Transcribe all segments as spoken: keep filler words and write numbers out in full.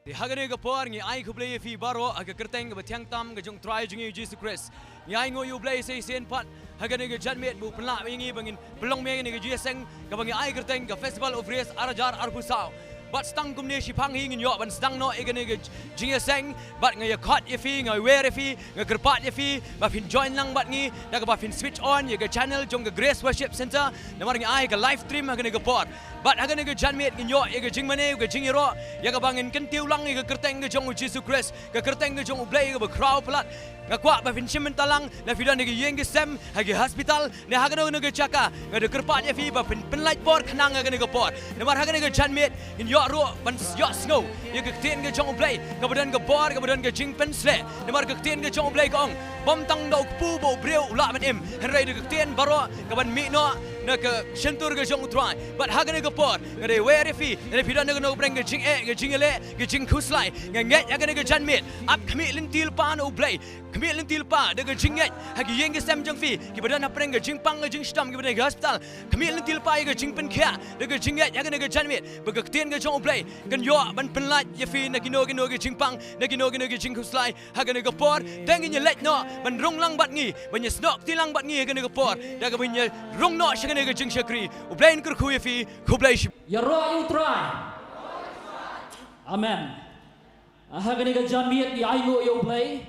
Te ha kane ka por ngi ai khublei ïa phi baroh ha ka kyrteng kaba thiang tam ka jong u Trai jong ngi u Jisu Khrist. Ngi ai nguh ïa u Blei sa shisien pat ha kane ka janmiet ba u pynlah ïa ngi ba ngin pynlong ïa kane ka jingïaseng kaba ngi ai kyrteng ka Festival of Grace ar hajar arphew saw. Bad tang kumne shiphang hi ngin ïoh ban sdang noh ïa kane ka jingïaseng, bad nga ïakhot ïa phi, nga wer ïa phi, nga kyrpad ïa phi ba phin join lang bad ngi da kaba phin switch on ïa ka channel jong ka Grace Worship Center, namar ngi ai ka live stream ha kane ka por. Bad ha kane ka janmiet ngin ïoh ïa ka jingmane, ka jingïaroh ïa kaba ngin kyntiew lang ïa ka kyrteng ka jong u Jisu Khrist, ka kyrteng ka jong u Blei kaba khraw palat. Nga kwah ba phin shim bynta lang, lada phi don ha ki ïing ki sem, ha ki hospital, ne ha kano kano ka jaka, nga da kyrpad ïa phi ba phin pynlait por khnang ha kane ka por. Namar ha kane ka janmiet ngin ïoh ruh ban ïohsngew ïa ka ktien ka jong u Blei kaba don ka bor, kaba don ka jingpynshlur. Namar ka ktien ka jong u Blei ka ong, bym tang da u kpu bad u briew u lah ban im, hynrei da ka ktien baroh kaban mih noh na ka shyntur ka jong u Trai. Bad ha kane ka por nga da wer ïa phi, lada phi don ha kano ka pdeng ka jingeh, ka jingïaleh, ka jingkhuslai, nga ngeit ha kane ka janmiet, ap khmih lynti lypa na u Blei. Khmih lynti lypa da ka jingngeit ha ki ïing ki sem jong phi, kiba don hapdeng ka jingpang ka jingshitom, kiba don ha ki hospital. Khmih lynti lypa ïa ka jingpynkhiah da ka jingngeit ha kane ka janmiet ba ka ktien ka jong u Blei kan ïoh ban pynlait ïa phi na kino kino ki jingpang, na kino kino ki jingkhuslai. Ha kane ka por te ngin ïaleit noh ban rung lang bad ngi, ban ïasnoh kti lang bad ngi ha kane ka por, da kaba ngin ïarung noh sha kane ka jingshakri. U Blei un kyrkhu ïa phi. Khublei shibun. Ïaroh ïa u Trai. Amen. Ha kane ka janmiet ngi ainguh ïa u Blei.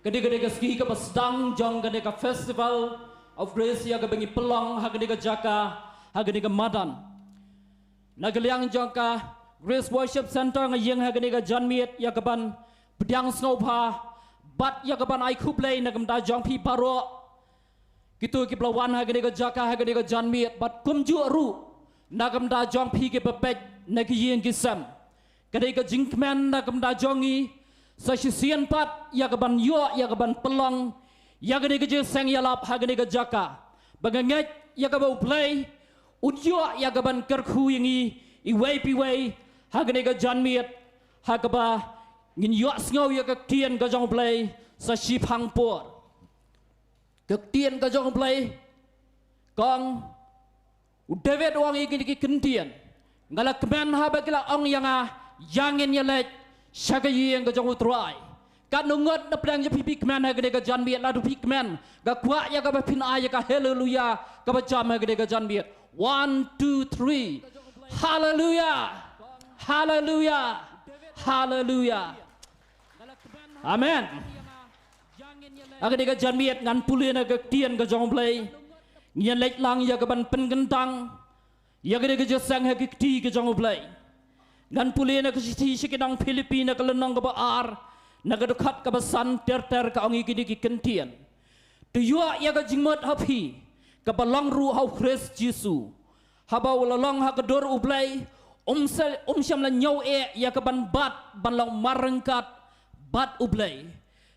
Ka dei, ka dei ka sngi kaba sdang jong kane ka Festival of Grace ïa kaba ngi pynlong ha kane ka jaka, ha kane ka madan. Na ka liang jong ka Grace Worship Center nga ïeng ha kane ka janmiet ïa kaban pdiang sngewbha bad ïa kaban ai khublei na ka bynta jong phi baroh kito kiba la wan ha kane ka jaka ha kane ka janmiet, bad kumjuh ruh na ka bynta jong phi kiba peit na ki ïing ki sem. Ka dei ka jingkmen na ka bynta jong ngi sa shisien pat ïa kaban ïoh, ïa kaban pynlong ïa kane ka jingïaseng ïalap ha kane ka jaka, ba nga ngeit ïa kaba u Blei un ïoh ïa kaban kyrkhu ïa ngi iwei pa iwei ha kane ka janmiet, ha kaba ngin ïohsngew ïa ka ktien ka jong u Blei sa shiphang por. Ka ktien ka jong u Blei ka ong, u David u ong ïa kine ki ktien, nga la kmen haba ki la ong ïa nga, ïa ngin ïaleit sha ka ïing ka jong u Trai. Katno ngut na pdeng jong phi phi kmen ha kane ka janmiet? Lada phi kmen, nga kwah ïa kaba phin ai ïa ka haleluya kaba jam ha kane ka janmiet. One, two, three. Haleluya. Haleluya. Haleluya. Amen. Ha kane ka janmiet ngan pule na ka ktien ka jong u Blei. Ngin leit lang ïa kaban pynkyntang ïa kane ka jingïaseng ha ki kti ka jong u Blei. Ngan pule na ka shithi sha ki nong Philippi na ka lynnong kaba ar, na ka dkhot kaba san ter ter, ka ong ïa kine ki ktien. To ïoh ïa ka jingmut ha phi kaba long ruh ha u Khrist Jisu. Haba u la long ha ka dur u Blei, um se-, um shym la ñiew eh ïa kaban bat ban long marryngkat bad u Blei.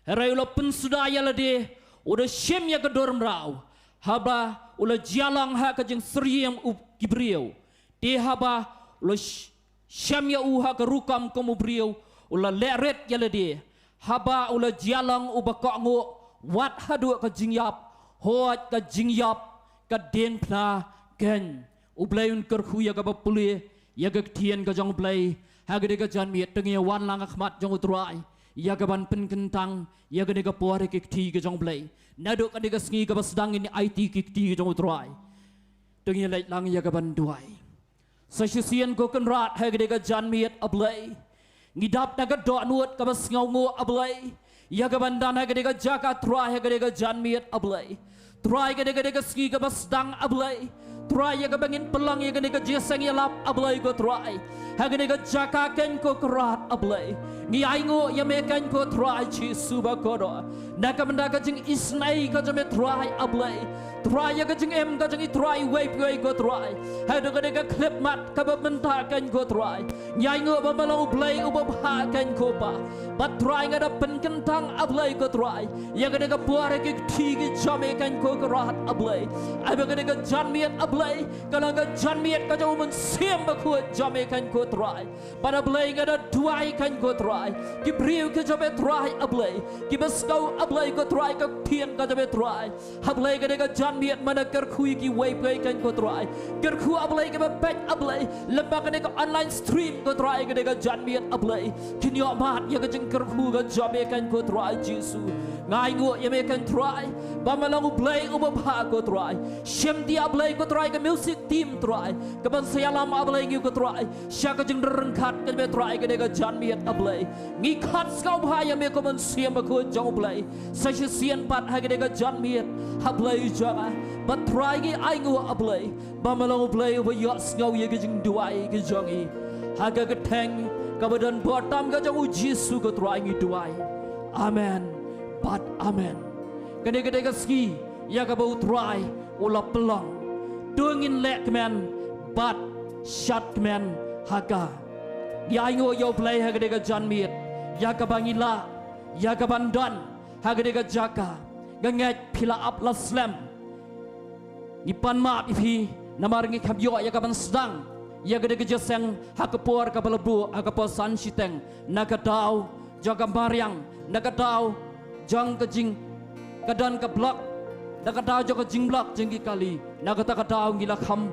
Hynrei u la pynsuda ïa lade, u da shim ïa ka dur mraw, haba u la jia long ha ka jingsyriem u ki briew. Te haba u la sh-, shem ïa u ha ka rukom kum u briew, u la leh rit ïa lade. Haba u la jia long uba kohnguh wat haduh ka jingïap, hooid ka jingïap ka diengphna keiñ. U Blei un kyrkhu ïa kaba pule ïa ka ktien ka jong u Blei ha kane ka janmiet. To ngin wan lang ha khmat jong u Trai ïa kaban pynkyntang ïa kane ka por ha ki kti ka jong u Blei. Naduh kane ka sngi kaba sdang ngin aiti ki kti ka jong u Trai. To ngin leit lang ïa kaban duwai. Sa shisien ko Kynrad ha kane ka janmiet, A Blei, ngi dap na ka dohnud kaba sngewnguh, A Blei, ïa kaban don ha kane ka jaka, Trai, ha kane ka janmiet, A Blei. Trai, kane, kane ka sngi kaba sdang, A Blei, Trai, ïa kaba ngin pynlong ïa kane ka jingïaseng ïalap, A Blei ko Trai, ha kane ka jaka keiñ ko Kynrad, A Blei. Ngi ainguh ïa me keiñ ko Trai Jisu bakordor, na ka bynta ka jingisynei ka jong me Trai, A Blei. Trai, ïa ka jingim ka jong i Trai iwei pa iwei ko Trai, haduh kane ka khyllipmat kaba mynta keiñ ko Trai. Ngi ainguh ba me long U Blei uba bha keiñ ko Pa. Bad Trai, nga da pynkyntang, A Blei ko Trai, ïa kane ka por ha ki kti ki jong me keiñ ko Kynrad, A Blei. Ai ba kane ka janmiet, A Blei, ka long ka janmiet ka jong u Mynsiem Bakhuid jong me keiñ ko Trai. Bad A Blei, nga da duwai keiñ ko Trai, ki briew ki jong me Trai, A Blei, kiba sngew, A Blei ko Trai, ka ktien ka jong me Trai. Ha Blei, ka dei ka janmiet mynta kyrkhu ïa kiwei pa kiwei ko Trai. Kyrkhu ha Blei kiba peit ha Blei lyngba kane ka online stream ko Trai, ka dei ka janmiet ha Blei. Kin ïoh mad ïa ka jingkyrkhu ka jong me ko Trai Jisu. Nga ainguh ïa me ko Trai ba me long U Blei uba bha ko Trai. Shimti ha Blei ko Trai ka music team Trai, kaban sa ïalam ha Blei ngi ko Trai sha ka jingryngkat ka jong me Trai, ka dei ka janmiet ha Blei. Ngi khot sngewbha ïa me ko Mynsiem Bakhuid jong U Blei. Sa shisien pat ha ka dei ka janmiet ha Blei jong nga. Bad Trai ngi ainguh ha Blei ba me long U Blei uba ïohsngew ïa ka jingduwai ka jong ngi. Ha ka kyrteng kaba donbor tam ka jong U Jisu ko Trai ngi duwai. Amen bad amen. Kane ka dei ka sngi ïa kaba U Trai u la pynlong. To ngin leh kmen bad shad kmen ha ka. Ngi ainguh ïa U Blei ha ka dei ka janmiet ïa kaba ngi lah ïa kaban don ha ka dei ka jaka. Nga ngeit phi la ap la slem. Ngi pan map ïa phi namar ngi kham ïoh ïa kaban sdang ïa ka dei ka jingïaseng ha ka por kaba la buh ha ka por san shiteng, na ka daw jong ka mariang, na ka daw jong ka jing ka don ka block, na ka daw jong ka jingblok jong ki kali, na kata ka daw ngi la kham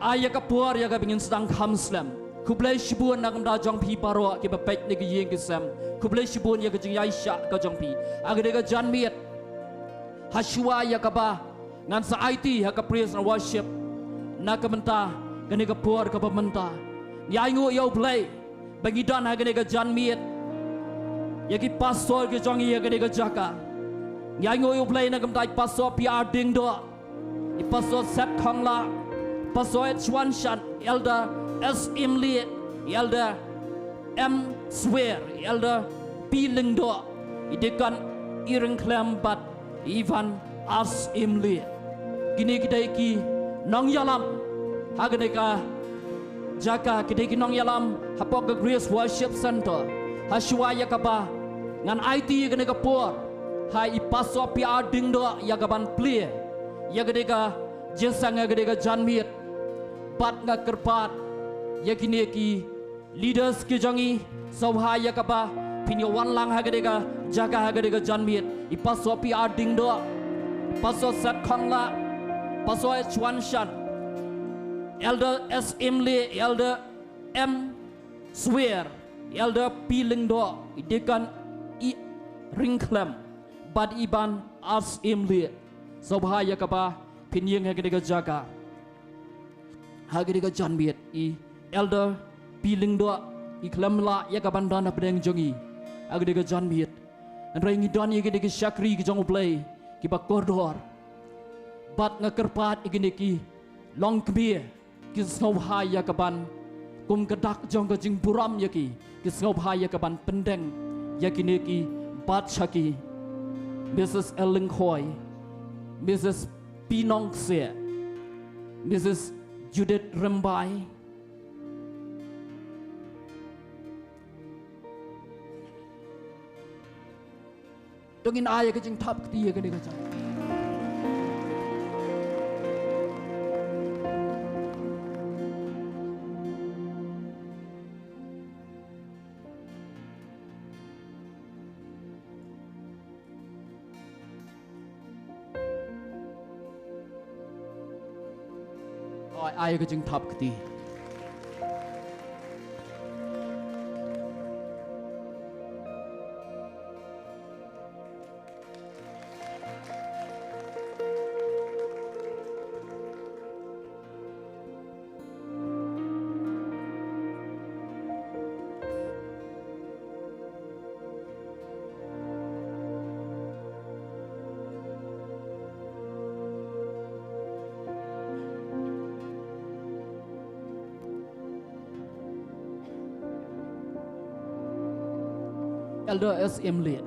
ai ïa ka por ïa kaba ngin sdang kham slem. Khublei shibun na ka bynta jong phi baroh kiba peit na ki ïing ki sem. Khublei shibun ïa ka jingïaishah ka jong phi ha ka dei ka janmiet. Ha shuwa ïa kaba ngan sa aiti ha ka praise and worship na ka bynta kane ka por kaba mynta, ngi ainguh ïa U Blei ba ngi don ha kane ka janmiet ïa ki pastor ki jong ngi ha kane ka jaka. Ngi ainguh ïa U Blei na ka bynta i Pastor P R Diengdoh, i Pastor Seth Khongla, Pastor H Wan Shan, Elder S Imlieh, Elder M Swer, Elder P Lyngdoh, i Deacon Iring Khlem bad Ivan As Imlieh. Kine ki dei ki nongïalam ha kane ka jaka, ki dei ki nongïalam hapoh ka Grace Worship Center. Ha shuwa ïa kaba ngan aiti ïa kane ka por, ha i Pastor P R Diengdoh ïa kaban plie ïa kane ka jingïaseng ha kane ka janmiet. Bad nga kyrpad ïa kine ki leaders ki jong ngi, sngewbha ïa kaba phin ïa wan lang ha kane ka jaka ha kane ka janmiet. I Pastor P R Diengdoh, Pastor Seth Khongla, Pastor H Wan Shan, Elder S Imlieh, Elder M Swer, Elder P Lyngdoh, i Deacon Iring Khlem bad Ivan As Imlieh. Sngewbha ïa kaba phin ïeng ha kane ka jaka ha kane ka janmiet. I Elder P Lyngdoh i khlem lah ïa kaban don hapdeng jong ngi ha kane ka janmiet. Hynrei ngi don ïa kine ki shakri ki jong U Blei kiba kordor. Bad nga kyrpad ïa kine ki longkmie ki sngewbha ïa kaban, kum ka dak jong ka jingburom ïa ki, ki sngewbha ïa kaban pyndeng ïa kine ki bad sha ki Missus L Lyngkhoi, Missus P Nongkseh, Missus Judith Rymbai. To ngin ai ka jingthap kti ïa kane ka jaka. Ai, ai ka jingthap kti. Elder S M Lee.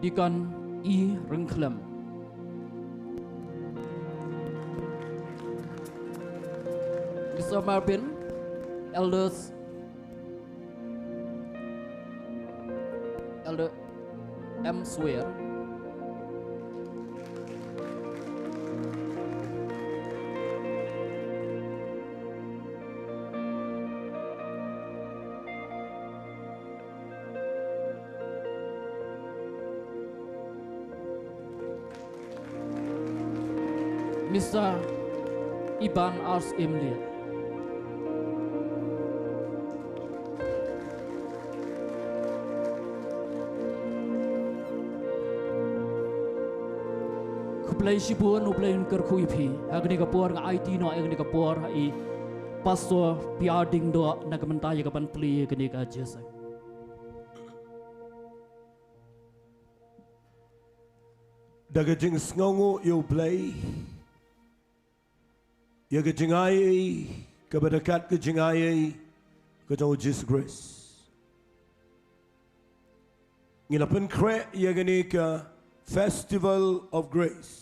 Deacon E Ryngkhlem. Mister Marvin, Elders, Elder M Swer. Isa Iban Ars Emlia. Khublei shibun, U Blei un kyrkhu ïa phi. Ha kane ka por nga aiti noh ïa kane ka por ha i Pastor P R Diengdoh na ka bynta ïa ka ban plie ïa kane ka jingïaseng. Da ka jingsngewnguh ïa U Blei, ïa ka jingai, kaba da kat ka jingai ka jong U Jisu Khrist, ngi la pynkhreh ïa kane ka Festival of Grace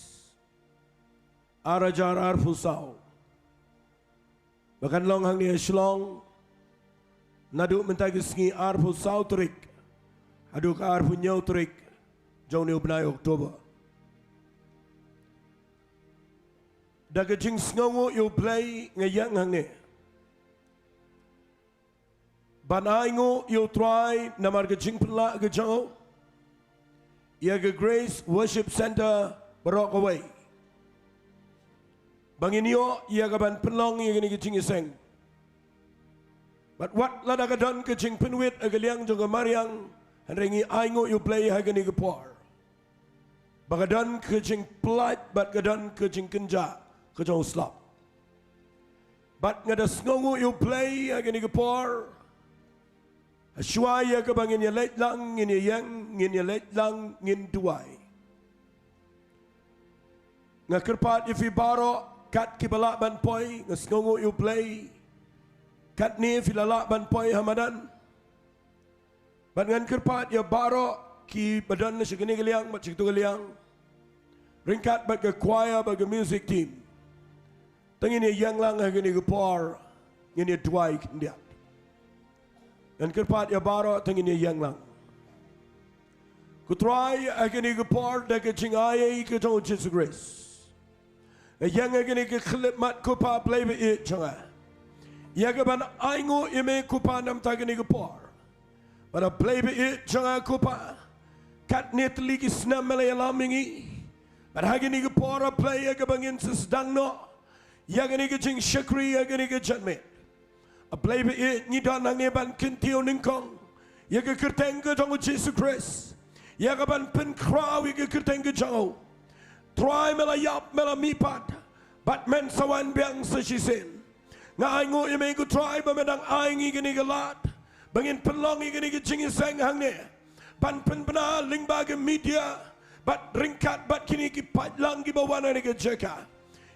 ar hajar arphew saw. Ba kan long hangne ha Shillong naduh mynta ki sngi arphew saw tarik haduh ka arphew hynñiew tarik jong une u bnai October. Da ka jingsngewnguh ïa U Blei nga ïeng hangne ban ainguh ïa U Trai namar ka jingpynlah ka jong u ïa ka Grace Worship Centre baroh kawei, ba ngin ïoh ïa ka ban pynlong ïa kane ka jingïaseng. Bad wat lada ka don ka jingpynwit ha ka liang jong ka mariang, hynrei ngi ainguh ïa U Blei ha kane ka por ba ka don ka jingpynlait bad ka don ka jingkynjah ka jong u slap. Bad nga da sngewnguh ïa U Blei ha kane ka por, ha shuwa ïa kaba ngin ïaleit lang, ngin ïaïeng, ngin ïaleit lang, ngin duwai. Nga kyrpad ïa phi baroh, kat kiba lah ban poi, nga sngewnguh ïa U Blei katne phi la lah ban poi ha madan. Bad ngan kyrpad ïa baroh kiba don sha kane ka liang bad sha kato ka liang, ryngkat bad ka choir bad ka music team. Te ngin ïaïeng lang ha kane ka por, ngin ïaduwai khyndiat. Ngan kyrpad ïa baroh, te ngin ïaïeng lang. Ko Trai, ha kane ka por da ka jingai ka jong U Jisu Khrist, nga ïeng ha kane ka khyllipmat ko Pa Blei ba ïeit jong nga, ïa ka ban ainguh ïa me ko Pa na ka bynta kane ka por. Bad A Blei ba ïeit jong nga ko Pa, katne tylli ki snem me la ïalam ïa ngi. Bad ha kane ka por A Blei ïa kaba ngin sa sdang noh ïa kane ka jingshakri ha kane ka janmiet, A Blei ba ïeit, ngi don hangne ban kyntiew nyngkong ïa ka kyrteng ka jong U Jisu Khrist, ïa ka ban pynkhraw ïa ka kyrteng ka jong u. Trai, me la ïap, me la mihpat, bad men sa wan biang sa shisien. Nga ainguh ïa me ko Trai ba me dang ai ngi kane ka lad ba ngin pynlong ïa kane ka jingïaseng hangne, ban pynbna lyngba ka media bad ryngkat bad kine ki paidlang kiba wan ha kane ka jaka,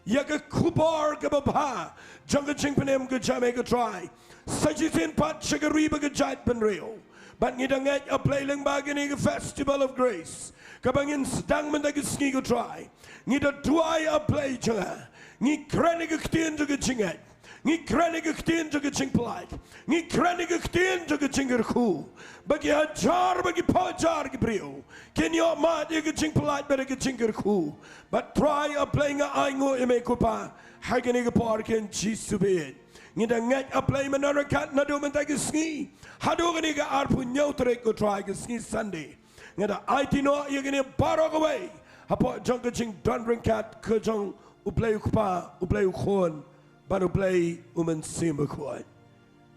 ïa ka khubor kaba bha jong ka jingpynim ka jong me ko Trai, sa shisien pat sha ka ri bad ka jaitbynriew. Bad ngi da ngeit A Blei lyngba kane ka Festival of Grace kaba ngin sdang mynta ka sngi ko Trai, ngi da duwai A Blei jong nga, ngi kren ïa ka ktien jong ka jingngeit, ngi kren ïa ka ktien jong ka jingpynlait, ngi kren ïa ka ktien jong ka jingkyrkhu, ba ki hajar bad ki phew hajar ki briew kin ïoh mad ïa ka jingpynlait bad ïa ka jingkyrkhu. Bad Trai A Blei, nga ainguh ïa me ko Pa ha kane ka por, ko Jisu ba ïeit. Ngi da ngeit A Blei, mynta ryngkat naduh mynta ka sngi haduh kane ka arphew hynñiew tarik ko Trai, ka sngi Sunday, nga da aiti noh ïa kane baroh kawei hapoh jong ka jingdon ryngkat ka jong U Blei U Kpa, U Blei U Khun bad U Blei U Mynsiem Bakhuid,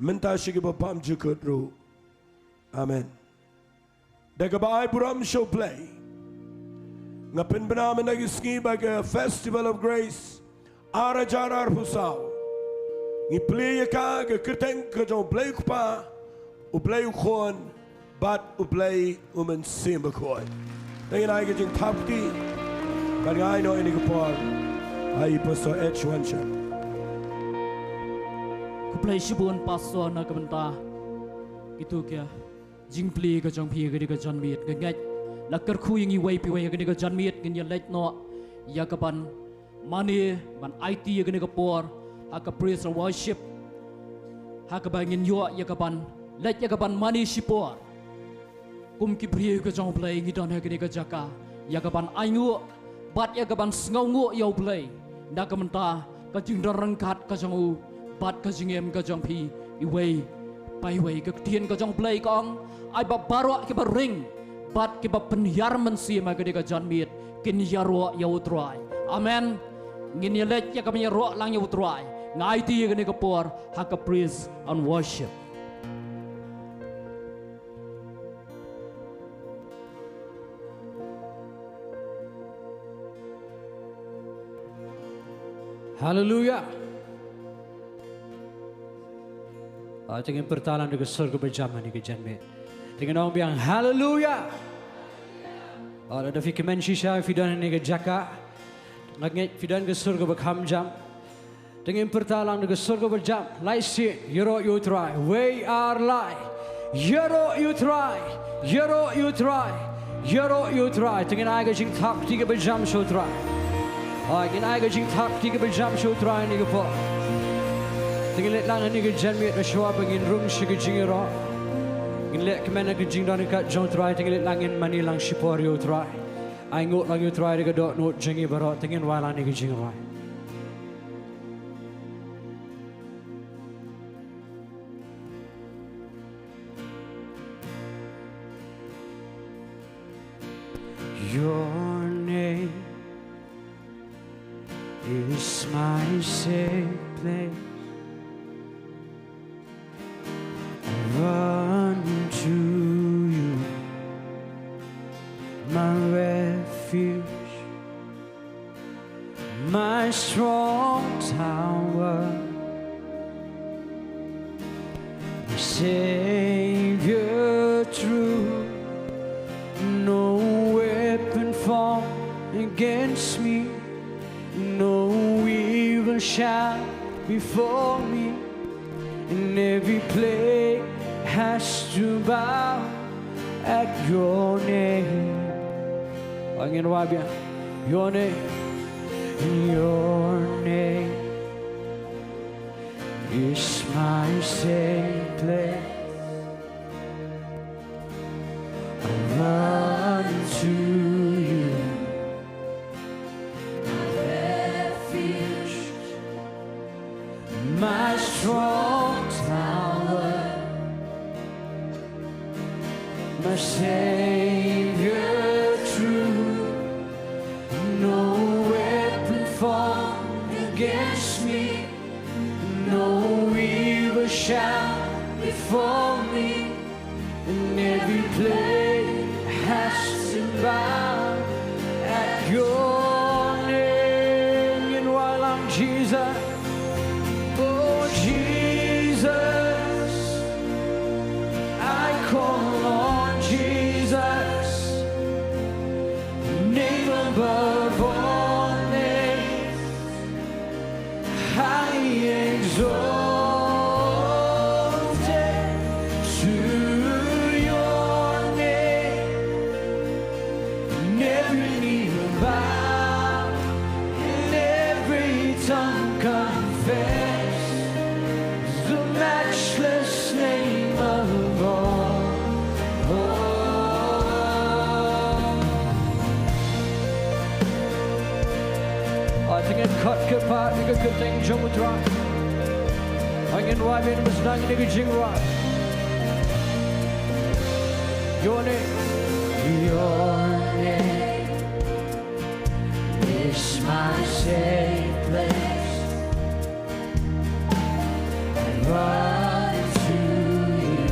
mynta sha kiba bymjukut ruh. Amen. Da kaba ai burom sha U Blei, nga pynbna mynta ka sngi ba ka Festival of Grace ar hajar arphew saw, ngi plie ïa ka ha ka kyrteng ka jong U Blei U Kpa, U Blei U Khun bad U Blei U Mynsiem Bakhuid. Te ngin ai ka jingthap kti bad nga ai noh ïa kane ka por ha i Pastor H. Wanshap. Khublei shibun Pastor na ka bynta kito ki jingplie ka jong phi ha kane ka janmiet. Nga ngeit la kyrkhu ïa ngi iwei pa iwei ha kane ka janmiet, ngin ïaleit noh ïa ka ban mane, ban aiti ïa kane ka por ha ka praise and worship, ha kaba ngin ïoh ïa ka ban leit ïa ka ban mane shipor. Kum ki briew ka jong U Blei, ngi don ha kane ka jaka ïa ka ban ainguh bad ïa ka ban sngewnguh ïa U Blei na ka bynta ka jingdon ryngkat ka jong u bad ka jingim ka jong phi iwei pa iwei. Ka ktien ka jong U Blei ka ong, ai ba baroh kiba ring bad kiba pynhiar mynsiem ha kane ka janmiet kin ïaroh ïa U Trai. Amen. Ngin ïa leit ïa ka ban ïaroh lang ïa U Trai. Nga aiti ïa kane ka por ha ka praise and worship. Haleluya. Ah, te ngin pyrta lang da ka sur kaba jam ha kane ka janmiet. Te ngin ong biang, haleluya. Ah, lada phi kmen shisha, phi don ha kane ka jaka. Nga ngeit phi don ka sur kaba kham jam. Te ngin pyrta lang da ka sur kaba jam. Lai sien, ïaroh ïa U Trai. Wei ar lai. Ïaroh ïa U Trai. Ïaroh ïa U Trai. Ïaroh ïa U Trai. Te ngin ai ka jingthap kti kaba jam sha U Trai. Ai, ngin ai ka jingthap kti kaba jam sha U Trai ha kane ka por. Te ngin leit lang ha kane ka janmiet shuwa ba ngin rung sha ka jingïaroh. Ngin leit kmen ha ka jingdon ka jong U Trai, te ngin leit lang ngin mane lang shipor ïa U Trai. Ai nguh lang ïa U Trai da ka dohnud jong ngi baroh, te ngin wai lang ha kane ka jingrwai. Your name is my safe place. I run to you, my refuge, my strong tower, my Savior true. No weapon formed against me, no evil shall befall me. And every plague has to bow at your name. Ngin wai biang. Your name, your name is my safe place. I run to you, my refuge, my strong tower, my Savior true. No weapon formed against me, no evil shall befall me. And every plague has to bow at your name. Ngin wai lang, Jesus. Oh, Jesus, I call on Jesus, name above all names. Highly exalted to your name. And every knee will bow, and every tongue confess the matchless name of God. Oh. Ai, te ngin khot kyrpad ïa ka kyrteng jong U Trai. Ai, ngin wai biang, ngin bsnang ïa ka jingrwai. Your name, your name is my safe place. I run to you,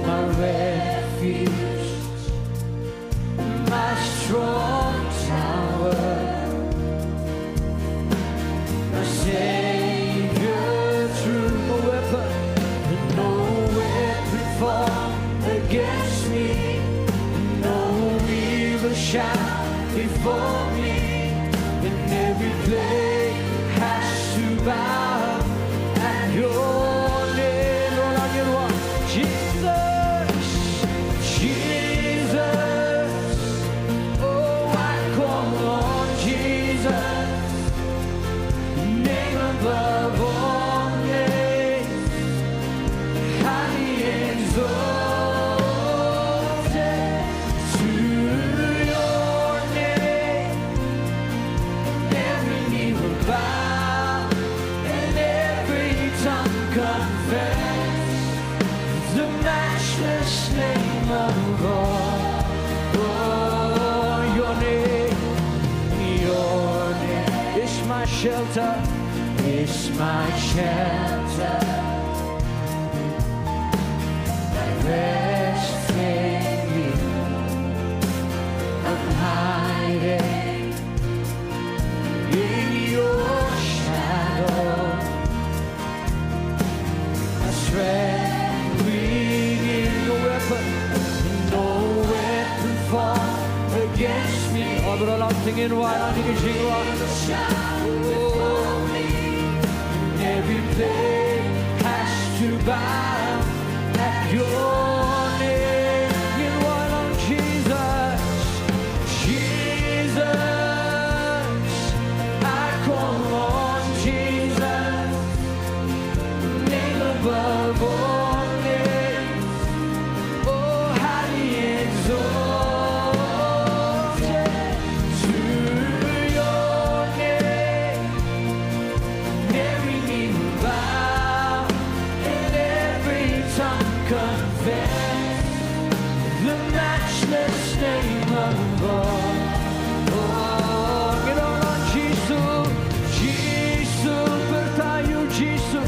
my refuge, my strong tower, my Savior true. No weapon, no weapon formed against me, no evil shall befall me, and every plague has to bow at your name. Roll on your one. Jesus, Jesus, oh, I call on Jesus, name above all names, highly exalted to your name. Every knee will bow and every tongue confess the matchless name of God. Oh, your name, your Shelter is my shelter. I rest in you. I'm hiding in your shadow. A strength within. No weapon, no weapon formed against me. Overall, I'm singing while I'm singing. Every plague has to bow at your name. Singing while I'm Jesus, Jesus, I call on Jesus. Name above all names. Oh, highly exalted to your name. Every knee will bow and every tongue confess the matchless name of God. Oh, ngin ong Jisu, Jisu, pyrta ïa u Jisu,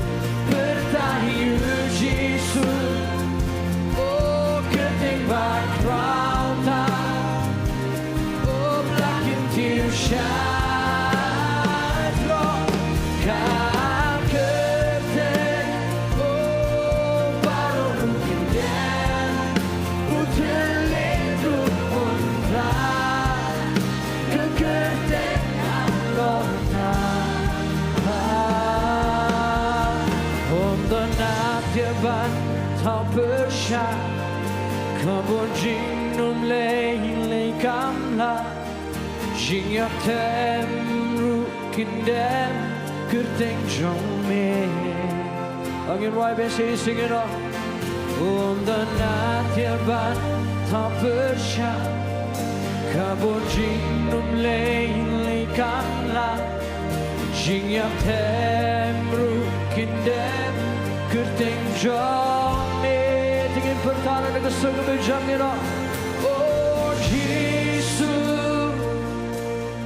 pyrta ïa u Jisu. Oh, kyrteng bakhraw tam. Oh, ba la kyntiew shatroh ka kyrteng. Oh, baroh ruh kyndem, u thylliej ruh un rah ka kyrteng halor tam. Ym don ïa ban thaw pyrshah, ka bun jingïalam lei lei kam lah. Jingïatem ruh kyndem kyrteng jong me. Ngin wai bad sing, sing it off. Ym don ïa ban thaw pyrshah, ka bun jingïalam lei lei kam lah. Jingïatem ruh kyndem kyrteng jong me. Te ngin pyrta na ka sur kaba jam ïa u. Oh Jisu,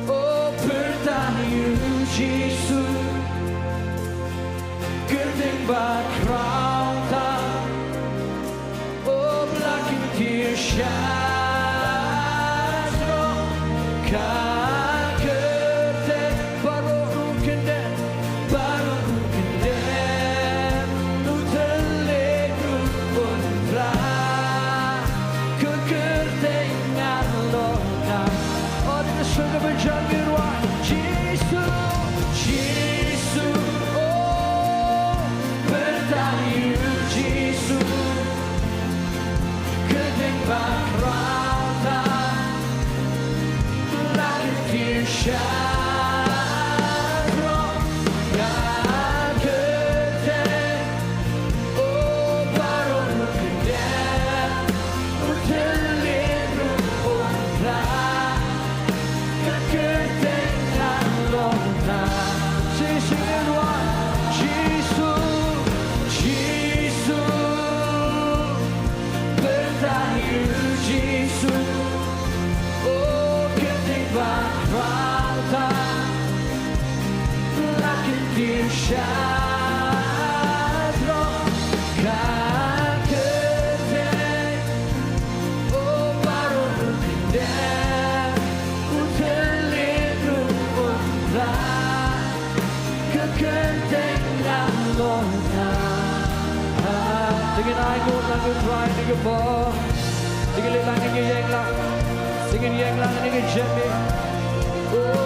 oh pyrta ïa u Jisu, kyrteng bakhraw tam. Oh, ba la kyntiew shatroh ka kyrteng, baroh ruh kyndem, baroh ruh kyndem, u thylliej ruh un rah ka kyrteng halor tam. Oh, dei ka sur kaba jam ïa u Jisu, Jisu, oh, pyrta ïa u Jisu. Kyrteng bakhraw tam, la kyntiew shatroh ka kyrteng. Oh, baroh ruh kyndem, u thylliej ruh un rah ka kyrteng halor tam. Sing, sing it, Jisu, Jisu, pyrta ïa u Jisu. Oh, kyrteng bakhraw tam, la kyntiew shatroh ka kyrteng. Oh, baroh ruh kyndem, u thylliej ruh un rah ka kyrteng halor tam. Te ngin ainguh lang ïa u Trai ha kane ka por. Te ngin leit lang, ngin ïeng lang. Te ngin ïeng lang ha kane ka jingim. Oh,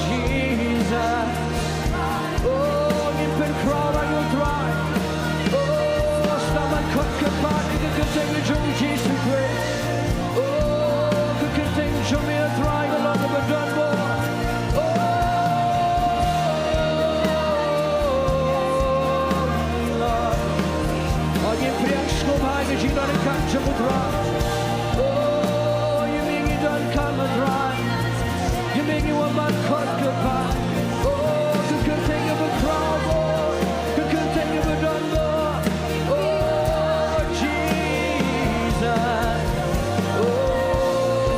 Jesus. Oh, ngin pynkhraw ïa u Trai. Oh, sngewbha khot kyrpad ïa ka kyrteng jong u Jisu Khrist. Oh, ka kyrteng jong me, Trai, ka long kaba don bor. Oh, Lord. Oh, ngin pdiang sngewbha ïa ka jingdonkam jong u Trai. Oh, ïa me ngi donkam, Trai. Ïa me ngi wan ban khot kyrpad. Oh, ka kyrteng kaba khraw bor, ka kyrteng kaba don bor. Oh, Jesus. Oh,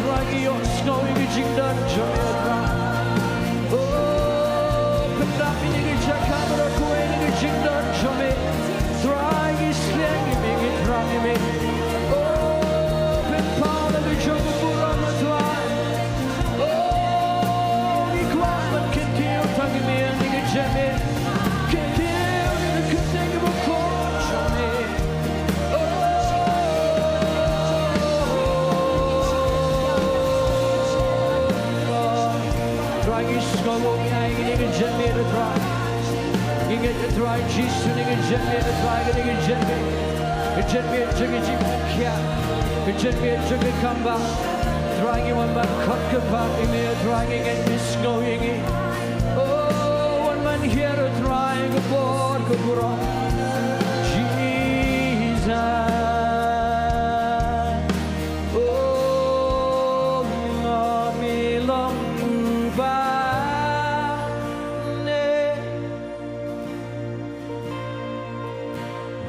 Trai, ngi ïohsngew jong me, Trai. Oh, pyndap ïa ngi ki jaka baroh kawei na ka jingdon jong me. Trai, ngi sliang ïa me, ngi thrang ïa me. Oh, pynpaw la ka jong ka burom, Trai. Oh, ngi kwah ban kyntiew tang ïa me ha kane ka janmiet. Kyntiew ïa ka kyrteng kaba khuid jong me. Oh, Trai, ngi sngew ba ngi ai ïa kane ka janmiet, Trai. Ngi ngeit, Trai Jisu, ïa kane ka janmiet, Trai, ïa kane ka janmiet. Ka janmiet jong ka jingpynkhiah. Ka janmiet jong ka kambah. Trai, ngi wan ban khot kyrpad ïa me, Trai, ngi ngeit me sngew ïa ngi. Oh, wan ban hiar, Trai, ka bor ka burom. Jesus. Oh, me long uba ne.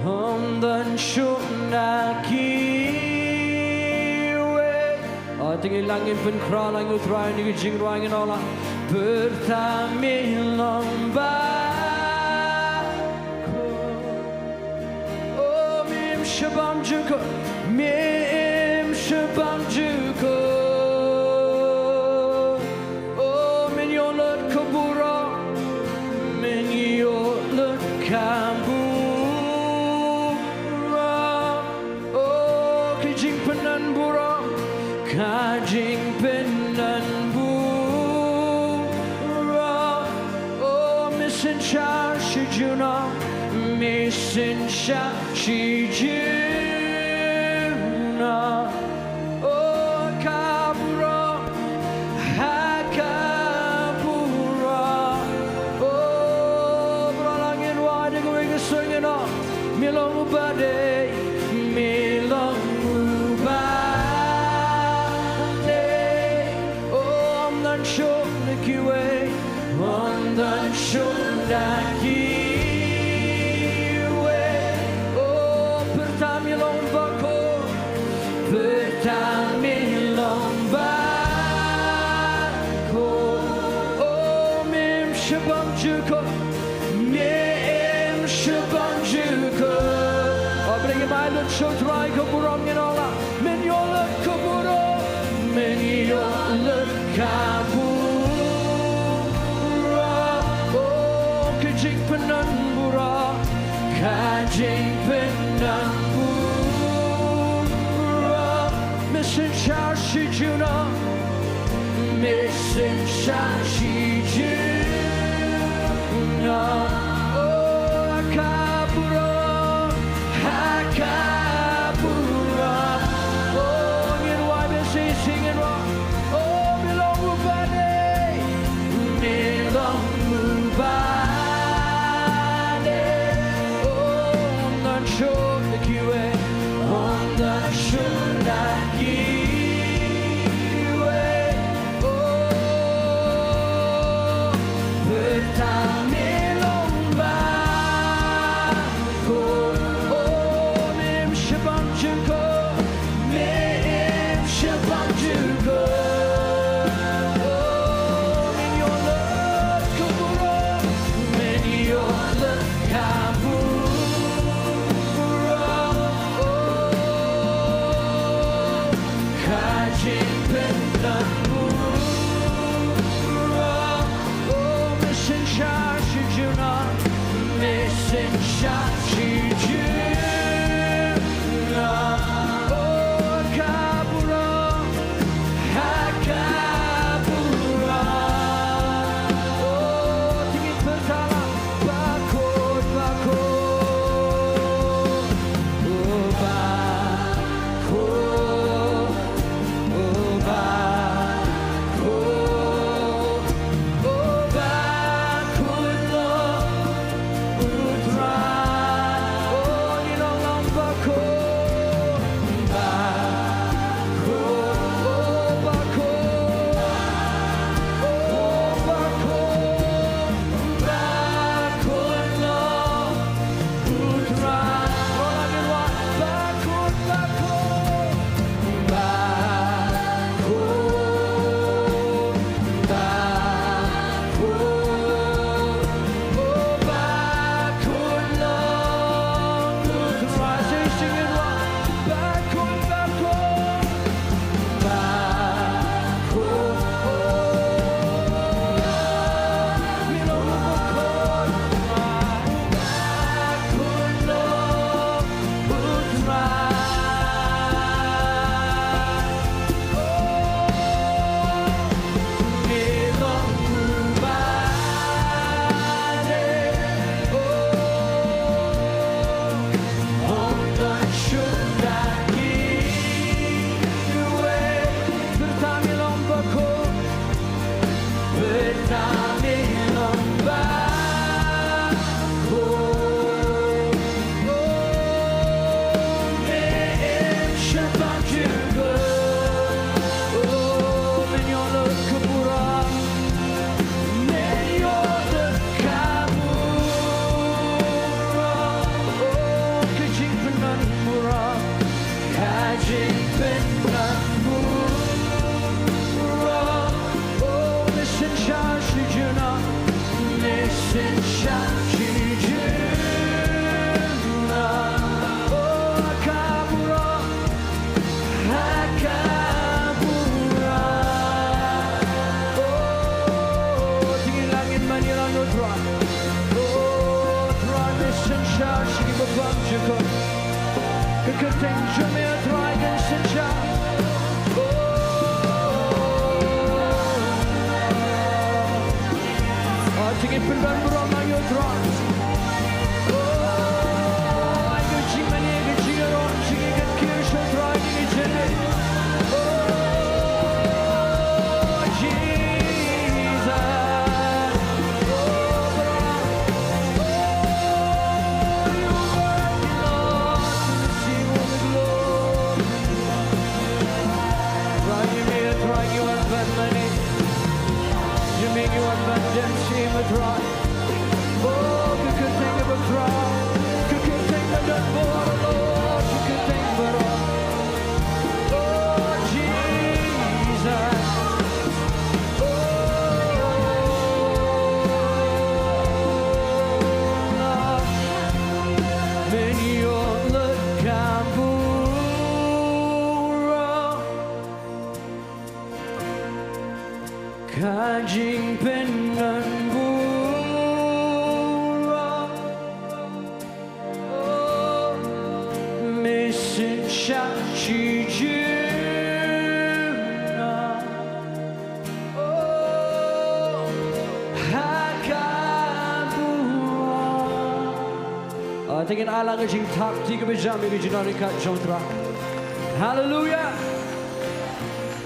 Ym don shuh na kiwei. Oh, te ngi lah ngin pynkhraw lang ïa u Trai ha kane ka jingrwai, ngin ong lang. Pyrta me long ba khuid. Oh, me im sha bam jukut, me im sha bam jukut. Oh, men ïoh lut ka burom, men ïoh lut ka burom. Oh, ka jingpyndonkam burom, ka jingpyndonkam burom. Oh, me synshar shi junom, me synshar shi junom. Oh, ka burom, ha ka burom. Oh, baroh lang ngin wad da kawei ka sur, ngin ong. Me long uba dei, me long uba dei. Oh, ym don shuh na kiwei, ym don shuh na kiwei. Oh, pyrta me long ba khuid, pyrta me long ba khuid. Oh, me im sha bam jukut, me im sha bam jukut. Oh, bad ngim ai lut shuh, Trai, ka burom, ngin ong lang. Men ïoh lut ka burom, men ïoh lut ka burom. Oh, ka jingpyndonkam burom, ka jingpyndonkam burom. Me synshar shi junom, me synshar shi junom. Oh, ha ka burom, ha ka burom. Oh, ngin wad bad shisien, ngin wad. Oh, me long uba dei, me long uba dei. Oh, ym don shuh na kiwei, ym don shuh na kiwei. Oh, pyrta me long Jong me, Trai, kan synshar. Oh. Oh, to ngin pynban burom ïa u Trai. Oh, ai ka jingmane, ka jingïaroh, jingïakynthih sha u Trai, jingïaroh. Oh, Jesus. Oh, Trai. Oh, you worthy, Lord, to receive all the glory. Trai, ïa me, Trai, ngi wan ban mane. Ïa me ngi wan ban dem sha me, Trai. Oh, ka kyrteng kaba khraw, ka kyrteng ba don bor, Lord, ka kyrteng baroh. Oh, Jesus. Oh, Lord. Men ïoh leit kam burom. Ka jingpynban burom. Oh, me synshar shi junom. Oh, ha ka burom. Ah, to ngin ai lang ka jingthap kti kaba jam ïa ka jingdon ryngkat jong u Trai. Haleluia.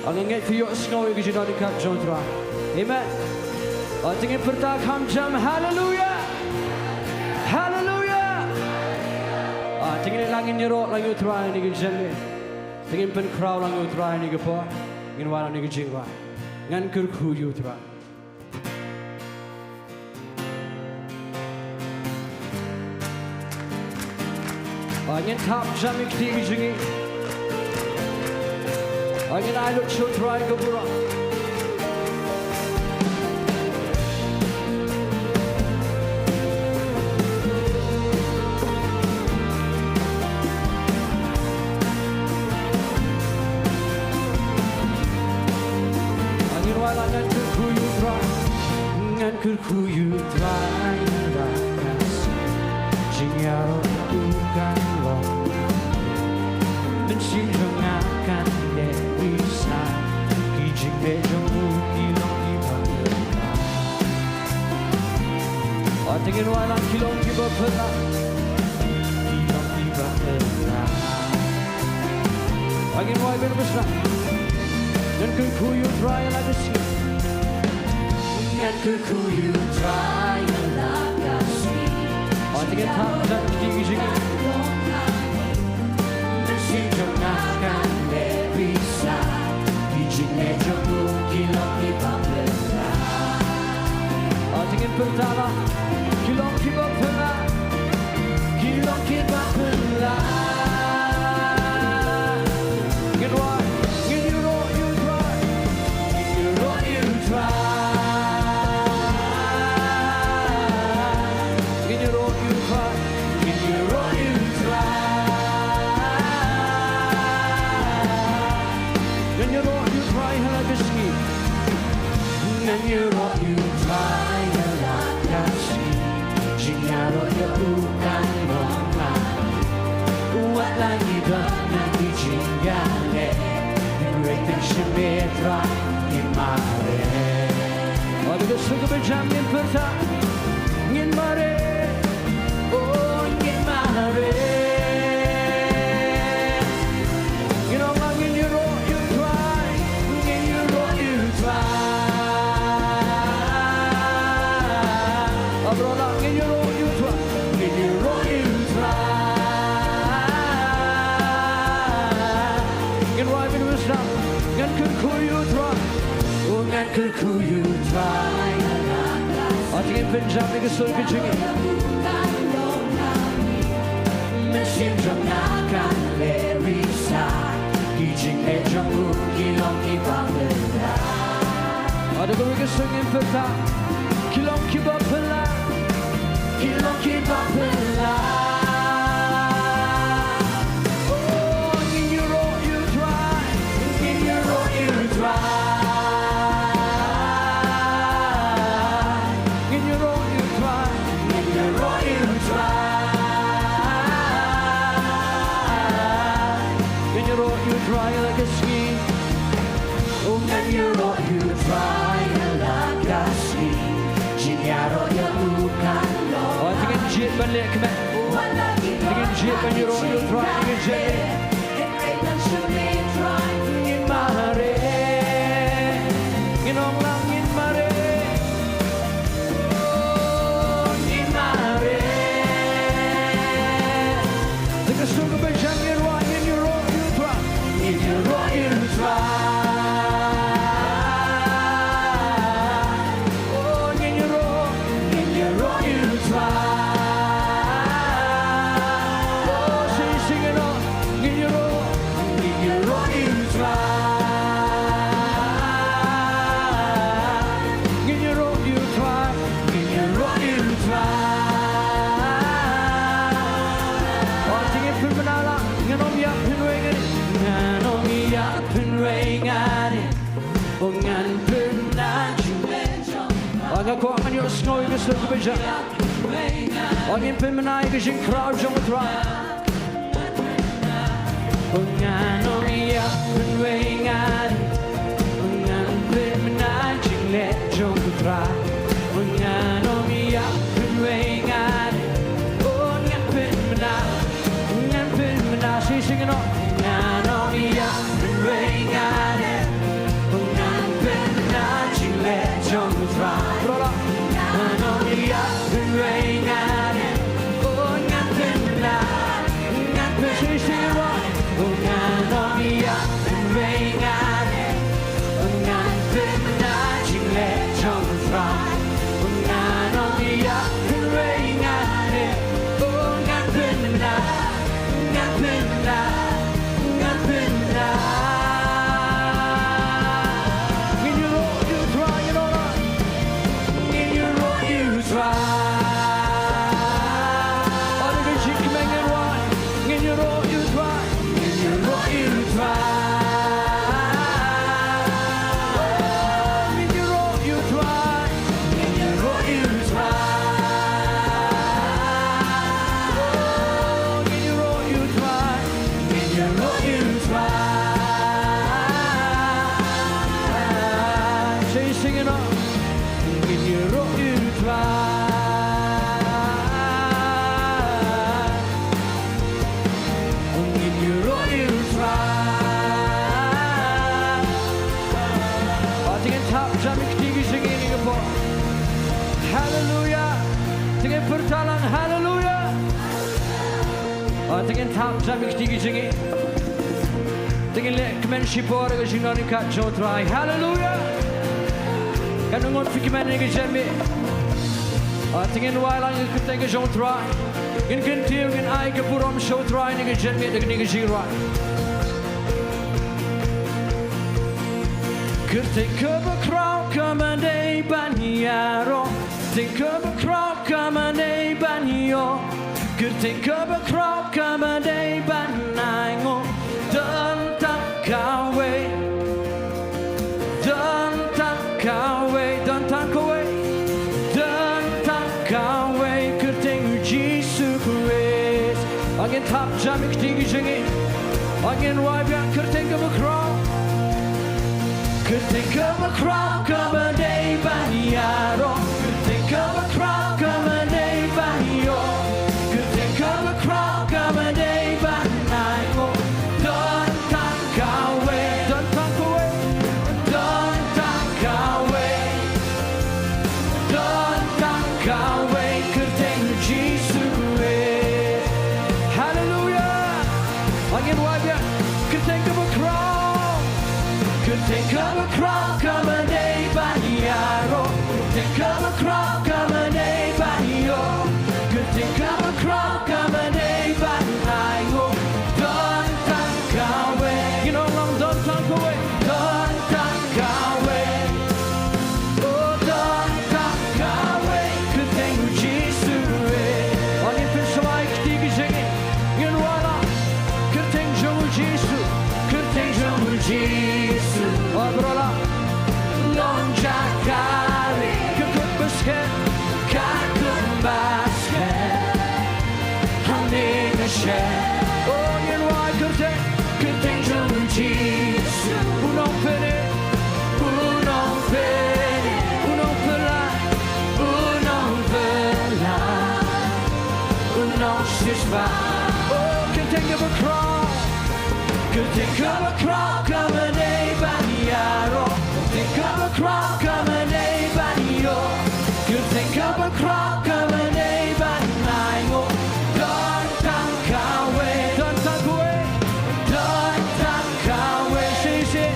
Nga ngeit phi ïohsngew ïa ka jingdon ryngkat jong u Trai. Amen. Ah, to ngin pyrta kham jam, haleluia. Haleluia. Ah, to ngin lang ngin ïaroh lang ïa u Trai ha kane ka janmiet. To ngin pynkhraw lang ïa u Trai ha kane ka por. Ngin wan lang ha kane ka jingrwai. Ngan kyrkhu ïa u Trai. Ngin thap jam ïa kti ki jong ngi. Ngin ai lut sha u Trai ka burom. Ngin wan lang, ngan kyrkhu ïa u Trai. Ngan kyrkhu ïa u Trai, la ka sngi. Jingïaroh u kan long. Mynsiem jong nga kan leh risai. Ki jingeh jong u ki long kiba phylla. To ngin wan lang, ki long kiba phylla. Ki long kiba phylla. Ngin wan bad ba sdang. Ngan kyrkhu ïa u Trai la ka sngi. Ngan kyrkhu ïa u Trai la ka sngi. To ngin thap jam ïa kti ki jong ngi. Mynsiem jong nga kan leh risai. Ki jingeh jong u ki long kiba phylla. To ngin pyrta la. Ki long kiba phylla. Ki long kiba phylla. Ngin wan, ngin ïaroh ïa u Trai. Ngin ïaroh ïa u Trai. Ngin ïaroh ïa u Trai. Ngin ïaroh ïa u Trai. Ngan ïaroh ïa u Trai ha la ka sngi. Ngan ïaroh ïa u Trai ha la ka sngi. Jingïaroh ïa u kan long lang. Wat la ngi don na ki jingïaleh. Ngin ïaroh ïa u Trai, ngin mareh. Ïa ka sur kaba jam ngin pyrta. Ngin mareh. Oh, ngin mareh. Ngin ong, ngin ïaroh ïa u Trai. Ngin ïaroh ïa u Trai. Baroh, ngin ïaroh ïa u Trai. Ngin ïaroh ïa u Trai. Ngin wan bad ba sdang. Ngan kyrkhu ïa u Trai. Oh, ngan kyrkhu ïa u Trai. To ngin pynjam ïa ka sur ka jong ngi. Mynsiem jong nga kan leh risai. Ki jingeh jong u ki long kiba phylla. To kawei ka sur ngin pyrta. Ki long kiba phylla. Ki long kiba phylla. Oh, ngin ïaroh ïa u Trai. Ngin ïaroh ïa u Trai. Ngin ïaroh ïa u Trai. Ngin ïaroh ïa u Trai. Ka sngi. Oh, ngan ïaroh ïa u Trai ha la ka sngi. Jingïaroh ïa u kan long. Oh, te ngin jied ban leh kmen. Te ngin jied ban ïaroh ïa u Trai, ngin jied. Ngin mareh. Ngin ong lang ngin mareh. Ngin mareh. Te ka sur kaba jan ngin wad, ngin ïaroh ïa u Trai. Ngin ïaroh ïa u Trai. Oh, ngin ïaroh, ngin ïaroh ïa u Trai. Oh, shisha ngin ong. Ngin ïaroh, ngin ïaroh ïa u Trai. Ngin ïaroh ïa u Trai, ngin ïaroh ïa u Trai. Oh, te ngin pynbna lang, ngan ym ïap pynwei ngan ïa. Ngan ym ïap pynwei ngan ïa. Oh, ngan pynbna jingleh jong. Oh, nga kwah ngan ïohsngew ïa ka sur kaba jan. Oh, ngin pynbna ïa ka jingkhraw jong u Trai. Ngan ym ïap pynwei ngan, ngan pynbna jingleh jong u Trai. Ngan ym ïap pynwei ngan, oh ngan pynbna, ngan pynbna, shisha ngin ong. Ngan ym ïap pynwei ngan, ngan pynbna jingleh jong u Trai. Ngan ym ïap pynwei ngan, oh ngan pynbna. Ngan pynbna, oh ngan ym ïap pynwei ngan, ngan pynbna jingleh jong u Trai. Ngan ym ïap pynwei ngan, oh ngan pynbna, ngan pynbna, ngan pynbna. Ngin ïaroh ïa u Trai, ïaroh. Ngin ïaroh ïa u Trai. Oh, da ka jingkmen ngin wad. Ngin ïaroh ïa u Trai. Ngin ïaroh ïa u Trai. Ngin ïaroh ïa u Trai. Ngin ïaroh ïa u Trai. Oh, ngin ïaroh ïa u Trai. Ngin ïaroh ïa u Trai. Sing, sing it out. Ngin ïaroh ïa u Trai. Ngin ïaroh ïa u Trai. Oh, te ngin thap jam ïa kti ki jingim ïa ka por. Haleluya. Te ngin pyrta lang haleluya. Oh, te ngin thap jam ïa kti ki jingim. Te ngin leh kmen shipor ïa ka jingdon ryngkat jong u Trai. Haleluya. Katno ngut phi kmen ïa ka jingim. Oh, te ngin wai lang ïa ka kyrteng ka jong u Trai. Ngin kyntiew, ngin ai ka burom sha u Trai ïa ka jingim da kane ka jingrwai. Kyrteng kaba khraw kaba dei ban ïaroh. Kyrteng kaba khraw kaba dei ban ïoh. Kyrteng kaba khraw kaba dei ban ainguh. Don tang kawei. Don tang kawei. Don tang kawei. Don tang kawei. Kyrteng u Jisu Khrist. Ngin thap jam ïa kti ki jingim. Ngin wai biang kyrteng kaba khraw. Kyrteng kaba khraw kaba dei ban ïaroh. Kyrteng kaba khraw kaba dei ban ïoh. Kyrteng kaba khraw kaba dei ban ainguh. Don tang kawei. Don tang kawei. Don tang kawei. Don tang kawei, kyrteng Jisu Khrist. Haleluya. Ngin wai biang, kyrteng kaba khraw. Kyrteng kaba khraw kaba dei ban ïaroh. Kyrteng kaba khraw kaba dei ban ïoh. Kyrteng kaba khraw kaba dei ban ainguh. Don tang kawei. Ngin ong lang don tang kawei. Don tang kawei. Oh, don tang kawei. Kyrteng u Jisu eh. Ngin pynshoi kti ki jingim. Ngin wai lang. Kyrteng jong u Jisu. Kyrteng jong u Jisu. Oh, bro lang. Long jakarie. Ka kut basket. Ka kut basket. Hynrei nga shem. Oh, ngin wai kyrteng. Kyrteng jong u Jisu. Kyrteng kaba khraw ka mynne ban ïaroh. Kyrteng kaba khraw ka mynne ban ïoh. Kyrteng kaba khraw ka mynne ban ainguh. Don tang kawei. Don tang kawei. Don tang kawei. Shisha.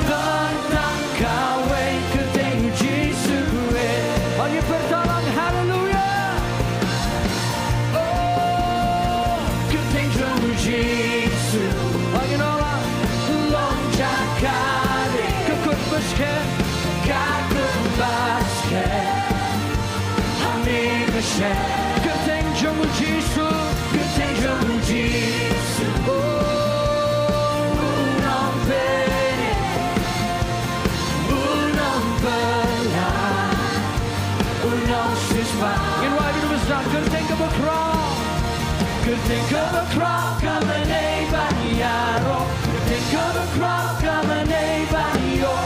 Don tang kawei. Kyrteng Jisu kawei. Ong ïa pyrta lang haleluya. Oh, kyrteng jong u Jisu. Ong ïa u Lord. Long jaka dei. Ka kut ba skhem. Ka kut ba skhem. Hangne nga shem. Kyrteng jong u Jisu. Kyrteng jong u Jisu. Oh, u nongpynim. U nongpyllait. U nongsiewspah. Ngin wad bad u ba sdang. Kyrteng kaba khraw. Kyrteng kaba khraw ka mynne ban ïaroh. Kyrteng kaba khraw ka mynne ban ïoh.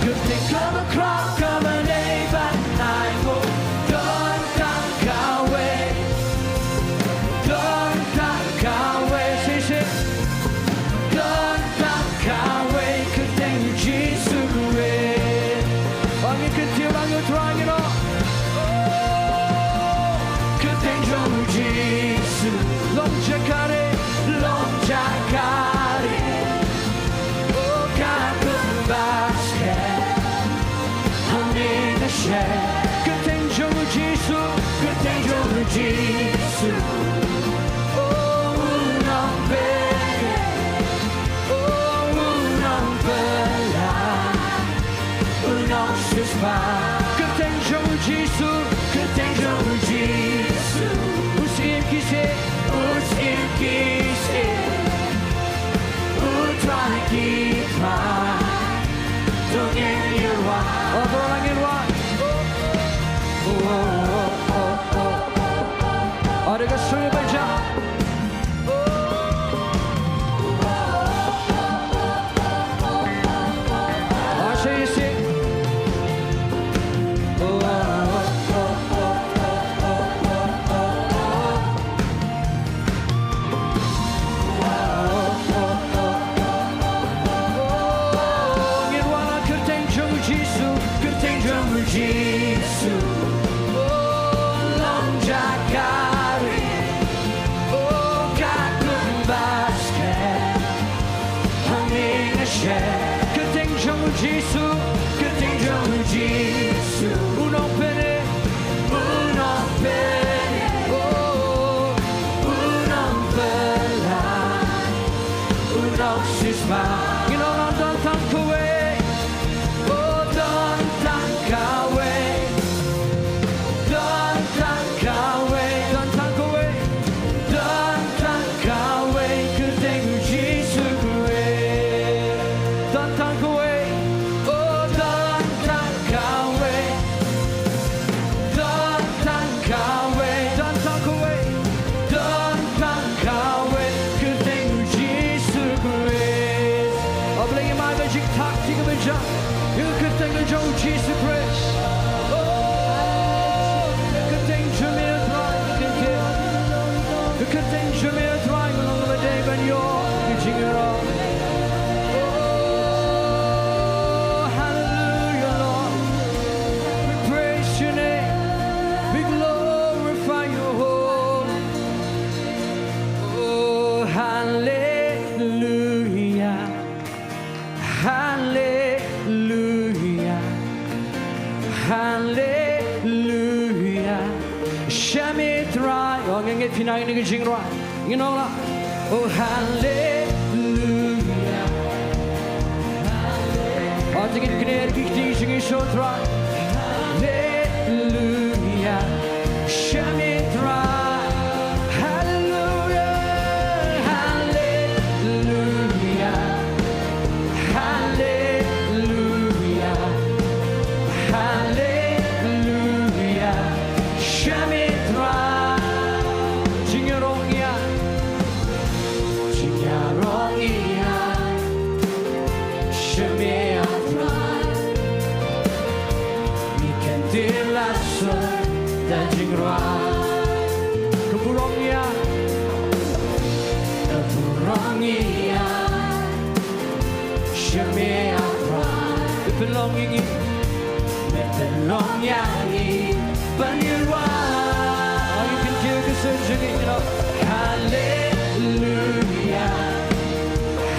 Kyrteng kaba khraw ka mynne ban ainguh. Don tang kawei. Don tang kawei. Shisha. Don tang kawei, kyrteng Jisu kawei. Ong ïa u Trai, ong ïa u Trai, ong ïa u Trai. Oh, kyrteng jong u Jisu. Long jaka dei, long jaka dei. Oh, ka kut ba skhem. Hangne nga shem. Kyrteng jong u Jisu. Kyrteng jong u Jisu. Oh, u nongpynim. Oh, u nongpyllait. U nongsiewspah. Kyrteng jong u Jisu. Kyrteng jong u Jisu. U Syiem ki syiem. U Syiem ki syiem. U Trai ki trai. To ngin ïa wad. Oh, to ngin ïa wad. Oh, oh, oh, oh. Oh, da ka shu ba ja. Oh. Ah, shisha. Oh, oh, oh, oh. Ngin wad la kyrteng jong u Jisu, kyrteng jong u Jisu. Oh, long jaka dei. Oh, ka kut ba skhem. Hangne nga shem. Kyrteng jong u Jisu, kyrteng jong u Jisu. U nongpynim. U nongpynim. Oh, u nongpyllait. U nongsiewspah. Ngin ong la don tang kawei. Oh, don tang kawei. Don tang kawei. Don tang kawei. Don tang kawei. Kyrteng u Jisu kawei. Don tang kawei. Oh, don tang kawei. Don tang kawei. Don tang kawei. Don tang kawei. Kyrteng u Jisu Khrist. Oh, Blei, ïa ma ka jingthap jong ka bynta. Ïa ka kyrteng jong u Jisu Khrist. Oh, ka kyrteng jong me, Trai, ka kyrteng. Ka kyrteng jong me, Trai, ka long kaba dei ban ïoh ka jingïaroh. Oh, hallelujah, Lord. We praise your name. We glorify your holy. Oh, hallelujah. Hallelujah. Hallelujah. Shah me Trai. Oh, ngin ngeit phi na kane ka jingrwai. Ngin ong la. Oh, hallelujah. Oh, te ngin kner ki kti jong ngi sha u Trai. Hallelujah. Shah me Trai. Hallelujah. Hallelujah. Hallelujah. Hallelujah. Shah me Trai. Jingïaroh ïa. Jingïaroh ïa. Shah me Trai. Pynlong ïa ngi. Pynlong ïa ngi ban ïarwai. Oh, you can hear the surge in it, you know. Hallelujah.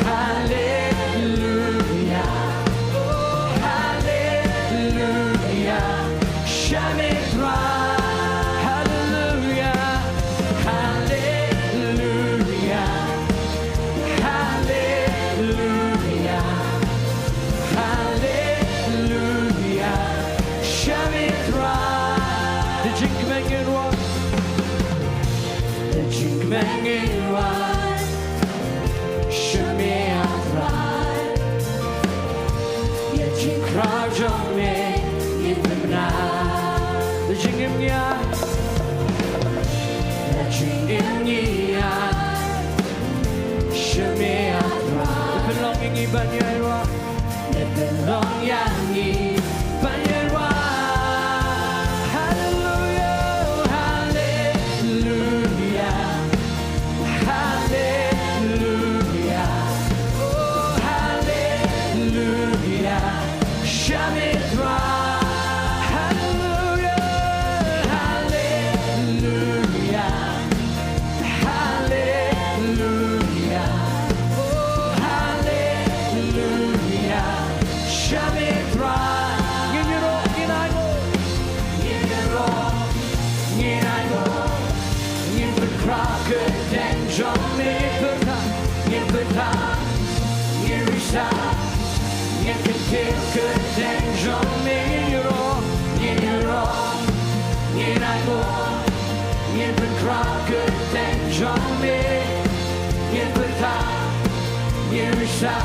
Hallelujah. Oh, hallelujah. Shah me Trai. Hallelujah. Hallelujah. Hallelujah. Hallelujah. Shah me Trai. Da jingkmen ngin ïarwai. Da jingkmen ngin ïarwai. Shah me Trai. Ïa jingkhraw jong me ngin pynbna. Da jingim ngi ai. Da jingim ngi ai. Shah me Trai. Pynlong ïa ngi ban ïarwai. Pynlong ïa ngi ban ïarwai. Hallelujah, hallelujah, hallelujah. Oh, hallelujah. Shah me Trai. Hallelujah, hallelujah. Hallelujah. Oh, hallelujah. Shah me Trai. Ngin ïaroh, ngin ainguh. Ngin ïaroh, ngin ainguh. Ngin pynkhraw kyrteng jong me, ngin pyrta, ngin pyrta, ngin risa. Ngin kyntiew kyrteng jong me, ngin ïaroh, ngin ïaroh, ngin ainguh, ngin pynkhraw kyrteng jong me, ngin pyrta, ngin risa,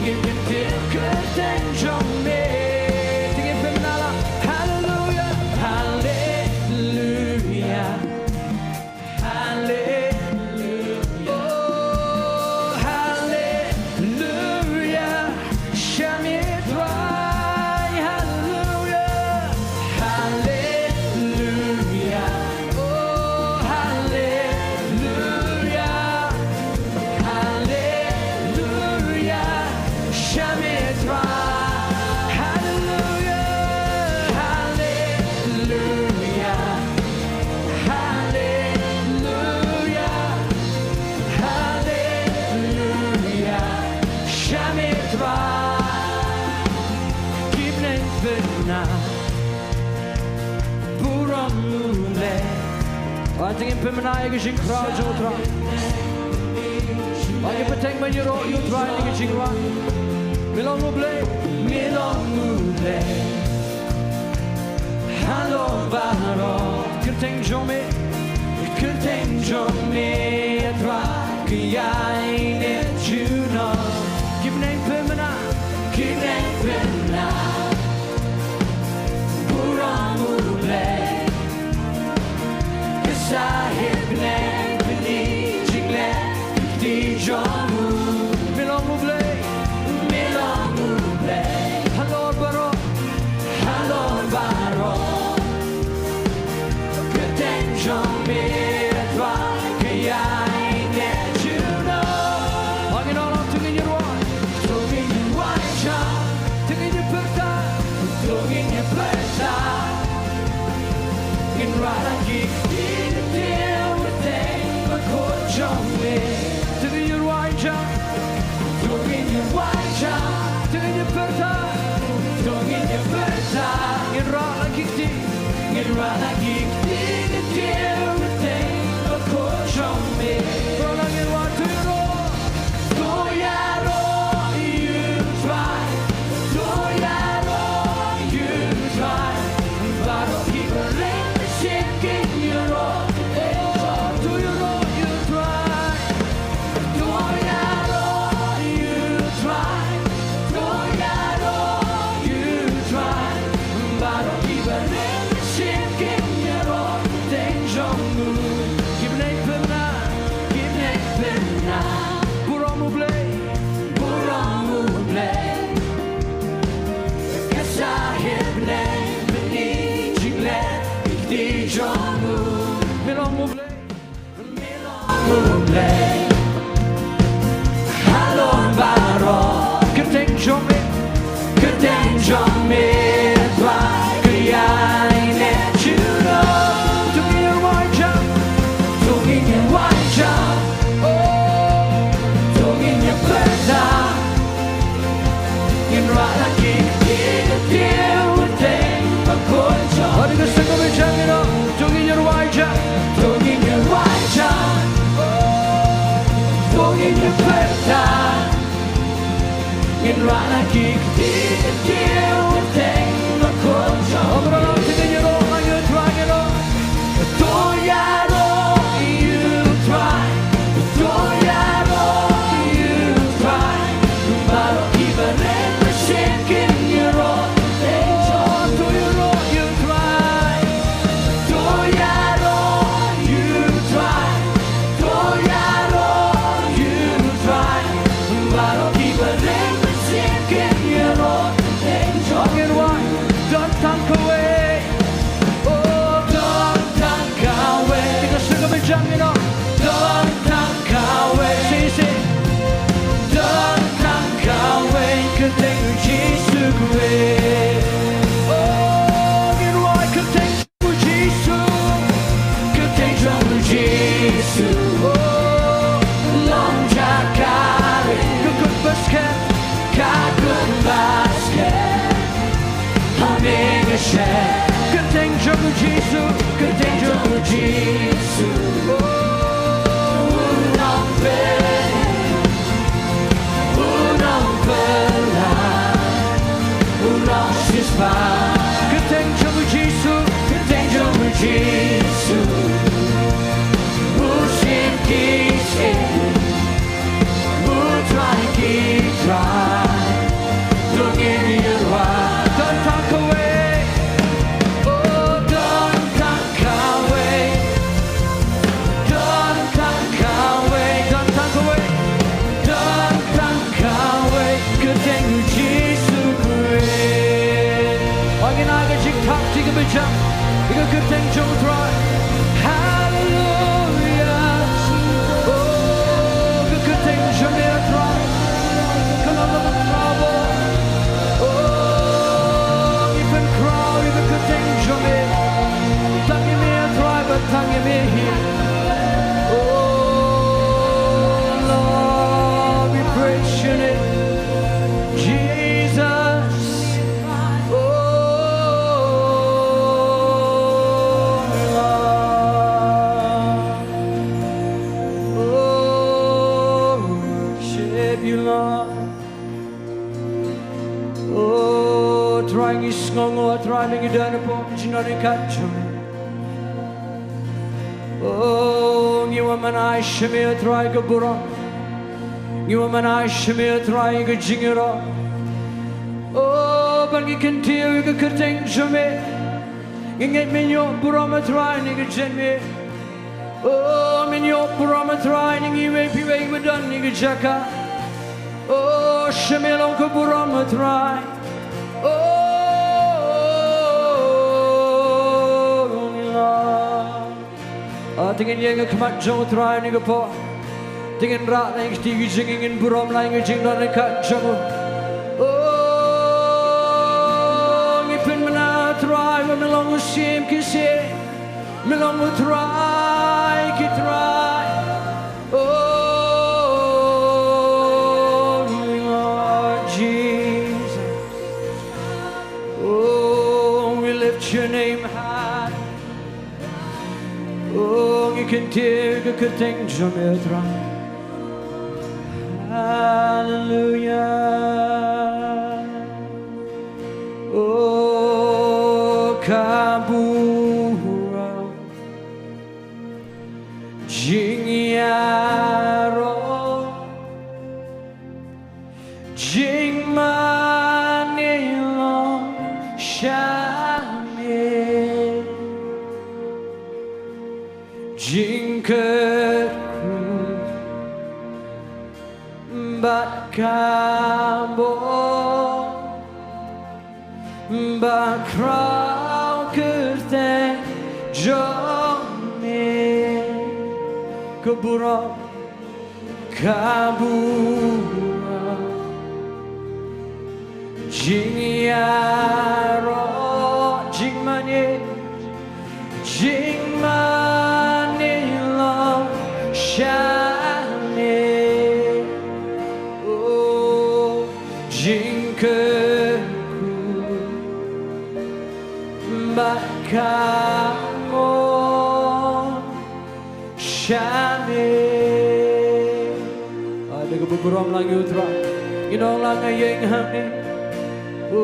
ngin kyntiew kyrteng jong me. Te ngin pynbna lah. Hallelujah, hallelujah. Hallelujah. Oh, hallelujah. Shah me Trai. Hallelujah. Hallelujah. Oh, hallelujah. Hallelujah. Shah me Trai. Hallelujah. Hallelujah. Hallelujah. Hallelujah. Shah me Trai. Ki bneng pynbna. Burom U Blei. Wat ngin pynbna ïa ka jingkhraw jong U Trai. Wat ngin bteng ban ïaroh ïa U Trai ïa ka jingrwai. Me long U Blei. Me long U Blei. Halor baroh. Kyrteng jong me. Kyrteng jong me, A Trai, ka ïaineh junom. Ki bneng pynbna. Ki bneng pynbna. Burom U Blei. Ka sahit bneng pyni jingleh kti jong u. Me long U Blei. Me long U Blei. Halor baroh. Halor baroh. Kyrteng jong me, A Trai, ka ïaineh junom. Ngin ong, to ngin ïarwai. To ngin ïarwai jam. To ngin ïapyrta. To ngin ïapyrta. Ngin rah la ki kti, ngin tip kyrteng bakhuid jong me. To ngin ïarwai jam. To ngin ïarwai jam. To ngin ïapyrta. To ngin ïapyrta. Ngin rah la ki kti. Ngin rah la ki kti, ngin tip kyrteng bakhuid jong me. Rah la ngin wan, to ïaroh. To ïaroh ïa U Trai. To ïaroh ïa U Trai. Baroh kiba ring mynsiem kin ïaroh. To ïaroh ïa U Trai. To ïaroh ïa U Trai. To ïaroh ïa U Trai. Baroh kiba ring mynsiem kin ïaroh. Ngin rah na ki ktien, ki ktien, kyrteng bakhuid jong U Trai. Ngin rah, ngin rah, ngin rah. To ïaroh ïa U Trai, to ïaroh ïa U Trai. Baroh kiba ren ba shim kin ïaroh. To ïaroh ïa U Trai, to ïaroh ïa U Trai, to ïaroh ïa U Trai. Baroh kiba ren ba shim kin ïaroh. Ngin wai, don tang kawei. Oh, don tang kawei. Kita sing kawei, jam, you know. Don tang kawei. Sing, sing. Don tang kawei. Kyrteng U Jisu kawei. Oh, ngin wai kyrteng U Jisu. Kyrteng jong U Jisu. Oh, long jaka ri. Ka kut basket. Ka kut basket. Hynrei ka shet. Kyrteng jong U Jisu, kyrteng jong U Jisu. U nongpynim, u nongpynlait, u nongsiewspah. Kyrteng jong U Jisu, kyrteng jong U Jisu. U shim ki shyieng. U Trai ki trai, to ngin ïa rwai. Don tang kawei. Oh, don tang kawei. Don tang kawei. Don tang kawei. Don tang kawei. Kyrteng U Jisu kawei. Ngin ai ka jingthap, jingkyrpad ïa ka kyrteng jong U Trai. Haleluia. Oh, ka kyrteng jong me, U Trai, ka long kaba khraw bha. Oh, ngi pynkhraw ïa ka kyrteng jong me. Tang ïa me, U Trai, bad tang ïa me hi. Oh, Lord, we praise your name, Jesus. Oh, Lord. Oh, worship you, Lord. Oh, Trai, ngi sngewnguh, Trai, ba ngi don hapoh ka jingdon ryngkat jong me. Oh, ngi wan ban ai sha me, Trai, ka burom. Ngi wan ban ai sha me, Trai, ka jingïaroh. Oh, ba ngi kyntiew ïa ka kyrteng jong me. Ngi ngeit men ïoh burom, Trai, na ka jingim. Oh, men ïoh burom, Trai, na ngi iwei pa iwei ba don ha ka jaka. Oh, sha me long ka burom, Trai. Oh, ngi lah. Ah, te ngin ïeng ha khmat jong U Trai ha kane ka por. Te ngin rah la ïa ka jingim, ngin burom la ïa ka jingdon ryngkat jong u. Oh, ngi pynbna, Trai, ba me long U Syiem ki syiem. Me long U Trai ki trai. Oh, Lord Jesus. Oh, we lift your name high. Oh, ngi kyntiew ïa ka kyrteng jong me, Trai. Hallelujah. Oh, ka burom, jingïaroh, jingmane long sha me. Jingkyrkhu bad ka bor ba khraw kyrteng jong me. Ka burom, ka burom, jingïaroh, jingmane, jingmane long sha me. Oh, jingkyrkhu bad ka bor sha me. Da kaba burom lang ïa u Trai. Ngin ong lang, nga ïeng hangne. O,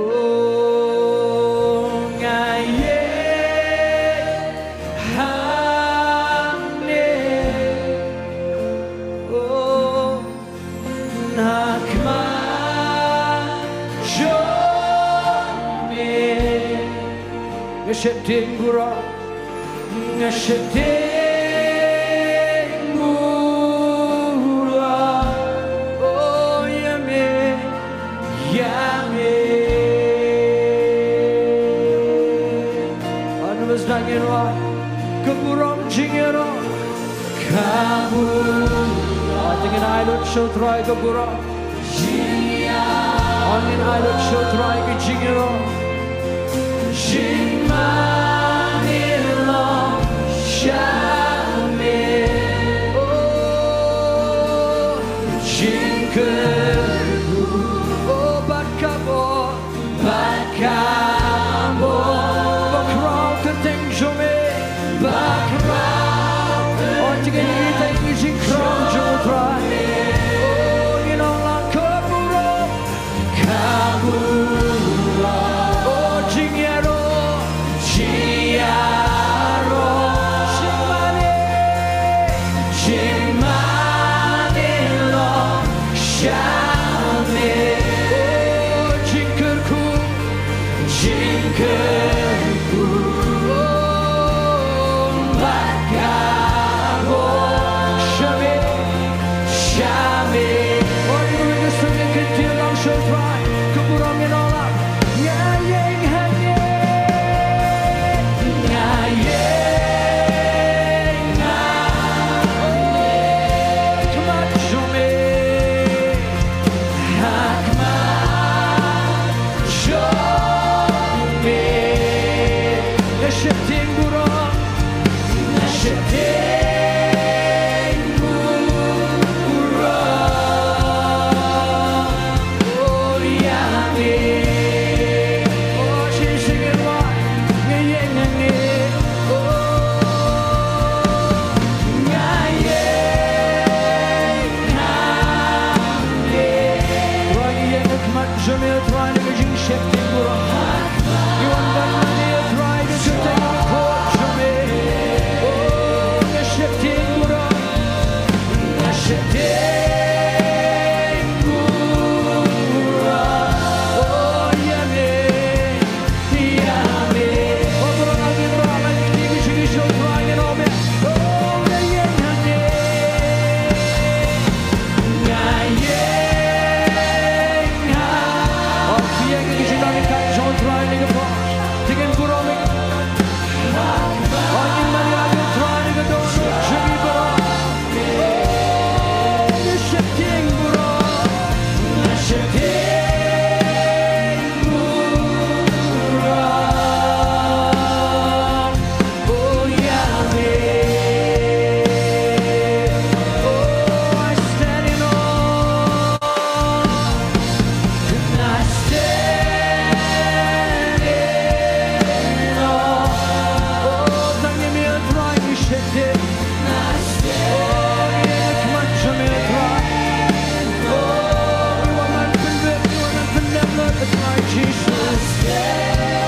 nga ïeng hangne. O, na khmat jong me. Nga sheptieng burom. Nga sheptieng burom. O, ïa me, ïa me. Ano bas dang ïa, ka burom jingïaroh. Ka burom. Te ngin ai lut sha u Trai ka burom. Ngin ai lut sha u Trai ka jingïaroh. Jingmane long sha me. O, jingkyrkhu. O, bad ka bor. Bad ka bor. Ba khraw kyrteng jong me. Ba khraw. O, te ngin ïa ïeit ïa ka jingkhraw jong u Trai. O, ngin ong lang ka burom. Ka burom. O, jingïaroh. Jingïaroh. Jingmane. Jingmane long sha me. O, jingkyrkhu. Jingkyrkhu. O, bad ka bor. Sha me. Sha me. O, ïa ka song ka kyntien lang sha u Trai. Ka burom ïa u Trai. Nga ïeng hangne. Nga ïeng hangne. Khmat jong me. Ha khmat jong me. Nga sheptieng burom. Nga sheptieng burom. O, ïa me. O, sing, sing it, why? Nga ïeng hangne. O, nga ïeng hangne. Trai, ngi ïeng ha khmat jong me, Trai, na ka jingsheptieng burom. Ngi wan ban mane, Trai, ka kyrteng ka khot jong me. O, nga sheptieng burom. Nga sheptieng burom. O, ïa me. Ïa me. O, burom, ngi burom, ngi kti, ngi kti, ngi kti, Trai, ngi ong me. O, nga ïeng hangne. Nga ïeng hangne. O, ïa ngi ki jingdon ïa ka jong u Trai ha kane ka por. Te ngin burom ïa. O, ngin mane ïa u Trai ha ka dohnud jong ngi baroh. Nga sheptieng burom. Nga sheptieng burom. Oh, Yahweh. Oh, I stand in awe. And I stand in awe. Oh, tang ïa me, Trai, ngi sheptieng. Oh, ïa ka khmat jong me, Trai. Oh, ngi wan ban pynbeit, ngi wan ban pyndem, Lord, Trai Jesus.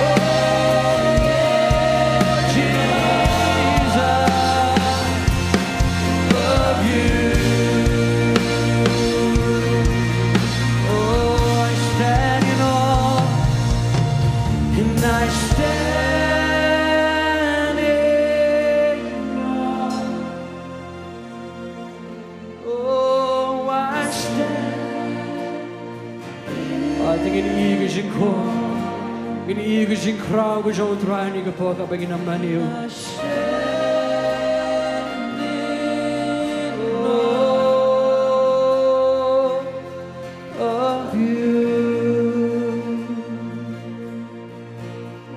Oh, Jesus, love you. Oh, I stand in awe, and I stand in awe. Oh, I stand. Ai, te ngin ïohi ka jingkhraw. Ngin ïohi ka jingkhraw ka jong u Trai ha kane ka por kaba ngin ym mane ïa u. Of you.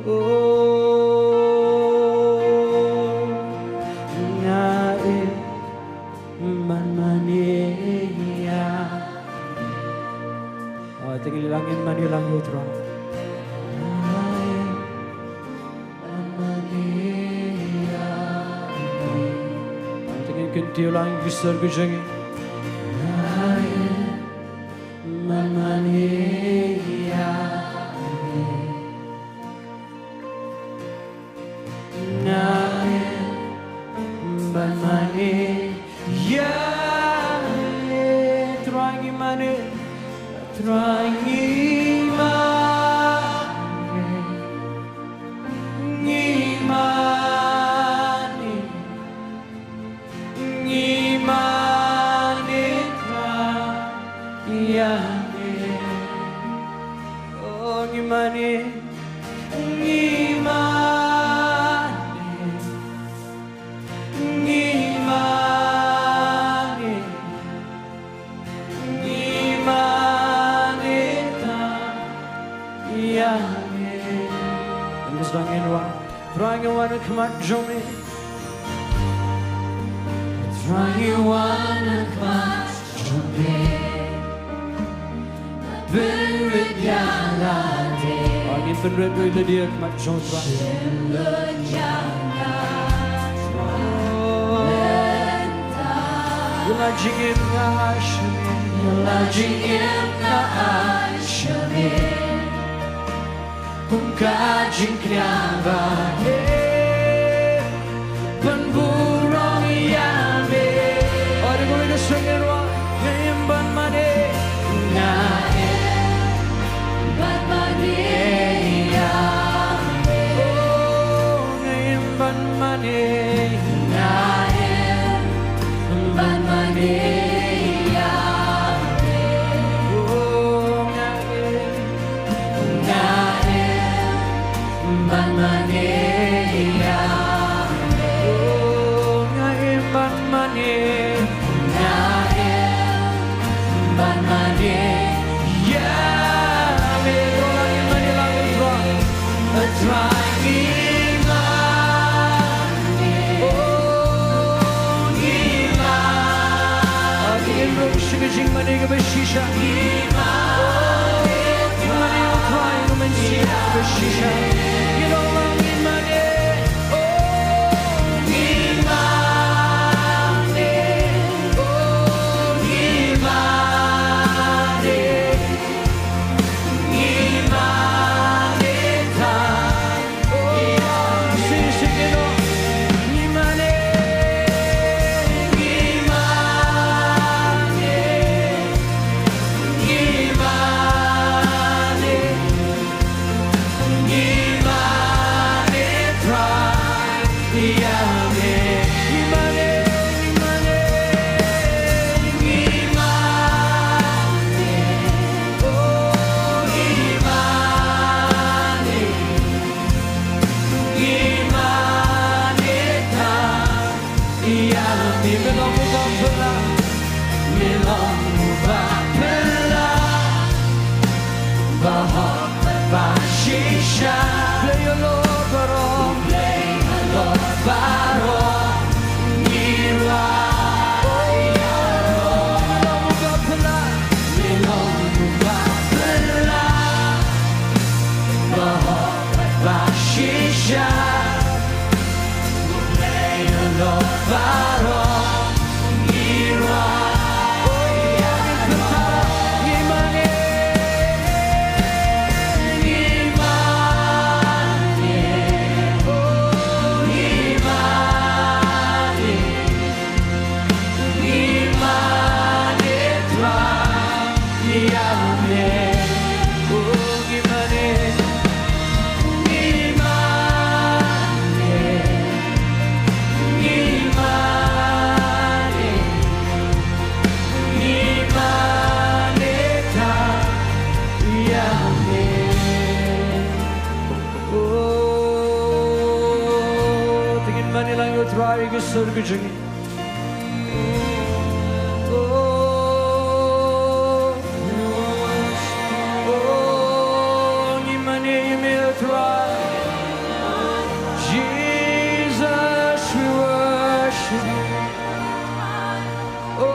Oh, nga im ban mane ïa. Oh, te ngin ïa lang im ban ïa lang ïa u Trai. Nga im ban mane ïa. Oh, te ngin kyntiew lang ïa ki sur ki jong ngi. Nga im Mane, Trai ngi mane, ngi mane, ngi mane Trai ïa me. Oh, ngi mane, ngi mane, ngi mane. Ngi mane Trai ïa me. Ngi sdang ïa ngi ruh. Trai ngi wan ha khmat jong me. Trai ngi wan ha khmat jong me. Pynrit ïa lade. Ah, ngin pynrit ruh ïa lade ha khmat jong Trai. Ïa la jingim nga ai sha me. Ïa la jingim nga ai sha me. Kum ka jingkñia ba eh ban burom ïa me. Oh, dei kawei ka seng ïa ruh. Nga im ban mane. Nga im ban mane ïa me. Oh, nga im ban mane. Nga im ban mane ïa me. Oh, nga im, nga im ban mane ïa me. Oh, nga im ban mane. Nga im ban mane ïa me. Ko la im mane la im ko. A Trai ngi mane. Oh, ngi mane. A ngi im ruh sha ka jingmane kaba shisha. Ngi mane. Oh, ngi mane, oh Trai, ngi mane kaba shisha. Ngi long ngi mane. Oh, ngi mane. Oh, ngi mane. Ngi mane Trai. Oh, sing, sing it out. Ngi mane, ngi mane, ngi mane. Ngi mane Trai ïa me. Ngi mane, ngi mane, ngi mane. Oh, ngi mane, ngi mane Trai. Ïa me, me long uba phylla, me long uba phylla, ba hok bad ba shisha. Blei halor baroh, Blei halor baroh, ngi rwai ïa me. Me long uba phylla, me long uba phylla, ba hok bad ba shisha. Ngi mane Trai ïa me. Oh, ngi mane, ngi mane, ngi mane, ngi mane Trai ïa me. Oh, te ngin mane lang ïa u Trai ha ka sur ka jong ngi. Oh, oh, ngi mane ïa me, Trai. Jesus, we worship. Oh,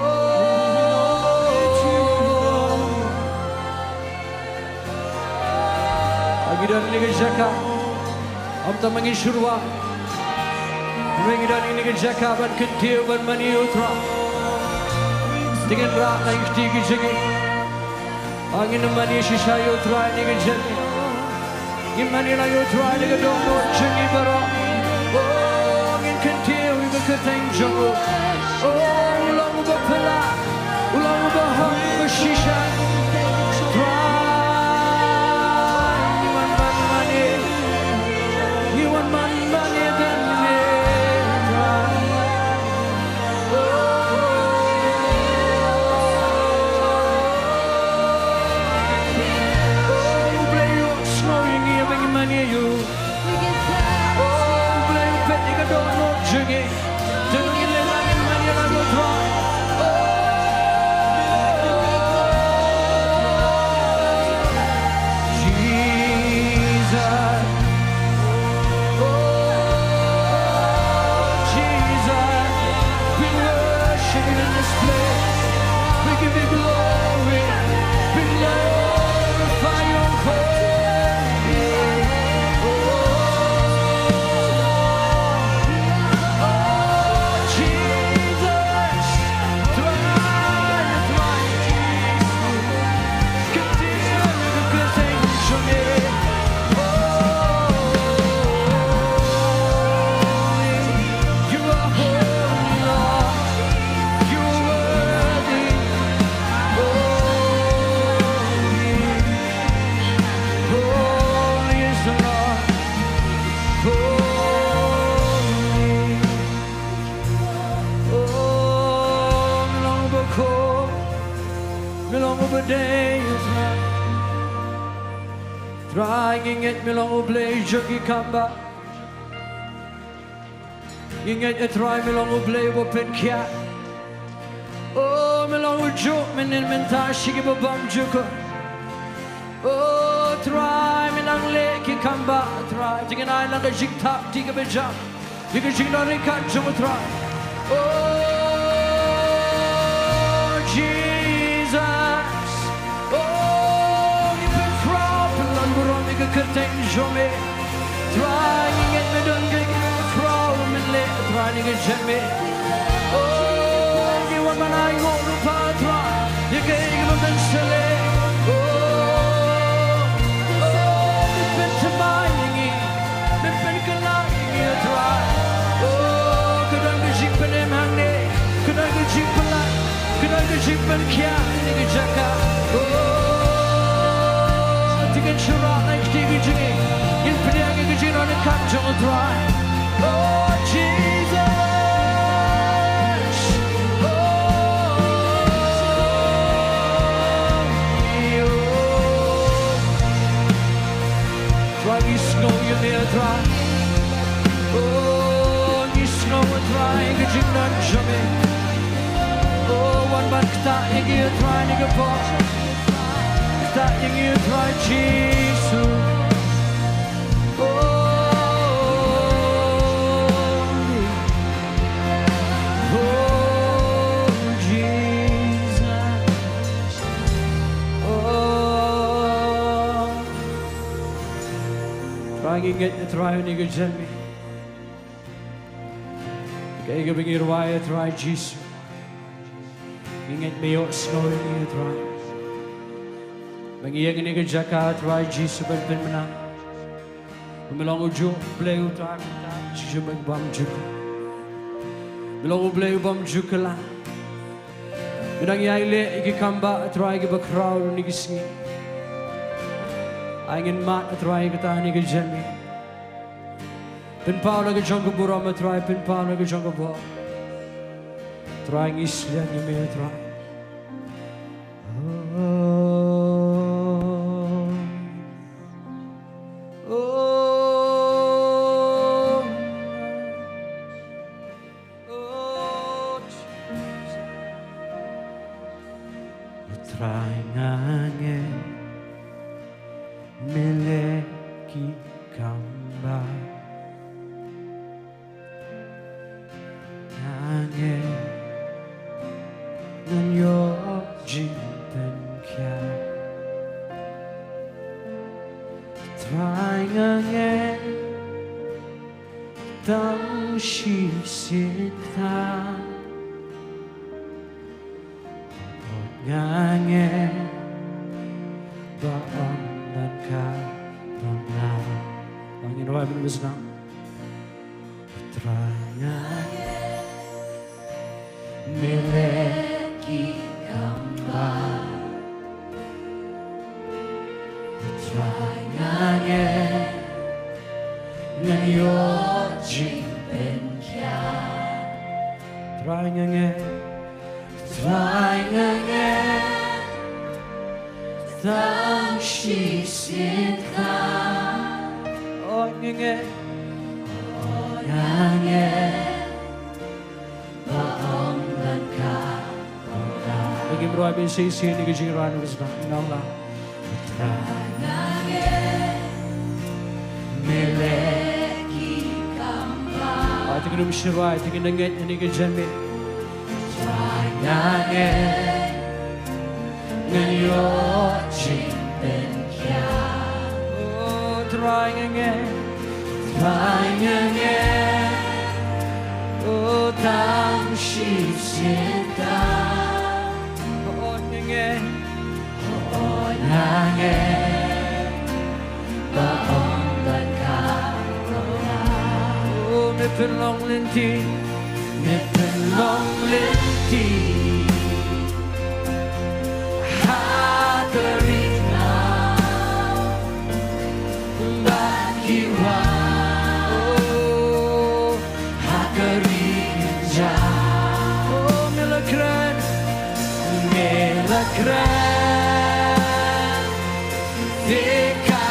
ngi don ha kane ka jaka. Ym tang ma ngi shuwa. Hynrei ngi don ha kane ka jaka ban kyntiew, ban mane ïa u Trai. Te ngin rah na ki kti ki jingim. Ngin mane shisha ïa u Trai ha kane ka jaka. Ngin mane lang ïa u Trai na ka dohnud jong ngi baroh. Oh, ngin kyntiew ïa ka kyrteng jong u. Oh, u long uba phylla, u long uba hok, uba shisha. Me long uba dei, Trai. Trai, ngi ngeit me long U Blei jong ki kambah. Ngi ngeit, A Trai, me long U Blei uba pynkhiah. O, me long ujuh mynhynnin mynta sha kiba bymjukut. O Trai, me nang leh ki kambah, Trai. Te ngin ai lang ka jingthap kti kaba jam ïa ka jingdon ryngkat jong U Trai. O Jesus. O, ngi pynkhraw pynlong burom ïa ka kyrteng jong me. Trai, ngi ngeit me don kaei kaei ba khraw men leh, Trai, ïa ka jingim. O, ngi wan ban ainguh ruh pat, Trai, ïa kaei kaba men sa leh. O, o, men pynthymmai ïa ngi, men pynkylla ïa ngi, Trai. O, ka don ka jingpynim hangne, ka don ka jingpynlait, ka don ka jingpynkhiah ïa ka jaka. O, te ngin shah rah na ka kti ka jong ngi, ngin pdiang ïa ka jingdon ryngkat jong U Trai. O Jesus. O, Trai, ngi sngew ïa me, Trai. O, ngi sngew, Trai, ka jingdon jong me. O, wan ban ktah ïa ngi, Trai, ha kane ka por. Ktah ïa ngi, Trai Jisu. O, o, Jesus. O, Trai, ngi ngeit, Trai, ha kane ka janmiet, kaei kaba ngi rwai, Trai Jisu, ngi ngeit me ïohsngew ïa ngi, Trai. Ba ngi ïeng ha kane ka jaka, Trai Jisu, ban pynbna ba me long ujuh U Blei uta uta shisha ba bymjukut. Me long U Blei u bymjukut. Me dang ïai leh ïa ki kambah, Trai, kiba khraw ha kine ki sngi. Ai ngin mad, Trai, kata ha kane ka janmiet. Pynpaw la ka jong ka burom, Trai, pynpaw la ka jong ka bor. Trai, ngi slem ïa me, Trai. O, o, o, Jesus. O Trai, nga ngeit me leh ki kambah. Nga ngeit ngan ïoh jingpynkhiah. Trai, nga ngeit tang shisien tang. Nga ngeit ba ym don kaba ngam. Ngin rwai mynba sdang. Trai, nga ngeit me leh ki kambah. Trai, nga ngeit ngan ïoh jingpynkhiah. Trai, nga ngeit. Trai, nga ngeit tang shisien tang. O, nga ngeit. O, nga ngeit ba ym don kaba ngam. Ngim rwai mynshwa shisien ïa ka jingrwai, ngi sdang, ngi ong lang. Trai, nga ngeit me leh ki kambah. Ai, te ngin ym shyrwai, te ngin ngeit ha kane ka janmiet. Trai, nga ngeit ngan ïoh jingpynkhiah. O Trai, nga ngeit. Trai, nga ngeit. O, tang shisien tang. O, nga ngeit. O, nga ngeit ba ym don kaba ngam. O, me pynlong lynti. Me pynlong lynti ha ka ri Khyndaw bad ki wah. O, ha ka ri Kynjah. O, me la kren. Me Kren, te ka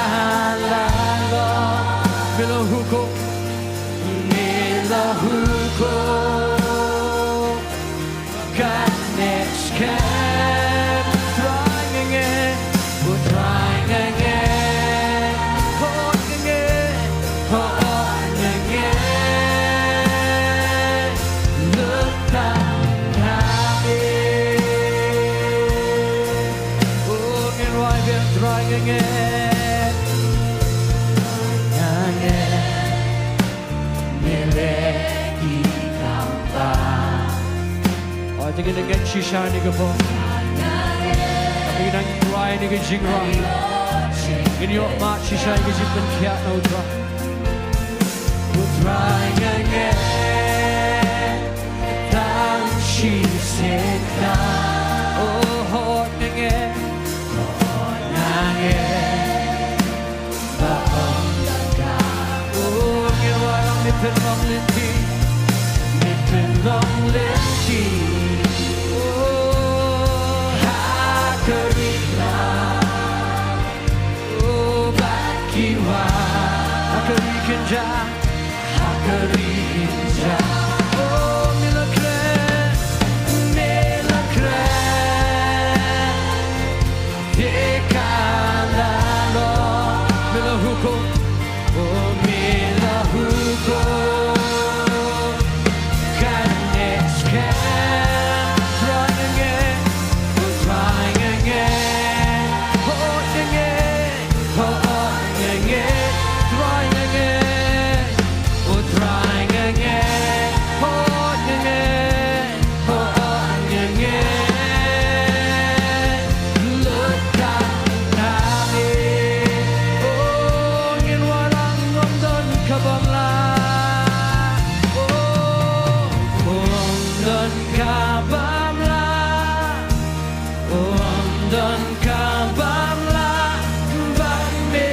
la long. Me la hukum, me la hukum. Kan neh skhem. Trai nga ngeit, oh Trai nga ngeit. Hok nga ngeit, hok nga ngeit. Lut tang ha me. Oh, ngin rwai biang, Trai nga ngeit. Nga ngeit. Me leh ki kam ba. Oh, te ngin ngeit shisha ïa kane ka por. Ngin nang trai ïa kane ka jingrwai. Ngin ïoh mad shisha ïa ka jingpynkhiah na U Trai. U Trai nga ngeit. Tang shisien ka. Oh, hok nga ngeit. Hok nga ngeit. Ba ong ka. Oh, ngin wallam, me pynlong lynti. Me pynlong lynti. Oh, ha ka ri Khlad. Oh, bad ki wah. Ha ka ri kynjah. Ha ka ri kynjah. Oh, me la kren. Me la kren. Te ka la long. Me la hukum. Oh, me la hukum. Kan neh skhem. Trai nga ngeit. Oh, Trai nga ngeit. Oh, nga ngeit. Oh, nga ngeit. Trai nga ngeit. Oh, Trai nga ngeit. Oh, nga ngeit. Oh, nga ngeit. Lut tang ha me. Oh, ngin wallam, ym don kaba ym lah. Oh, ym don kaba ym lah. Ym don kaba ym lah bad me.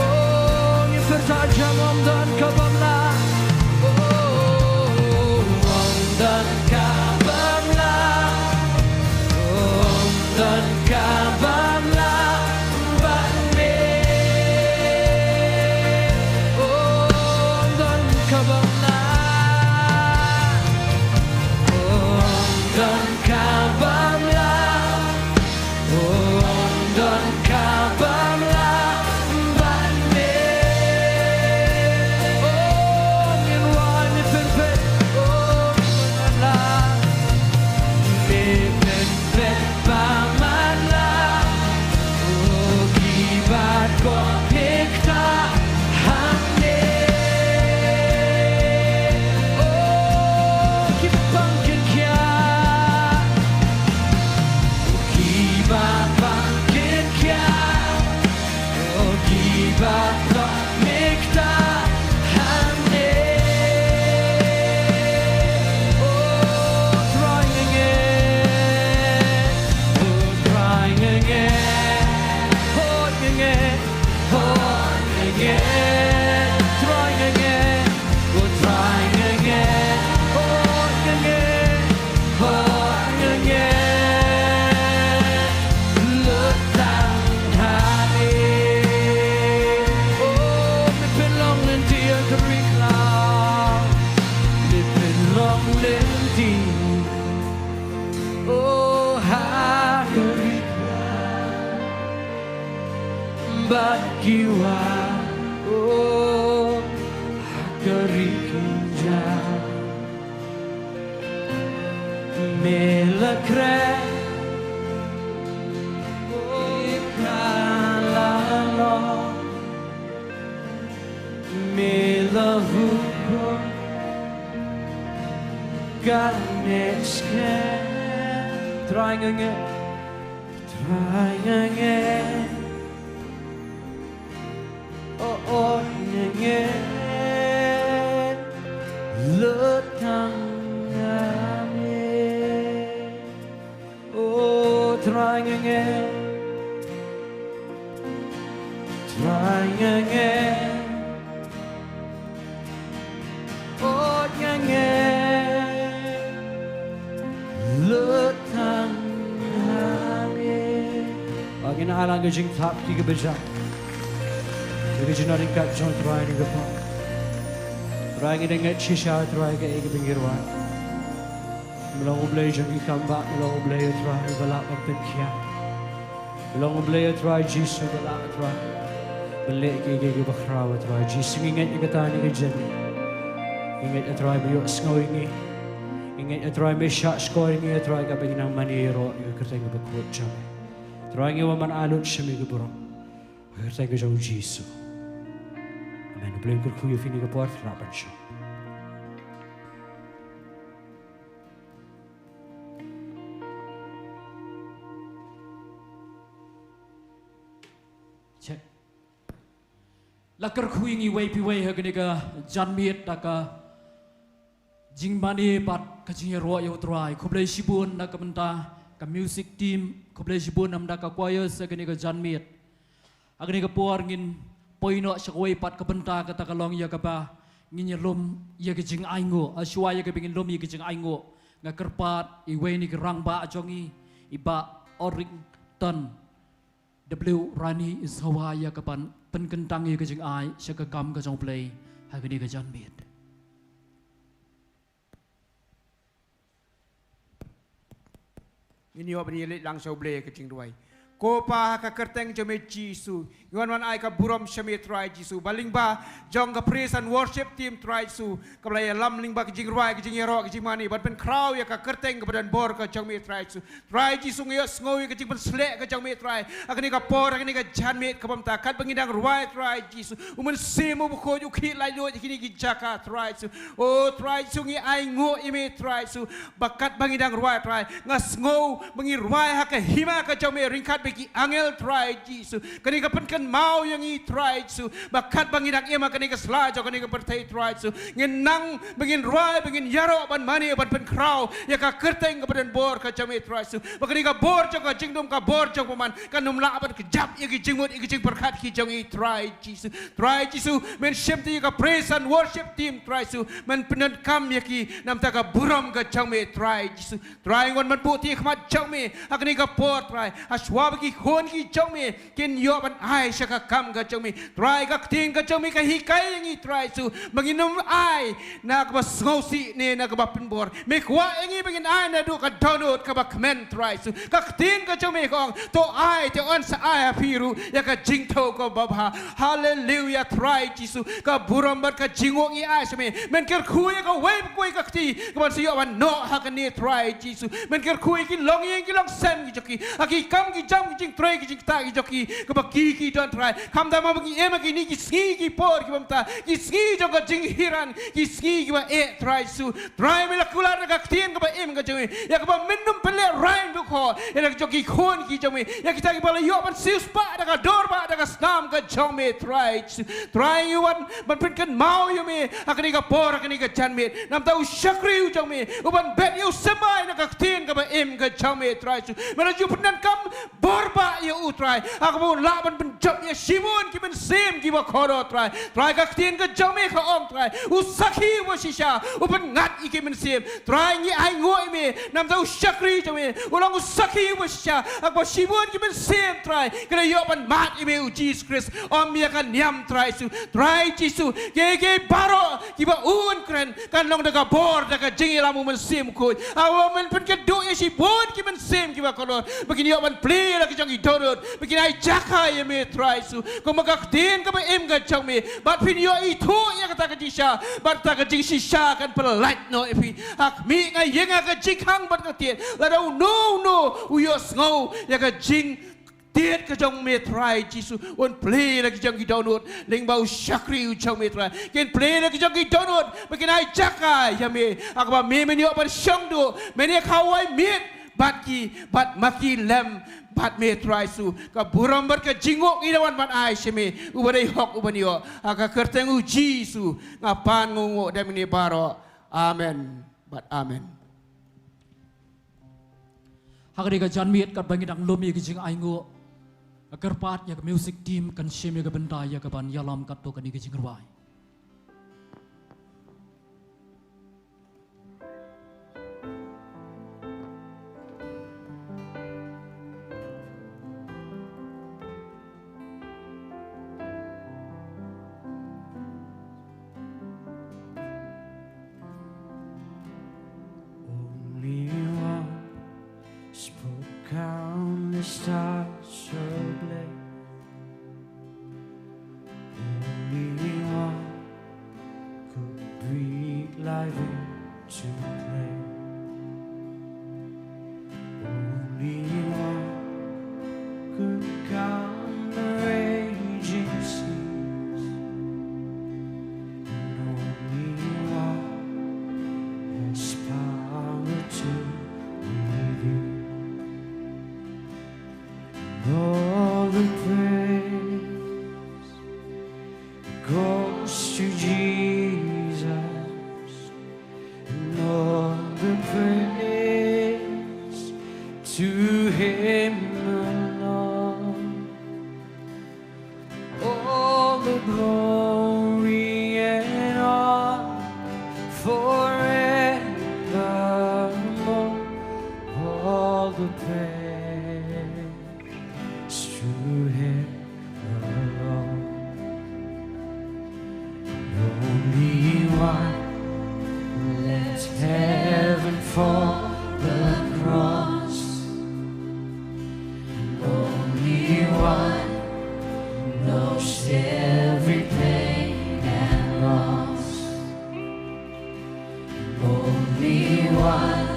Oh, ngin pyrshah jam, ym don kaba ym lah. Oh, ym don kaba ym lah. Oh, ym don kaba ym lah bad me. Oh, ym don kaba ym lah. Oh, ym don kaba ym lah. Oh, ym don kaba ym lah bad me. Oh, ngin wad, ngin pynpeit. Oh, ym don lah. Me pynpeit ba man lah. Oh, kiba kohnguh ktah hangne. Oh, kiba pang kynkhiah. Oh, kiba pang kynkhiah. Oh, kiba kohnguh ktah hangne. Oh, Trai nga ngeit. Oh, Trai nga ngeit. Hok nga ngeit. Hok nga ngeit. Trai nga ngeit. Oh, Trai nga ngeit. Hok nga ngeit. Hok nga ngeit. Lut tang ha me. Oh, me pynlong lynti ha ka ri Khlad. Me pynlong lynti. Oh, ha ka ri Khlad. Bad ki wah. Oh, ha ka ri kynjah. Me la kren. Oh, ka la long. Me la hukum. Kan neh skhem. Trai nga ngeit. Trai nga ngeit. Oh, oh, nga ngeit. Lut tang ha me. Oh, Trai nga ngeit. Trai nga ngeit. Oh, nga ngeit. Lut tang ha me. Ba ngin ai lang ka jingthap ki kaba jam. Ïa ka jingryngkat jong Trai ha kane ka por. Trai ngi da ngeit shisha Trai kaei kaba ngi rwai. Me long U Blei jong ki kam bah, me long U Blei Trai ba lah ban pynkhiah. Me long U Blei Trai Jisu ba lah Trai ban leh kiei kiei kiba khraw Trai Jisu. Ngi ngeit ïa kata ha kane ka janmiet. Ngi ngeit Trai ba ïohsngew ïa ngi. Ngi ngeit Trai ba shah shkor ïa ngi Trai kaba ngi nang mane ïaroh ïa ka kyrteng kaba khuid jong me. Trai ngi wan ban ai lut sha me ka burom ha ka kyrteng ka jong U Jisu. Amen. U Blei un kyrkhu ïa phi ha kane ka por, lah ban shong. Check. La kyrkhu ïa ngi iwei pa iwei ha kane ka janmiet da ka jingmane bad ka jingïaroh ïa U Trai. Khublei shibun na ka bynta ka music team, khublei shibun namar ka choir ha kane ka janmiet. Ha kane ka por ngin poi noh sha kawei pat ka bynta, kata ka long ïa kaba ngin ïalum ïa ka jingainguh. Hashwa ïa kaba ngin lum ïa ka jingainguh, nga kyrpad ïa iwei na ki rangbah jong ngi, i Bah Orrington W Rani Sawa, ïa kaban pynkyntang ïa ka jingai sha ka kam ka jong U Blei ha kane ka janmiet. Ngin ïoh ban ïaleit lang sha U Blei ha ka jingrwai. Ko Pa, ha ka kyrteng jong me Jisu, ngi wan wan ai ka burom sha me Trai Jisu. Ba lyngba jong ka praise and worship team Trai Jisu, kaba la ïalam lyngba ka jingrwai, ka jingïaroh, ka jingmane, ban pynkhraw ïa ka kyrteng kaba don bor ka jong me Trai Jisu. Trai Jisu, ngi ïohsngew ïa ka jingpynsleh ka jong me Trai ha kane ka por, ha kane ka janmiet kaba mynta, katba ngi dang rwai Trai Jisu, U Mynsiem Bakhuid u khih laitluid ha kine ki jaka Trai Jisu. O Trai Jisu, ngi ainguh ïa me Trai Jisu, ba katba ngi dang rwai Trai, nga sngew ba ngi rwai ha ka hima ka jong me ryngkat bad ki angel Trai Jisu. Kane ka pynkynmaw ïa ngi Trai Jisu, ba katba ngi dang im ha kane ka sla jong kane ka pyrthei Trai Jisu, ngin nang ba ngin rwai, ba ngin ïaroh ban mane, ban pynkhraw ïa ka kyrteng kaba don bor ka jong me Trai Jisu. Ba kane ka bor jong ka jingdum, ka bor jong bymman, kan ym lah ban kjap ïa ki jingmut, ïa ki jingpyrkhat ki jong ngi Trai Jisu. Trai Jisu, men shim ïa ka praise and worship team Trai Jisu, men pyndonkam ïa ki namar ka burom ka jong me Trai Jisu. Trai, ngi wan ban buh ïa ki khmat jong me ha kane ka por Trai, hashwa ba ki khun ki jong me kin ïoh ban ai sha ka kam ka jong me. Trai, ka ktien ka jong me ka hikai ïa ngi Trai Jisu, ba ngin ym ai na kaba sngewsih ne na kaba pynbor. Me kwah ïa ngi ba ngin ai naduh ka dohnud kaba kmen Trai Jisu. Ka ktien ka jong me ka ong, to ai, te yn sa ai ha phi ruh ïa ka jingthoh kaba bha. Haleluia Trai Jisu. Ka burom bad ka jingnguh ngi ai sha me. Men kyrkhu ïa kawei pa kawei ka kti kaban sa ïoh ban noh ha kane Trai Jisu. Men kyrkhu ïa ki longïing ki longsem ki jong ki, ha ki kam ki jam, ki jingtrei ki jingktah ki jong ki, kaba ki ki don Trai. Khamtam ba ngi im ha kine ki sngi ki por kiba mynta, ki sngi jong ka jinghiran, ki sngi kiba eh Trai Jisu. Trai, me la kular da ka ktien kaba im ka jong me, ïa kaba men ym pynlehrain bad khuid ïa la ka jong ki khun ki jong me, ïa kita kiba la ïoh ban siewspah da ka dor bad da ka snam ka jong me Trai Jisu. Trai, ngi wan ban pynkynmaw ïa me ha kane ka por, ha kane ka janmiet, namar u shakri u jong me, uban bet ïa u symbai na ka ktien kaba im ka jong me Trai Jisu. Me la ju pyndonkam bor bha ïa u Trai, ha kaba un lah ban pynjop ïa shibun ki mynsiem kiba kordor Trai. Trai, ka ktien ka jong me ka ong Trai, u sakhi uba shisha u pynngat ïa ki mynsiem. Trai, ngi ainguh ïa me namar u shakri jong me, u long u sakhi uba shisha, ha kaba shibun ki mynsiem Trai ki la ïoh ban mad ïa me U Jisu Khrist, ym ïa ka niam Trai Jisu. Trai Jisu, kiei kiei baroh kiba un kren kan long da ka bor, da ka jingïalam U Mynsiem Bakhuid. Haba men pynkynduh ïa shibun ki mynsiem kiba kordor, ba kin ïoh ban plie la ki jong ki dohnud, ba kin ai jaka ïa me Trai Jisu. Kumba ka ktien kaba im ka jong me, bad phin ïoh ithuh ïa kata ka jingshisha, bad kata ka jingshisha kan pyllait noh ïa phi. Ha khmih nga ïeng ha ka jingkhang bad ka tied, lada uno uno u ïohsngew ïa ka jing tied ka jong me Trai Jisu, un plie la ki jong ki dohnud lyngba u shakri u jong me Trai. Kin plie la ki jong ki dohnud ba kin ai jaka ïa me, ha kaba me men ïoh ban shong duh, men ïa kawei miet bad ki, bad ma ki lem bad me Trai Jisu. Ka burom bad ka jingnguh ngi da wan ban ai sha me, uba dei hok uban ïoh. Ha ka kyrteng U Jisu nga pan, nga nguh da mynne baroh. Amen bad amen. Ha kane ka janmiet katba ngi dang lum ïa ka jingainguh, nga kyrpad ïa ka music team kan shim ïa ka bynta ïa kaban ïalam katto katne ka jingrwai. Praise to him alone. Only one left heaven for the cross. Only one knows every pain and loss. Only one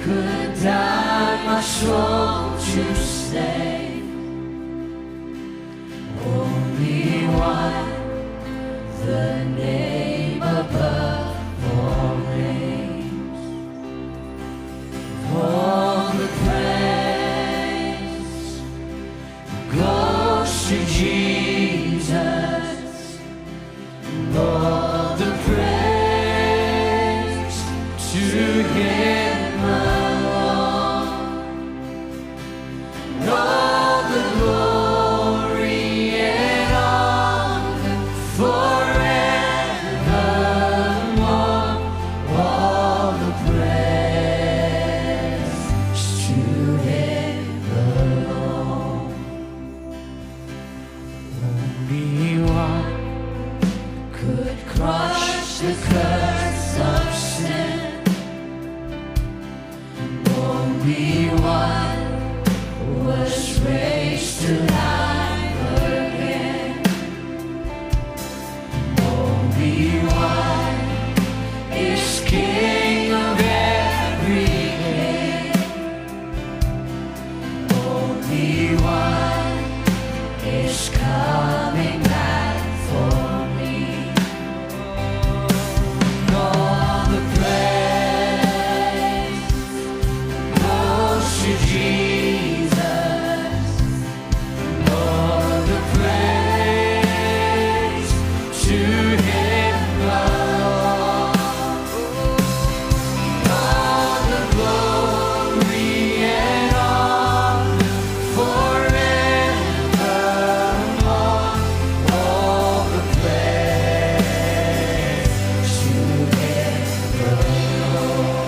could die my soul to save. Only one, the name above all names. All the praise goes to Jesus. All the praise to him alone. All the glory and honor forevermore. All the praise to him alone. Only one could crush the curse of sin. Only one was raised to life again. Only one is King of every king. Only one is coming back for me. All the praise goes to Jesus. All the praise to him alone. All the glory and honor forevermore. All the praise to him alone.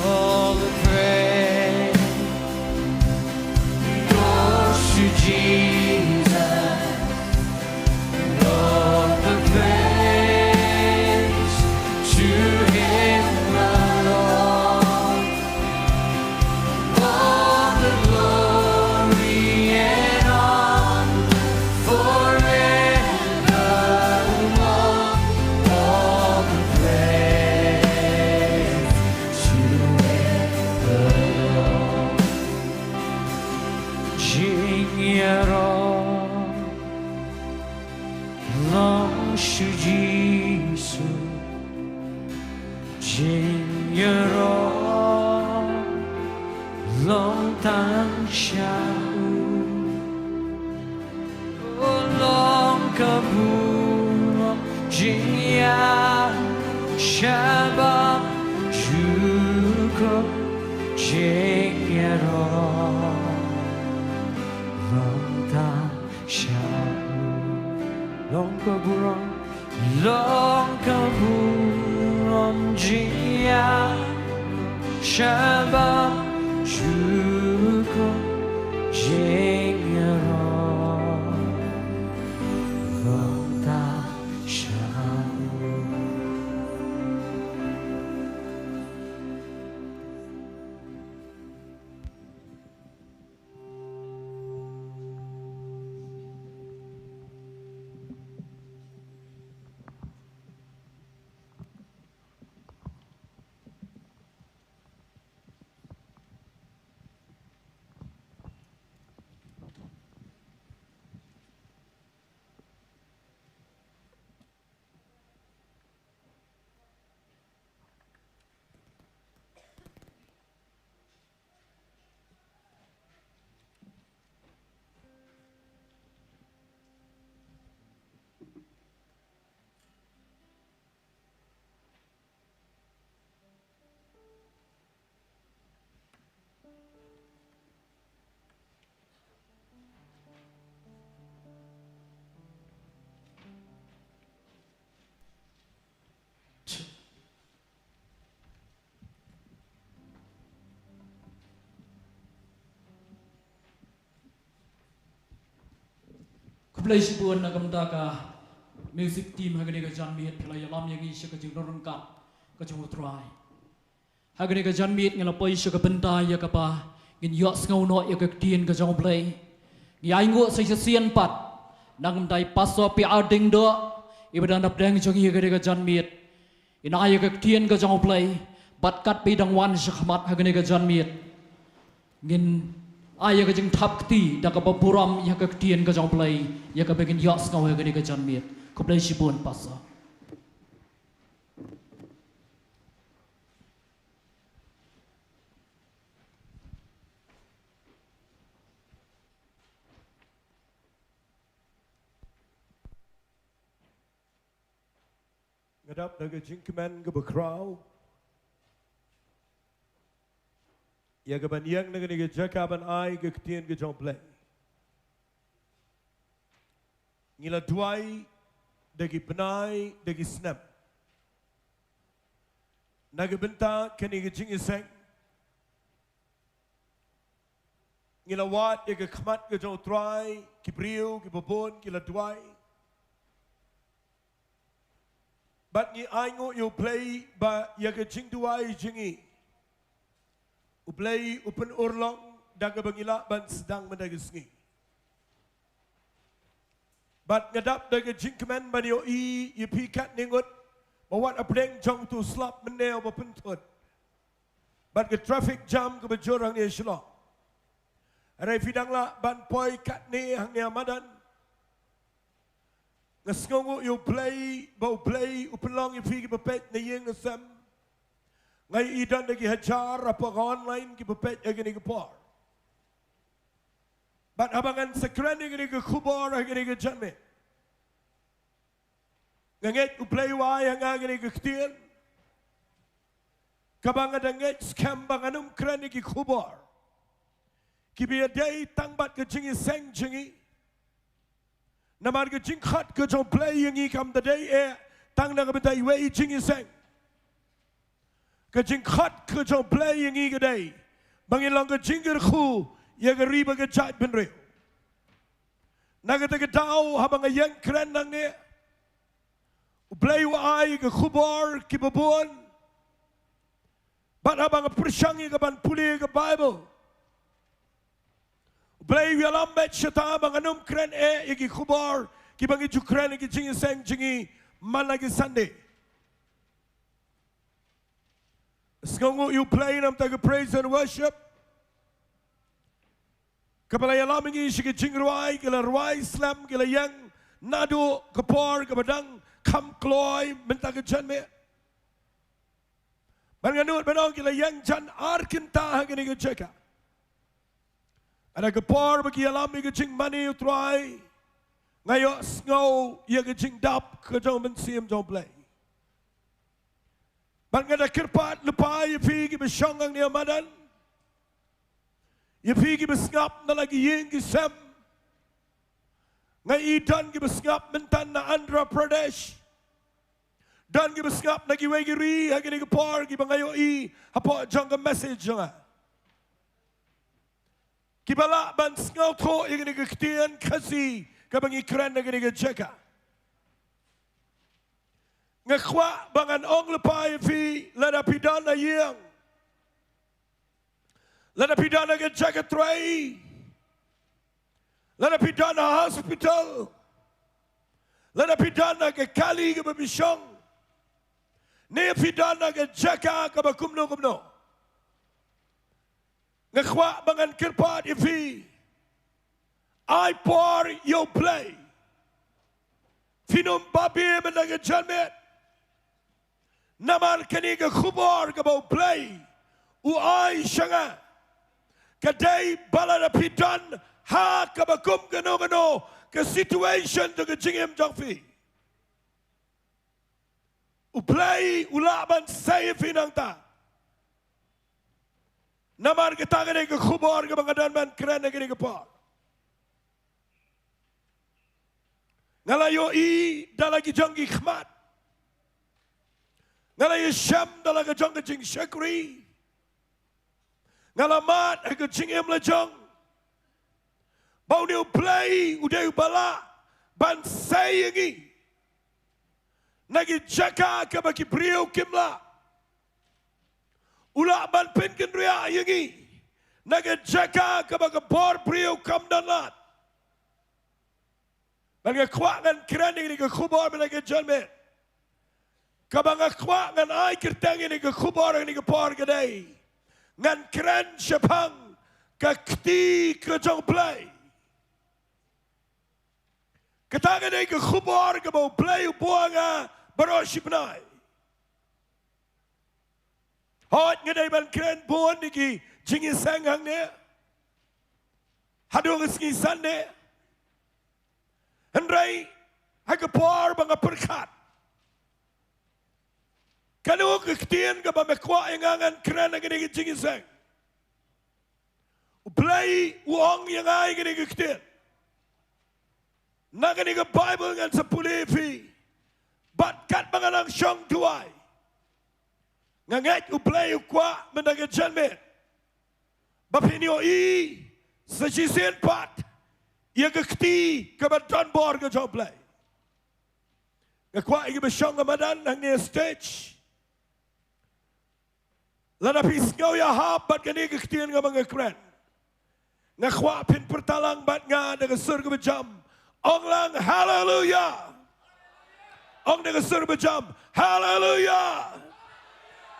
All the praise goes to Jesus. All the praise to him alone. All the glory and honor forevermore. All the praise to him alone. Jingïaroh long sha Jisu. Jingïaroh long tang sha u. Long ka burom jingïaroh sha ba jukut jingïaroh long tang sha u. Long ka burom, long ka burom jingïaroh sha ba jukut jingïaroh long tang sha u. Khublei shibun na ka bynta ka music team ha kane ka janmiet, phi la ïalam ïa ngi sha ka jingrung ryngkat ka jong U Trai. Ha kane ka janmiet ngi la poi sha ka bynta ïa kaba ngin ïohsngew noh ïa ka ktien ka jong U Blei. Ngi ainguh sa shisien pat na ka bynta i Pastor P R Diengdoh, iba don hapdeng jong ngi ha kane ka janmiet. In ai ïa ka ktien ka jong U Blei, bad katba i dang wan sha khmat ha kane ka janmiet, ngin ai ïa ka jingthap kti da kaba burom ïa ka ktien ka jong U Blei, ïa kaba ngin ïohsngew ha kane ka janmiet. Khublei shibun, Pastor. Nga dap da ka jingkmen kaba khraw ïa kaban ïeng na kane ka jaka ban ai ka ktien ka jong U Blei. Ngi la duwai da ki bnai, da ki snem, na ka bynta kane ka jingïaseng. Ngi la wad ïa ka khmat ka jong U Trai, ki briew kiba bun ki la duwai. Bad ngi ainguh ïa U Blei ba ïa ka jingduwai jong ngi, U Blei u pynurlong da kaba ngi lah ban sdang mynta ka sngi. Bad nga dap da ka jingkmen ban ïohi ïa phi katne ngut ba wat hapdeng jong utu u slap mynne uba pynthut, bad ka traffic jam kaba jur hangne ha Shillong. Hynrei phi dang lah ban poi katne hangne ha madan. Nga sngewnguh ïa U Blei ba U Blei u pynlong ïa phi kiba peit na ïing na sem. Nga ïohi don da ki hajar hapoh ka online kiba peit ha kane ka por. Bad haba ngan sa kren ïa kane ka khubor ha kane ka janmiet, nga ngeit U Blei u ai ha nga kane ka ktien kaba nga dang ngeit skhem ba ngan ym kren ïa ki khubor kiba ïadei tang bad ka jingïaseng jong ngi. Namar ka jingkhot ka jong U Blei ïa ngi kam da dei eh tang na ka bynta iwei i jingïaseng. Ka jingkhot ka jong U Blei ïa ngi ka dei ba ngin long ka jingkyrkhu ïa ka ri bad ka jaitbynriew. Na kata ka daw haba nga ïeng kren nangne, U Blei u ai ka khubor kiba bun. Bad haba nga pyrshang ïa kaban pule ka Baibl, U Blei u ïalam beit shata ba ngan ym kren eh ïa ki khubor kiba ngi ju kren ha ki jingïaseng jong ngi man la ki Sunday. Sngewnguh ïa U Blei namar ka praise and worship kaba la ïalam ïa ngi sha ki jingrwai, ki la rwai slem, ki la ïeng naduh ka por kaba dang kham kloi mynta ka janmiet. Bad nga nud ban ong ki la ïeng jan ar kynta ha kane ka jaka. Hynda ka por ba ki ïalam ïa ka jingmane U Trai, nga ïohsngew ïa ka jingdap ka jong U Mynsiem jong U Blei. Bad nga da kyrpad lypa ïa phi kiba shong hangne ha madan, ïa phi kiba sngap na la ki ïing ki sem. Nga i don kiba sngap mynta na Andhra Pradesh. Don kiba sngap na kiwei ki ri ha kine ki por kiba nga ïohi hapoh jong ka message jong nga, kiba lah ban sngewthuh ïa kane ka ktien Khasi kaba ngi kren ha kane ka jaka. Nga kwah ba ngan ong lypa ïa phi, lada phi don ha ïing, lada phi don ha ka jaka trei, lada phi don ha hospital, lada phi don ha ka kali kaba phi shong, ne phi don ha ka jaka kaba kumno kumno, nga kwah ba ngan kyrpad ïa phi, ai por ïa U Blei. Phin ym babe mynta ka janmiet. Namar kane ka khubor kaba U Blei u ai sha nga ka dei ba lada phi don ha kaba kum kano kano ka situation jong ka jingim jong phi, U Blei u lah ban sei ïa phi nangta. Namar kata ka dei ka khubor kaba nga don ban kren ha kane ka por. Nga la ïohi da la ki jong ki khmat, nga la ïashem da la ka jong ka jingshakri, nga la mad ha ka jingim la jong ba une U Blei u dei uba lah Ban sei ïa ngi na ki jaka kaba ki briew kim lah. U lah ban pynkynriah ïa ngi na ki jaka kaba ka bor briew kam don lad. Bad nga kwah ngan kren ïa kane ka khubor mynta ka janmiet. Kaba nga kwah ngan ai kyrteng ïa kane ka khubor ïa kane ka por ka dei, ngan kren shaphang ka kti ka jong U Blei. Kata ka dei ka khubor kaba U Blei u buh ïa nga baroh shi bnai. Hooid, nga dei ban kren bun ïa ki jingïaseng hangne haduh ka sngi Sunday. Hynrei ha ka por ba nga pyrkhat, kano ka ktien kaba me kwah ïa nga ngan kren ha kane ka jingïaseng? U Blei u ong ïa nga ïa kane ka ktien na kane ka Baibl ngan sa pule ïa phi. Bad katba nga nang shong duwai, nga ngeit U Blei u kwah mynta ka janmiet ba phin ïohi sa shisien pat ïa ka kti kaba don bor ka jong U Blei. Nga kwah ïa kiba shong ha madan hangne ha stage, lada phi sngew ïahap bad kane ka ktien kaba nga kren, nga kwah phin pyrta lang bad nga da ka sur kaba jam. Ong lang haleluia. Ong da ka sur kaba jam, haleluia.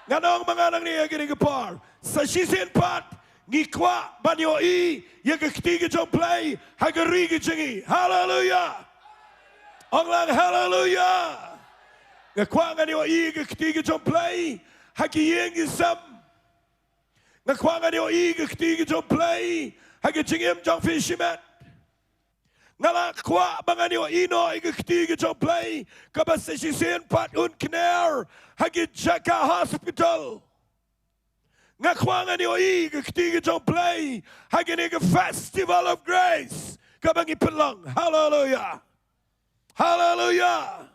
Ngan ong ma nga nangne ha kane ka por, sa shisien pat ngi kwah ban ïohi ïa ka kti ka jong U Blei ha ka ri ka jong ngi. Haleluia. Ong lang haleluia. Nga kwah ngan ïohi ïa ka kti ka jong U Blei ha ki ïing ki sem. Nga kwah ngan ïohi ïa ka kti ka jong U Blei ha ka jingim jong phi shimet. Nga la kwah ba ngan ïohi noh ïa ka kti ka jong U Blei kaba sa shisien pat un kner ha ki jaka hospital. Nga kwah ngan ïohi ïa ka kti ka jong U Blei ha kane ka Festival of Grace kaba ngi pynlong. Haleluia. Haleluia.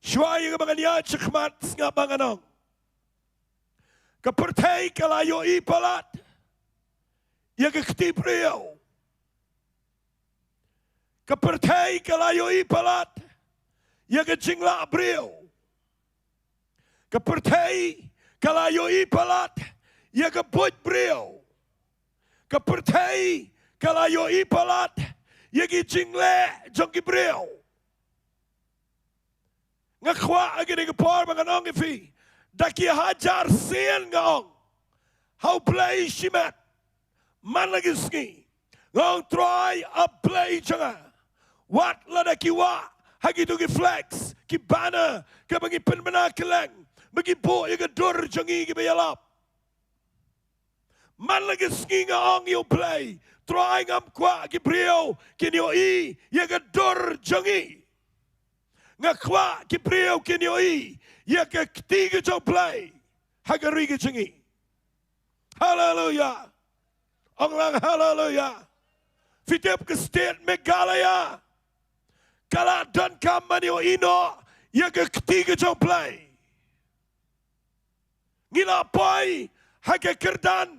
Shuwa ïa kaba ngan ïaid shakhmat, sngap ba ngan ong. Ka pyrthei ka la ïohi palat ïa ka kti briew. Ka pyrthei ka la ïohi palat ïa ka jinglah briew. Ka pyrthei ka la ïohi palat ïa ka buit briew. Ka pyrthei ka la ïohi palat ïa ki jingleh jong ki briew. Nga kwah ha kane ka por ba ngan ong ïa phi, da ki hajar sien nga ong ha U Blei shimet, man la ki sngi nga ong, Trai A Blei jong nga, wat lada ki wah ha kito ki flex, ki banner kaba ngi pynbna kylleng ba ki buh ïa ka dur jong ngi kiba ïalap. Man la ki sngi nga ong ïa U Blei, Trai, ngam kwah ki briew kin ïohi ïa ka dur jong ngi. Nga kwah ki briew kin ïohi ïa ka kti ka jong U Blei ha ka ri ka jong ngi. Haleluia. Ong lang haleluia. Phi tip ka state Meghalaya ka la donkam ban ïohi noh ïa ka kti ka jong U Blei. Ngi la poi ha ka kyrdan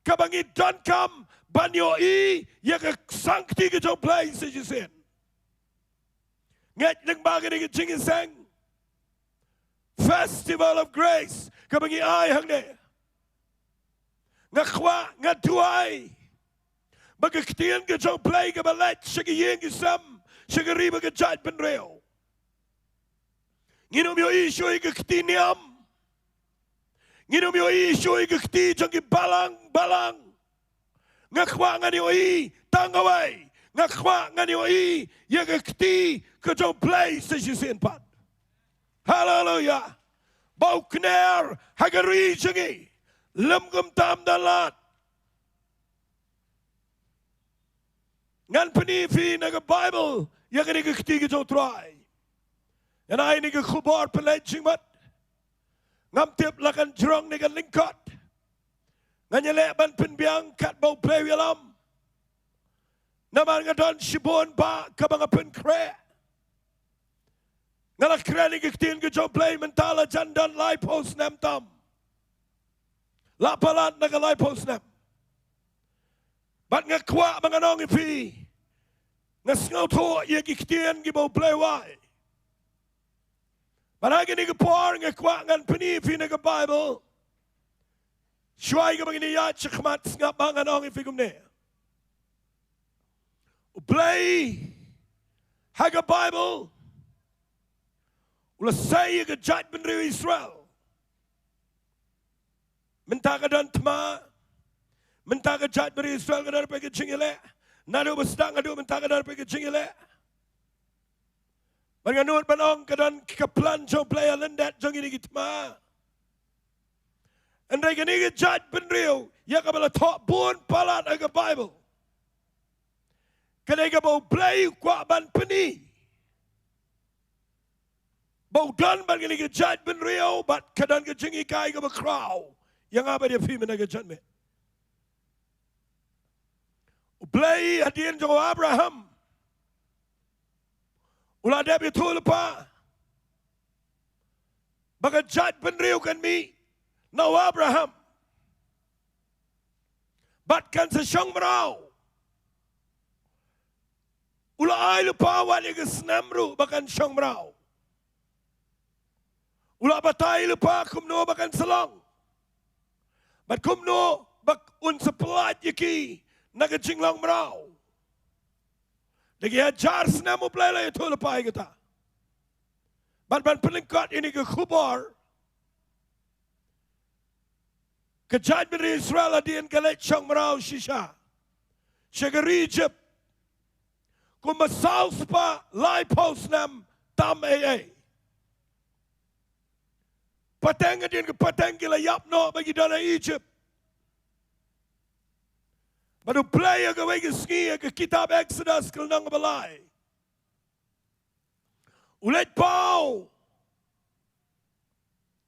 kaba ngi donkam ban ïohi ïa ka sangkti ka jong U Blei sa shisien. Ngeit lyngba kane ka jingïaseng Festival of Grace kaba ngi ai hangne, nga kwah, nga duwai ba ka ktien ka jong U Blei kaba leit sha ki ïing ki sem, sha ka ri bad ka jaitbynriew, ngin ym ïohi shuh ïa ka kti niam. Ngin ym ïohi shuh ïa ka kti jong ki balang balang. Nga kwah ngan ïohi tang kawei. Nga kwah ngan ïohi ïa ka kti ka jong U Blei sa shisien pat. Haleluia. Ba u kner ha ka ri jong ngi lym kumta ym don lad. Ngan pyni ïa phi na ka Baibl ïa kane ka kti ka jong U Trai. Ngan ai ïa kane ka khubor pynleit jingmut. Ngam tip la kan jrong ne kan lyngkot. Ngan ïaleh ban pynbiang katba U Blei u ïalam. Namar nga don shibun ba kaba nga pynkhreh. Nga la kren ïa ka ktien ka jong U Blei mynta la jan don laiphew snem tam. La palat na ka laiphew snem. Bad nga kwah ba ngan ong ïa phi, Nga sngewthuh ïa ki ktien kiba U Blei u ai. Bad ha kane ka por nga kwah ngan pyni ïa phi na ka Baibl. Shuwa ïa kaba ngin ïaid shakhmat, sngap ba ngan ong ïa phi kumne. U Blei ha ka Baibl u la sei ïa ka jaitbynriew Israel. Mynta ka don thma. Mynta ka jaitbynriew Israel ka don bad ka jingïaleh. Naduh ba sdang haduh mynta ka don bad ka jingïaleh. Bad nga nud ban ong ka don ka plan jong U Blei ha lyndet jong kine ki thma. Hynrei kane ka jaitbynriew ïa kaba la thoh bun palat ha ka Baibl, ka dei kaba U Blei u kwah ban pyni ba u don bad kane ka jaitbynriew bad ka don ka jinghikai kaba khraw ïa nga bad ïa phi mynta ka janmiet. U Blei hadien jong u Abraham u la dep ïathuh lypa ba ka jaitbynriew kan mih na u Abraham bad kan sa shong mraw. U la ai lypa wat ïa ka snem ruh ba kan shong mraw. U la batai lypa kumno ba kan sa long bad kumno ba un sa pynlait ïa ki na ka jinglong mraw. Da ki hajar snem U Blei u la ïathuh lypa ïa kata. Bad ban pynlyngkot ïa kane ka khubor, ka jaitbynriew Israel hadien ka leit shong mraw shisha sha ka ri Ijipt kumba saw spah laiphew snem tam ei ei. Pateng hadien ka pateng ki la ïap noh ba ki don ha Ijipt. Bad U Blei ha kawei ka sngi ha ka kitab Exodus ka lynnong kaba lai u leit paw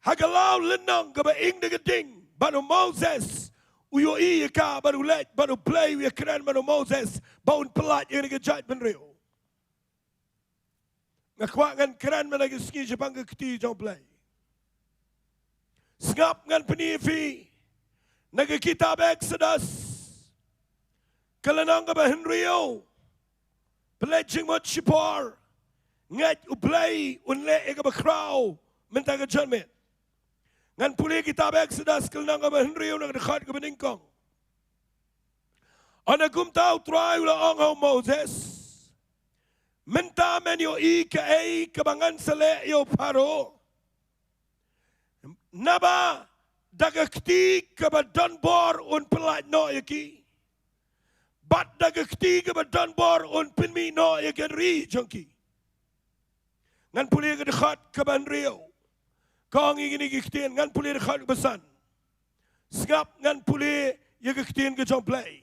ha ka law lynnong kaba ing da ka ding bad u Moses u ïohi ïa ka bad u leit bad U Blei u ïakren bad u Moses ba un pynlait ïa kane ka jaitbynriew. Nga kwah ngan kren mynta ka sngi shaphang ka kti jong U Blei. Sngap ngan pyni ïa phi na ka kitab Exodus ka lynnong kaba hynriew. Pynleit jingmut shipor, ngeit U Blei un leh ïa kaba khraw mynta ka janmiet. Ngan pule kitab Exodus ka lynnong kaba hynriew na ka dkhot kaba nyngkong. Ynda kumta U Trai u la ong ha u Moses, mynta men ïohi kaei kaba ngan sa leh ïa u Pharaoh. Naba da ka kti kaba don bor un pynlait noh ïa ki bad da ka kti kaba don bor un pynmih noh ïa ka ri jong ki. Ngan pule ka dkhot kaba hynriew ka ong ïa kine ki ktien, ngan pule dkhot kaba san. Sngap ngan pule ïa ka ktien ka jong U Blei.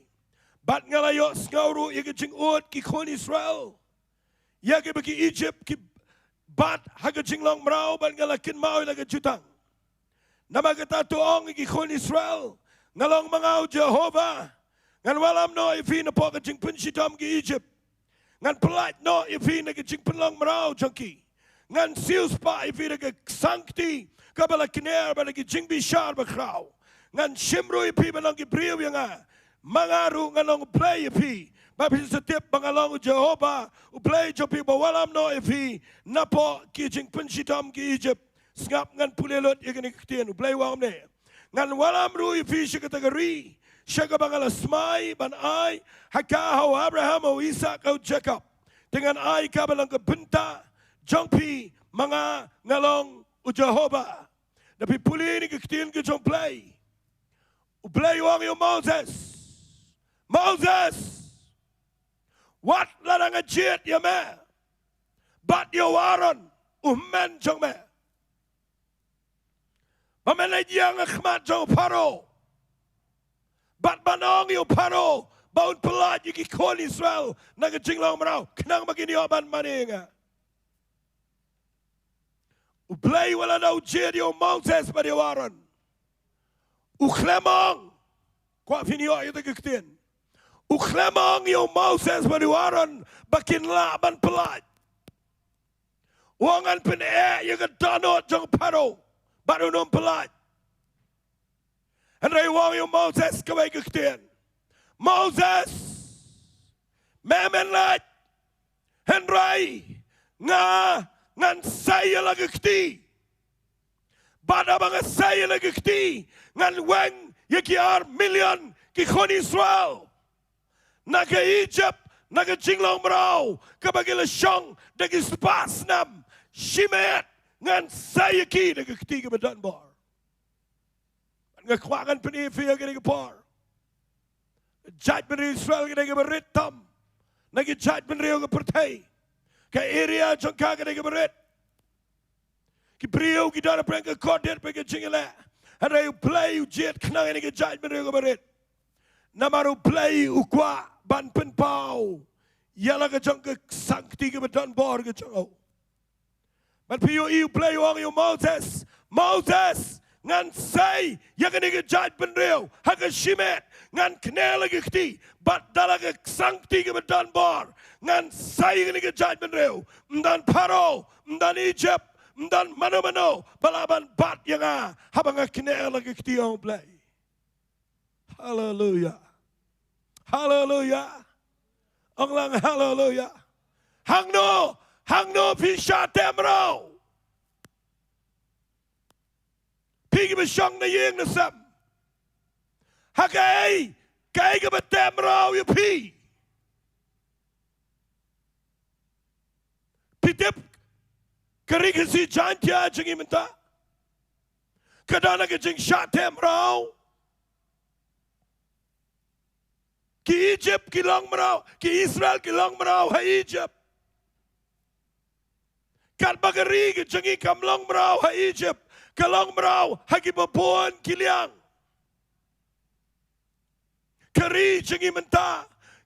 Bad nga la ïohsngew ruh ïa ka jingud ki khun Israel ïa kiba ki Ijipt ki bat ha ka jinglong mraw bad nga la kynmaw ïa la ka jutang. Namar kata to ong ïa ki khun Israel, nga long ma nga U Jehobah. Ngan wallam noh ïa phi napoh ka jingpynshitom ki Ijipt. Ngan pynlait noh ïa phi na ka jingpynlong mraw jong ki. Ngan siewspah ïa phi da ka sangkti kaba la kner bad da ka jingbishar bakhraw. Ngan shim ruh ïa phi ban long ki briew ïa nga. Ma nga ruh ngan long U Blei ïa phi. Ba phin sa tip ba nga long U Jehobah, U Blei jong phi ba wallam noh ïa phi napoh ki jingpynshitom ki Ijipt. Sngap ngan pule lut ïa kane ka ktien, U Blei u ong kumne. Ngan wallam ruh ïa phi sha kata ka ri sha kaba nga la smai ban ai ha ka ha u Abraham, ha u Isaak, ha u Jakob. Te ngan ai ka ban long ka bynta jong phi, ma nga nga long U Jehobah. Da phi pule ïa kane ka ktien ka jong U Blei, U Blei u ong ïa u Moses, Moses, wat la dang jied ïa me bad ïa u Aaron u hynmen jong me ba men leit ïeng ha khmat jong u Pharaoh bad ban ong ïa u Pharaoh ba un pynlait ïa ki khun Israel na ka jinglong mraw khnang ba kin ïoh ban mane ïa nga. U Blei wat la dang jied ïa u Moses bad ïa u Aaron, u khlem ong, kwah phin ïoh ïa kata ka ktien, u khlem ong ïa u Moses bad ïa u Aaron ba kin lah ban pynlait. U ong ngan pyneh ïa ka dohnud jong u Pharaoh bad un ym pynlait. Hynrei u ong ïa u Moses kawei ka ktien, Moses, me men lait Hynrei nga ngan sei ïa la ka kti. Bad haba nga sei ïa la ka kti, ngan weng ïa ki ar million ki khun Israel na ka Egypt, na ka jinglong mraw kaba ki la shong da ki spah snem. Shimet ngan sei ïa ki da ka kti kaba don bor. Nga kwah ngan pyni ïa phi ha kane ka por. Jaitbynriew Israel ka dei kaba rit tam na ki jaitbynriew ka pyrthei. Ka area jong ka ka dei kaba rit. Ki briew ki don hapdeng ka kordit bad ka jingïaleh. Hynrei U Blei u jied khnang ïa kane ka jaitbynriew kaba rit. Namar U Blei u kwah ban pynpaw ïa la ka jong ka sangkti kaba don bor ka jong u. Bad phi ïohi U Blei u ong ïa u Moses, Moses, ngan sei ïa kane ka jaitbynriew ha ka shimet, ngan knieh la ka kti, bad da la ka sangkti kaba don bor ngan sei ïa kane ka jaitbynriew. Ym don Pharaoh, ym don Egypt, ym don mano mano ba lah ban bat ïa nga haba nga knieh la ka kti, ong U Blei. Haleluya. Haleluya. Ong lang haleluya. Hangno, hangno phi shah teh mraw? Phi kiba shong na ïing na sem. Ha kaei, kaei kaba teh mraw ïa phi? Phi tip ka ri Khasi Jaiñtia jong ngi mynta ka don ha ka jingshah teh mraw. Ki Egypt ki long mraw, ki Israel ki long mraw ha Egypt. Katba ka ri ka jong ngi kam long mraw ha Egypt, ka long mraw ha kiba bun ki liang. Ka ri jong ngi mynta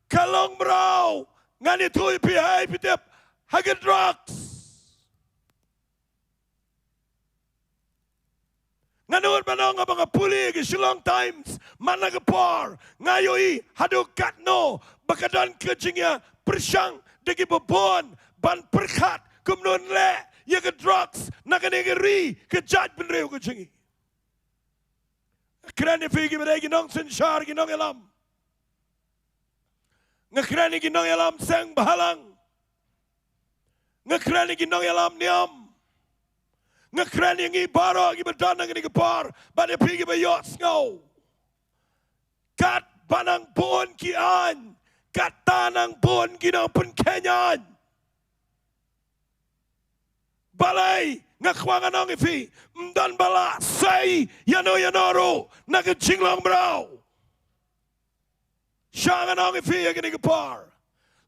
ka long mraw, ngan ïathuh ïa phi ha ei, phi tip, ha ka drugs. Nga nud ban ong, haba nga pule ka Shillong Times man la ka por, nga ïohi haduh katno ba ka don ka jingïapyrshang da kiba bun ban pyrkhat kumno ngan leh ïa ka drugs na kane ka ri ka jaitbynriew ka jong ngi. Kren ïa phi kiba dei ki nongsynshar, ki nongïalam. Nga kren ïa ki nongïalam seng bhalang. Nga kren ïa ki nongïalam niam. Nga kren ïa ngi baroh kiba don ha kane ka por bad ïa phi kiba ïohsngew. Katba nang bun ki aiñ, katta nang bun ki nongpynkheiñ aiñ. Balei? Nga kwah ngan ong ïa phi, ym don ba lah sei ïano ïano ruh na ka jinglong mraw. Shah ngan ong ïa phi ha kane ka por,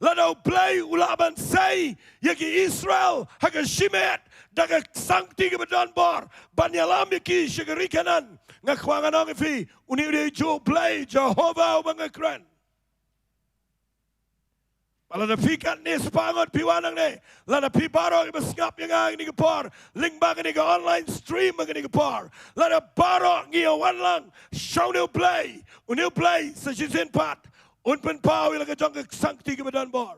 lada U Blei u lah ban sei ïa ki Israel ha ka shimet da ka sangkti kaba don bor ban ïalam ïa ki sha ka ri Kanaan, nga kwah ngan ong ïa phi, une u dei juh Blei Jehobah uba nga kren. Ba lada phi katne spah ngut phi wan hangne, lada phi baroh kiba sngap ïa nga ha kane ka por lyngba kane ka online stream ha kane ka por, lada baroh ngi ïa wan lang sha une u Blei, une u Blei sa shisien pat un pynpaw ïa la ka jong ka sangkti kaba don bor.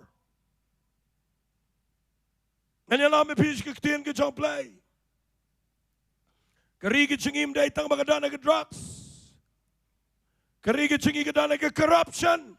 Ngan ïalam ïa phi sha ka ktien ka jong U Blei. Ka ri ka jong ngi ym dei tang ba ka don ha ka drugs. Ka ri ka jong ngi ka don ha ka corruption.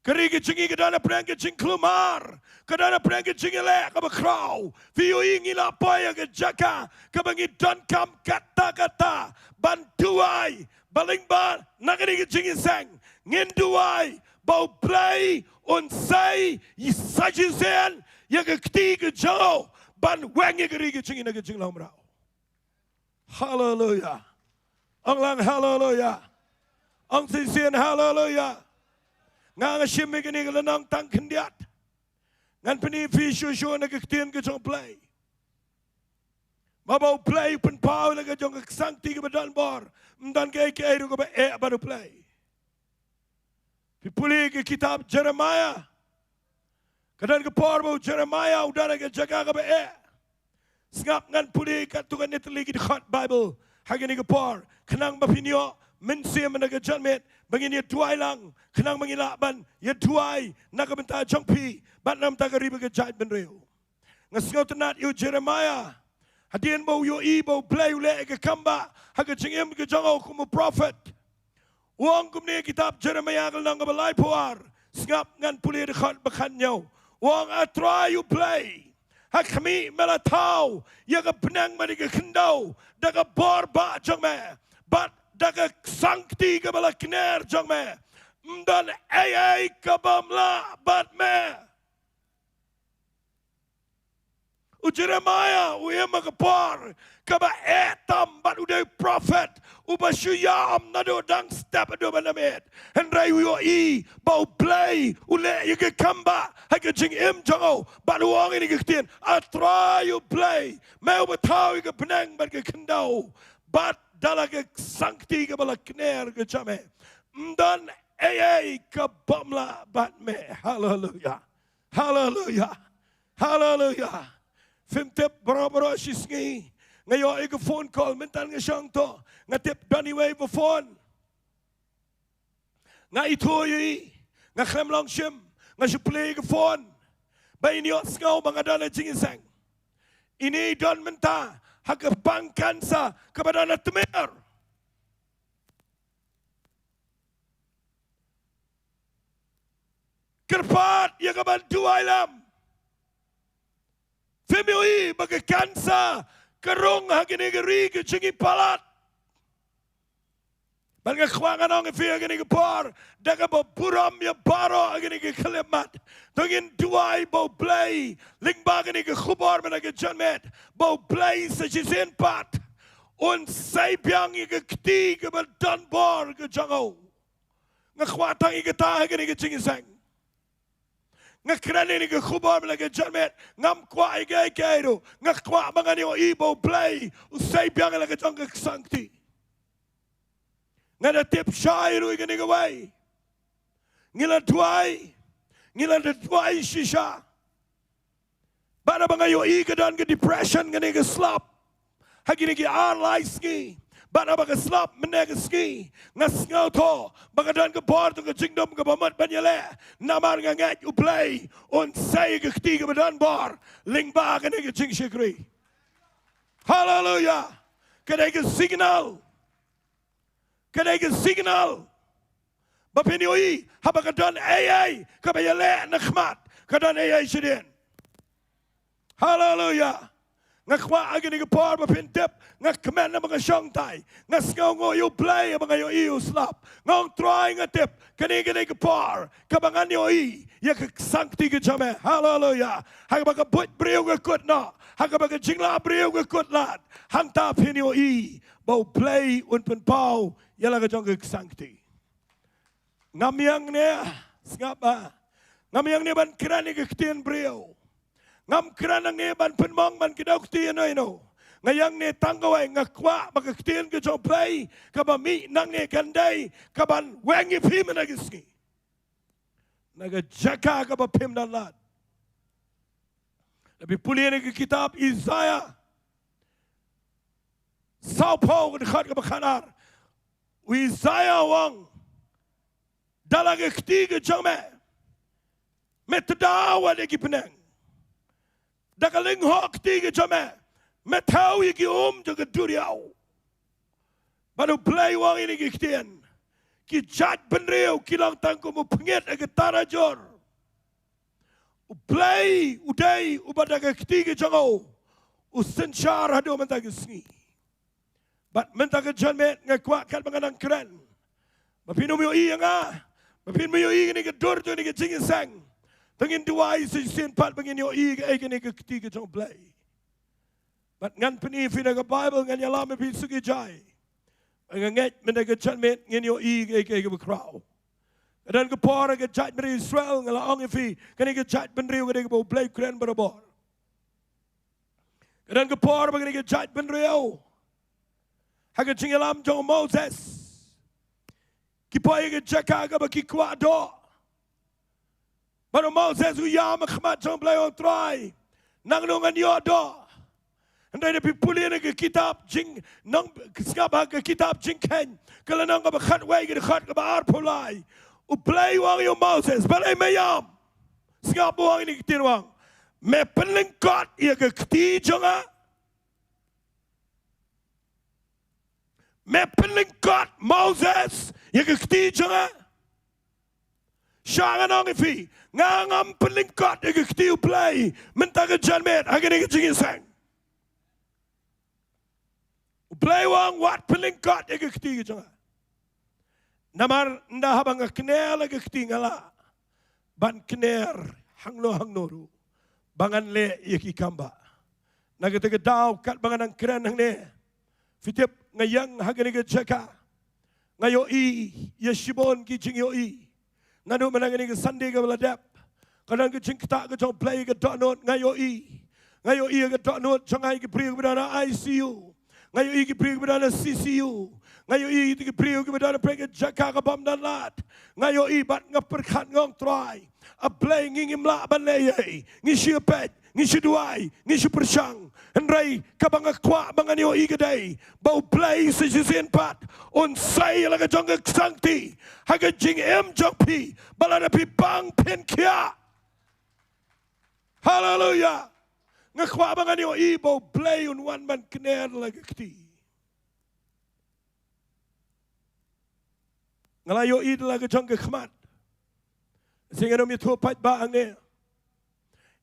Ka ri ka jong ngi ka don hapdeng ka jingkulmar, ka don hapdeng ka jingïaleh kaba khraw. Phi ïohi ngi la poi ha ka jaka kaba ngi donkam katta katta ban duwai, ba lyngba na kane ka jingïaseng ngin duwai ba U Blei un sei sa shisien ïa ka kti ka jong u ban weng ïa ka ri ka jong ngi na ka jinglong mraw. Haleluya. Ong lang haleluya. Ong shisien haleluya. Nga nga shim ïa kane ka lynnong tang khyndiat. Ngan pyni ïa phi shuh shuh na ka ktien ka jong U Blei. Ba haba U Blei u pynpaw ïa la ka jong ka sangkti kaba don bor, ym don kaei kaei ruh kaba eh bad U Blei. Phi pule ka kitab Jeremiah. Ka don ka por ba u Jeremiah u don ha ka jaka kaba eh. Sngap, ngan pule katto katne tylli ki dkhot Baibl ha kane ka por khnang ba phin ïoh mynsiem na ka janmiet ba ngin ïa duwai lang, khnang ba ngin lah ban ïa duwai na ka bynta jong phi bad na ka bynta ka ri bad ka jaitbynriew. Nga sngewtynnat ïa u Jeremiah. Hadien ba u ïohi ba U Blei u leh ïa ka kam ba ha ka jingim ka jong u kum u prophet, u ong kumne ha kitab Jeremiah ka lynnong kaba laiphew ar, Sngap, ngan pule dkhot ba khathynñiew. U ong, A Trai U Blei, ha khmih me la thaw ïa ka bneng bad ïa ka khyndew da ka bor bah jong me, bad da ka ksangkti kaba la kner jong me. Ym don ei ei ka bym lah bad me. U Jeremiah u im ha ka por kaba eh tam bad u dei u prophet uba shu ïam naduh dang step haduh ba namar. Hynrei u ïohi ba U Blei u leh ïa ka kam ba ha ka jingim jong u, bad u ong ïa kane ka ktien, A Trai U Blei, me uba thaw ïa ka bneng bad ka khyndew, bad da la ka ksangkti kaba la kner ka jong me, ym don ei ei ka bym lah bad me. Haleluia. Haleluia. Haleluia. Phim tip, baroh baroh shi sngi nga ïoh ïa ka phone call, mynta nga shong to, nga tip don iwei ba phone. Nga ithuh ïa i, nga khlem long shim, nga shu plie ïa ka phone. Ba in ïohsngew ba nga don ha jingïaseng. Ine i don mynta ha ka pang cancer kaba don ha tmier. Kyrpad ïa ka ban duwai lem. Phim ïohi ba ka cancer ka rung ha kane ka ri ka jong ngi palat? Bad nga kwah ngan ong ïa phi ha kane ka por, da kaba burom ïa baroh ha kane ka khyllipmat, to ngin duwai ba U Blei, lyngba kane ka khubor mynta ka janmiet, ba U Blei sa shisien pat un sei biang ïa ka kti kaba donbor ka jong u. Nga kwah tang ïa kata ha kane ka jingïaseng. Nga kren ïa kane ka khubor mynta ka janmiet, ngam kwah ïa kaei kaei ruh. Nga kwah ba ngan ïohi ba U Blei u sei biang ïa la ka jong ka ksangkti. Nga da tip shai ruh ïa kane kawei. Ngi la duwai, ngi la da duwai shisha. Bad haba nga ïohi ka don ka depression, kane ka slap ha kine ki ar lai sngi, bad haba ka slap mynne ka sngi, nga sngewthuh ba ka don ka bor, to ka jingdum kaba mut ban ïaleh. Namar nga ngeit U Blei un sei ka kti kaba donbor lyngba kane ka jingshakri. Haleluia. Ka dei ka signal. Ka dei ka signal ba phin ïohi haba ka don ei ei kaba ïaleh na khmat, ka don ei ei shadien. Haleluia. Nga kwah ha kane ka por ba phin tip, nga kmen namar nga shong tai, nga sngewnguh ïa U Blei ba nga ïohi u slap. Nga ong, Trai, nga tip kane, kane ka por kaba ngan ïohi ïa ka ksangkti ka jong me. Haleluia. Haba ka buit briew ka kut noh, haba ka jinglah briew ka kut lad, hangta phin ïohi ba U Blei un pynpaw ïa la ka jong ka ksangkti. Ngam ïeng ne, sngap ba, ngam ïeng ne ban kren ïa ka ktien briew. Ngam kren hangne ban pynmong, ban kdew kti ïano ïano. Nga ïeng ne tang kawei, nga kwah ba ka ktien ka jong U Blei kaba mih nangne kan dei kaban weng ïa phi mynta ka sngi na ka jaka kaba phim don lad. Lada phi pule ïa ka kitab Isaiah sawphew, ka dkhot kaba khatar, u Isaiah u ong, da la ka kti ka jong me me tdaw wat ïa ki bneng, da ka lyngngoh kti ka jong me me thew ïa ki um jong ka duriaw. Bad U Blei u ong ïa kine ki ktien, ki jaitbynriew ki long tang kum u pngit ha ka tarajur. U Blei u dei uba da ka kti ka jong u u synshar haduh mynta ka sngi. Bad mynta ka janmiet nga kwah katba nga nang kren, ba phin ym ïohi ïa nga, ba phin ym ïohi ïa kane ka dur jong kane ka jingïaseng. To ngin duwai shisien pat ba ngin ïohi ïa kane ka kti ka jong U Blei. Bad ngan pyni ïa phi na ka Baibl, ngan ïalam ïa phi suk ïa jai. Nga ngeit mynta ka janmiet ngin ïohi ïa kaei kaei kaba khraw. Ka don ka por ha ka jaitbynriew Israel, nga la ong ïa phi, kane ka jaitbynriew ka dei kaba U Blei u kren barabor. Ka don ka por ba kane ka jaitbynriew, ha ka jingïalam jong u Moses, ki poi ha ka jaka kaba ki kwah doh. Bad u Moses u ïam ha khmat jong U Blei, u ong, Trai, nangno ngan ïoh doh? Hynrei lada phi pule na ka kitab Jing, nang sngap ha ka kitab Jingkheiñ, ka lynnong kaba khatwei, ka dkhot kaba arphew lai, U Blei u ong ïa u Moses, balei me ïam? Sngap, u ong ïa kine ki ktien, u ong, me pynlyngkot ïa ka kti jong nga? Me pynlyngkot, Moses, ïa ka kti jong nga? Sha ngan ong ïa phi, nga ngam pynlyngkot ïa ka kti U Blei mynta ka janmiet ha kane ka jingïaseng. U Blei u ong wat pynlyngkot ïa ka kti ka jong nga. Namar ynda haba nga kner ïa ka kti nga lah ban kner hangno hangno ruh ba ngan leh ïa ki kam ba. Na kata ka daw katba nga nang kren hangne, phi tip, nga ïeng ha kane ka jaka, nga ïohi ïa shibun ki jingïohi. Naduh mynta kane ka Sunday kaba la dep, ka don ka jingktah ka jong U Blei ïa ka dohnud, nga ïohi. Nga ïohi ïa ka dohnud jong nga ïa ki briew kiba don ha I C U. Nga ïohi ïa ki briew kiba don ha C C U. Nga ïohi ïa ki briew kiba don ha pyrshah ka jaka kaba ym don lad. Nga ïohi bad nga pyrkhat, nga ong, Trai, A Blei, ngi ngim lah ban leh ei ei. Ngi shu peit, ngi shu duwai, ngi shu pyrshang. Hynrei kaba nga kwah ba ngan ïohi ka dei ba U Blei sa shisien pat un sei ïa la ka jong ka ksangti ha ka jingim jong phi, ba lada phi pang phin khiah. Haleluya. Nga kwah ba ngan ïohi ba U Blei un wan ban kner la ka kti. Nga la ïohi da la ka jong ka khmat. Sngewbha ïathuh pat ba hangne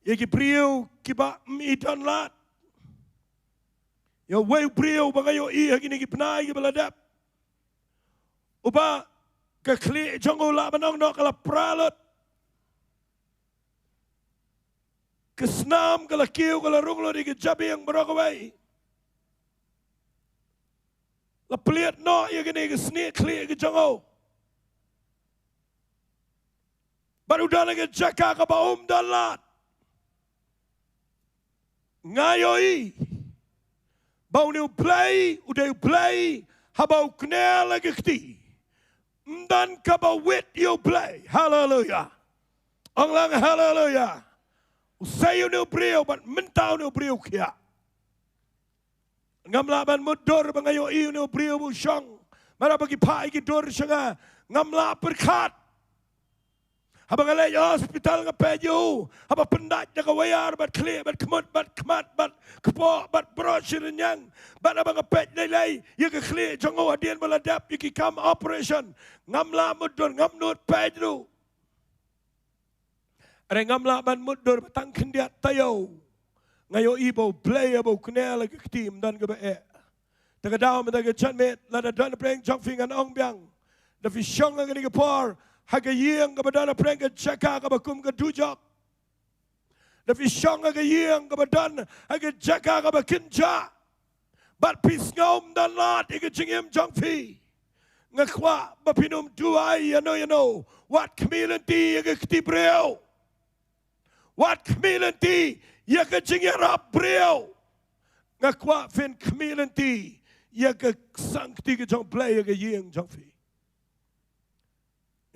ïa ki briew kiba ym i don lad. Ïa uwei u briew ba nga ïohi ha kine ki bnai kiba la dep, uba ka khlieh jong u lah ban ong noh ka la pra lut. Ka snam ka la kiew, ka la rung lut ïa ka jabieng baroh kawei. La plied noh ïa kane ka snieh khlieh ka jong u. Bad u don ha ka jaka kaba um don lad. Nga ïohi ba une U Blei u dei U Blei haba u kner la ka kti. Ym don kaba wit ïa U Blei. Haleluya. Ong lang haleluya. U sei ïa une u briew bad mynta une u briew u khiah. Ngam lah ban mutdur ba nga ïohi une u briew ba u shong. Mar ba ki phah ïa ki dur sha nga, ngam lah pyrkhat. Haba nga leit hospital nga peit ïa u, haba pyndait da ka wire bad khlieh bad khmut bad khmat bad kpoh bad baroh shi rynïeng. Bad haba nga peit lei lei ïa ka khlieh jong u hadien ba la dep ïa ki kam operation, ngam lah mutdur, ngam nud peit ruh. Hynrei ngam lah ban mutdur ba tang khyndiat taïew nga ïohi ba U Blei haba u kner la ka kti ym don kaba eh. Te ka daw mynta ka janmiet, lada don hapdeng jong phi, ngan ong biang, da phi shong ha kane ka por ha ka ïing kaba don hapdeng ka jaka kaba kum ka dujok, da phi shong ha ka ïing kaba don ha ka jaka kaba kynjah, bad phi sngew ym don lad ïa ka jingim jong phi, nga kwah ba phin ym duwai ïano ïano. Wat khmih lynti ïa ka kti briew. Wat khmih lynti ïa ka jingïarap briew. Nga kwah phin khmih lynti ïa ka ksangkti ka jong U Blei ïa ka ïing jong phi.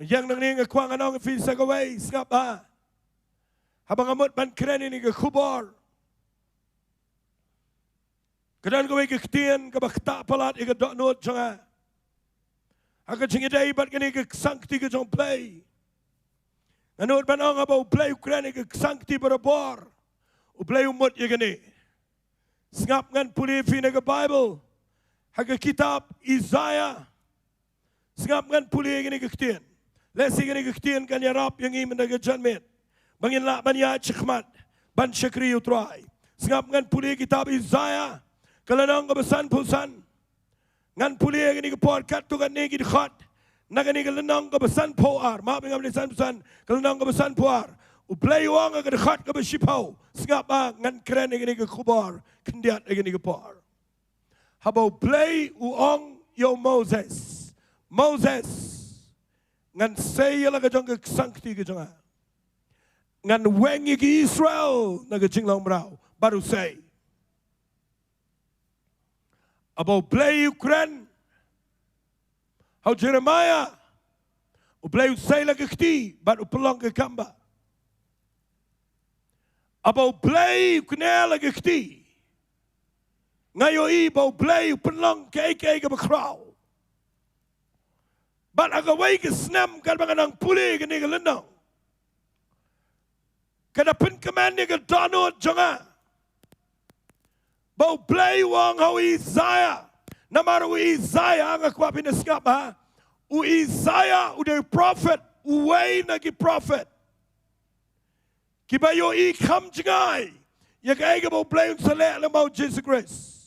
Ïa nangne nga kwah ngan ong ïa phi sa kawei, sngap bha. Haba nga mut ban kren ïa kane ka khubor, ka don kawei ka ktien kaba ktah palat ïa ka dohnud jong nga ha ka jingïadei bad kane ka ksangkti ka jong U Blei. Nga nud ban ong, haba U Blei u kren ïa ka ksangkti barabor, U Blei u mut ïa kane. Sngap, ngan pule ïa phi na ka Baibl ha ka kitab Isaïah. Sngap, ngan pule ïa kane ka ktien. Lehse kane ka ktien kan ïarap ïa ngi mynta ka janmiet ba ngin lah ban ïaid shakhmat ban shakri ïa U Trai. Sngap, ngan pule ïa kitab Isaïah, ka lynnong kaba sanphew san. Ngan pule ïa kane ka por katto katne ki dkhot na kane ka lynnong kaba sanphew ar. Map, ngam dei sanphew san, ka lynnong kaba sanphew ar. U Blei u ong ha ka dkhot kaba shiphew. Sngap bha, ngan kren ïa kane ka khubor khyndiat ha kane ka por. Haba U Blei u ong ïa u Moses, Moses, ngan sei ïa la ka jong ka ksangkti ka jong nga. Ngan weng ïa ki Israel na ka jinglong mraw. Bad u sei. Haba U Blei u kren ha u Jeremiah, U Blei u sei la ka kti bad u pynlong ka kam ba. Haba U Blei u kner la ka kti, nga ïohi ba U Blei u pynlong kaei kaei kaba khraw. Bad ha kawei ka snem katba nga nang pule kane ka lynnong, ka da pynkmen ïa ka dohnud jong nga ba U Blei u ong ha u Isaïah. Namar u Isaïah, nga kwah phin sngap bha, u Isaïah u dei u prophet uwei na ki prophet kiba ïohi kham jngai ïa kaei kaba U Blei un sa leh lyngba U Jisu Khrist.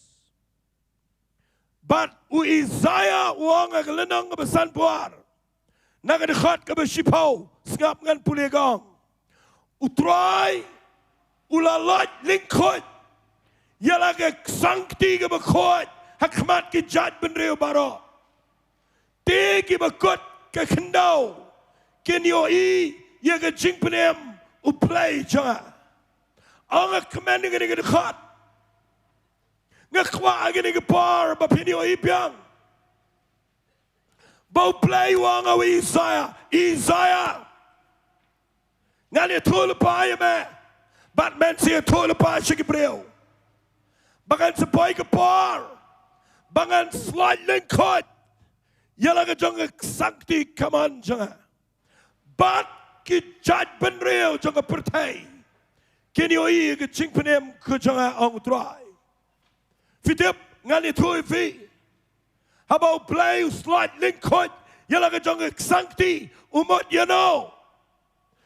Bad u Isaiah u ong ha ka lynnong kaba sanphew ar, na ka dkhot kaba shiphew, sngap ngan pule, ka ong: U Trai u la lait lyngkhuid ïa la ka ksangkti kaba khuid ha khmat ki jaitbynriew baroh. Te kiba kut ka khyndew kin ïohi ïa ka jingpynim U Blei jong nga. Ong ha kmen ïa kane ka dkhot. Nga kwah ha kane ka por ba phin ïohi biang ba U Blei u ong ha u Isaiah, Isaiah, ngan ïathuh lypa ïa me, bad men sa ïathuh lypa sha ki briew, ba kan sa poi ka por ba ngan sa lait lyngkhuid ïa la ka jong ka ksangkti kamon jong nga. Bad ki jaitbynriew jong ka pyrthei kin ïohi ïa ka jingpynim ka jong nga, ong U Trai. Phi tip, ngan ïathuh ïa phi, haba U Blei u sa lait lyngkhuid ïa la ka jong ka ksangkti, u mut ïano?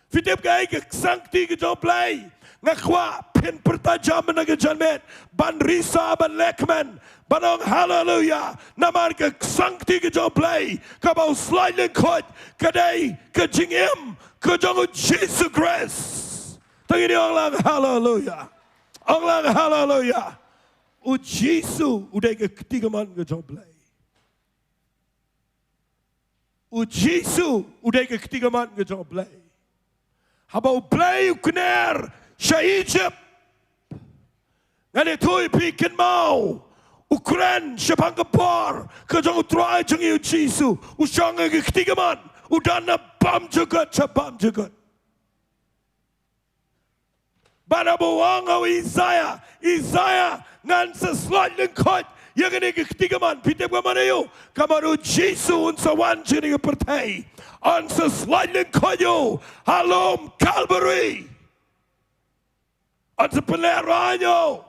Phi tip kaei ka ksangkti ka jong U Blei? Nga kwah phin pyrta jam mynta ka janmiet, ban risa, ban lehkmen, ban ong haleluya. Namar ka ksangkti ka jong U Blei kaba u sa lait lyngkhuid ka dei ka jingim ka jong U Jisu Khrist. To ngin ong lang haleluya. Ong lang haleluya. U Jisu u dei ka kti kamon ka jong U Blei. U Jisu u dei ka kti kamon ka jong U Blei. Haba U Blei u kner sha Egypt, ngan ïathuh ïa phi, kynmaw, u kren shaphang ka por ka jong U Trai jong ngi U Jisu. U shong ha ka kti kamon, u don na bymjukut sha bymjukut. Bad haba u ong ha u Isaiah, Isaiah, ngan sa lait lyngkhuid ïa kane ka kti kamon, phi tip ka mut aïu? Ka mut U Jisu un sa wan sha kane ka pyrthei, un sa lait lyngkhuid ïa u ha lum Calvary. Un sa pynlehraiñ ïa u.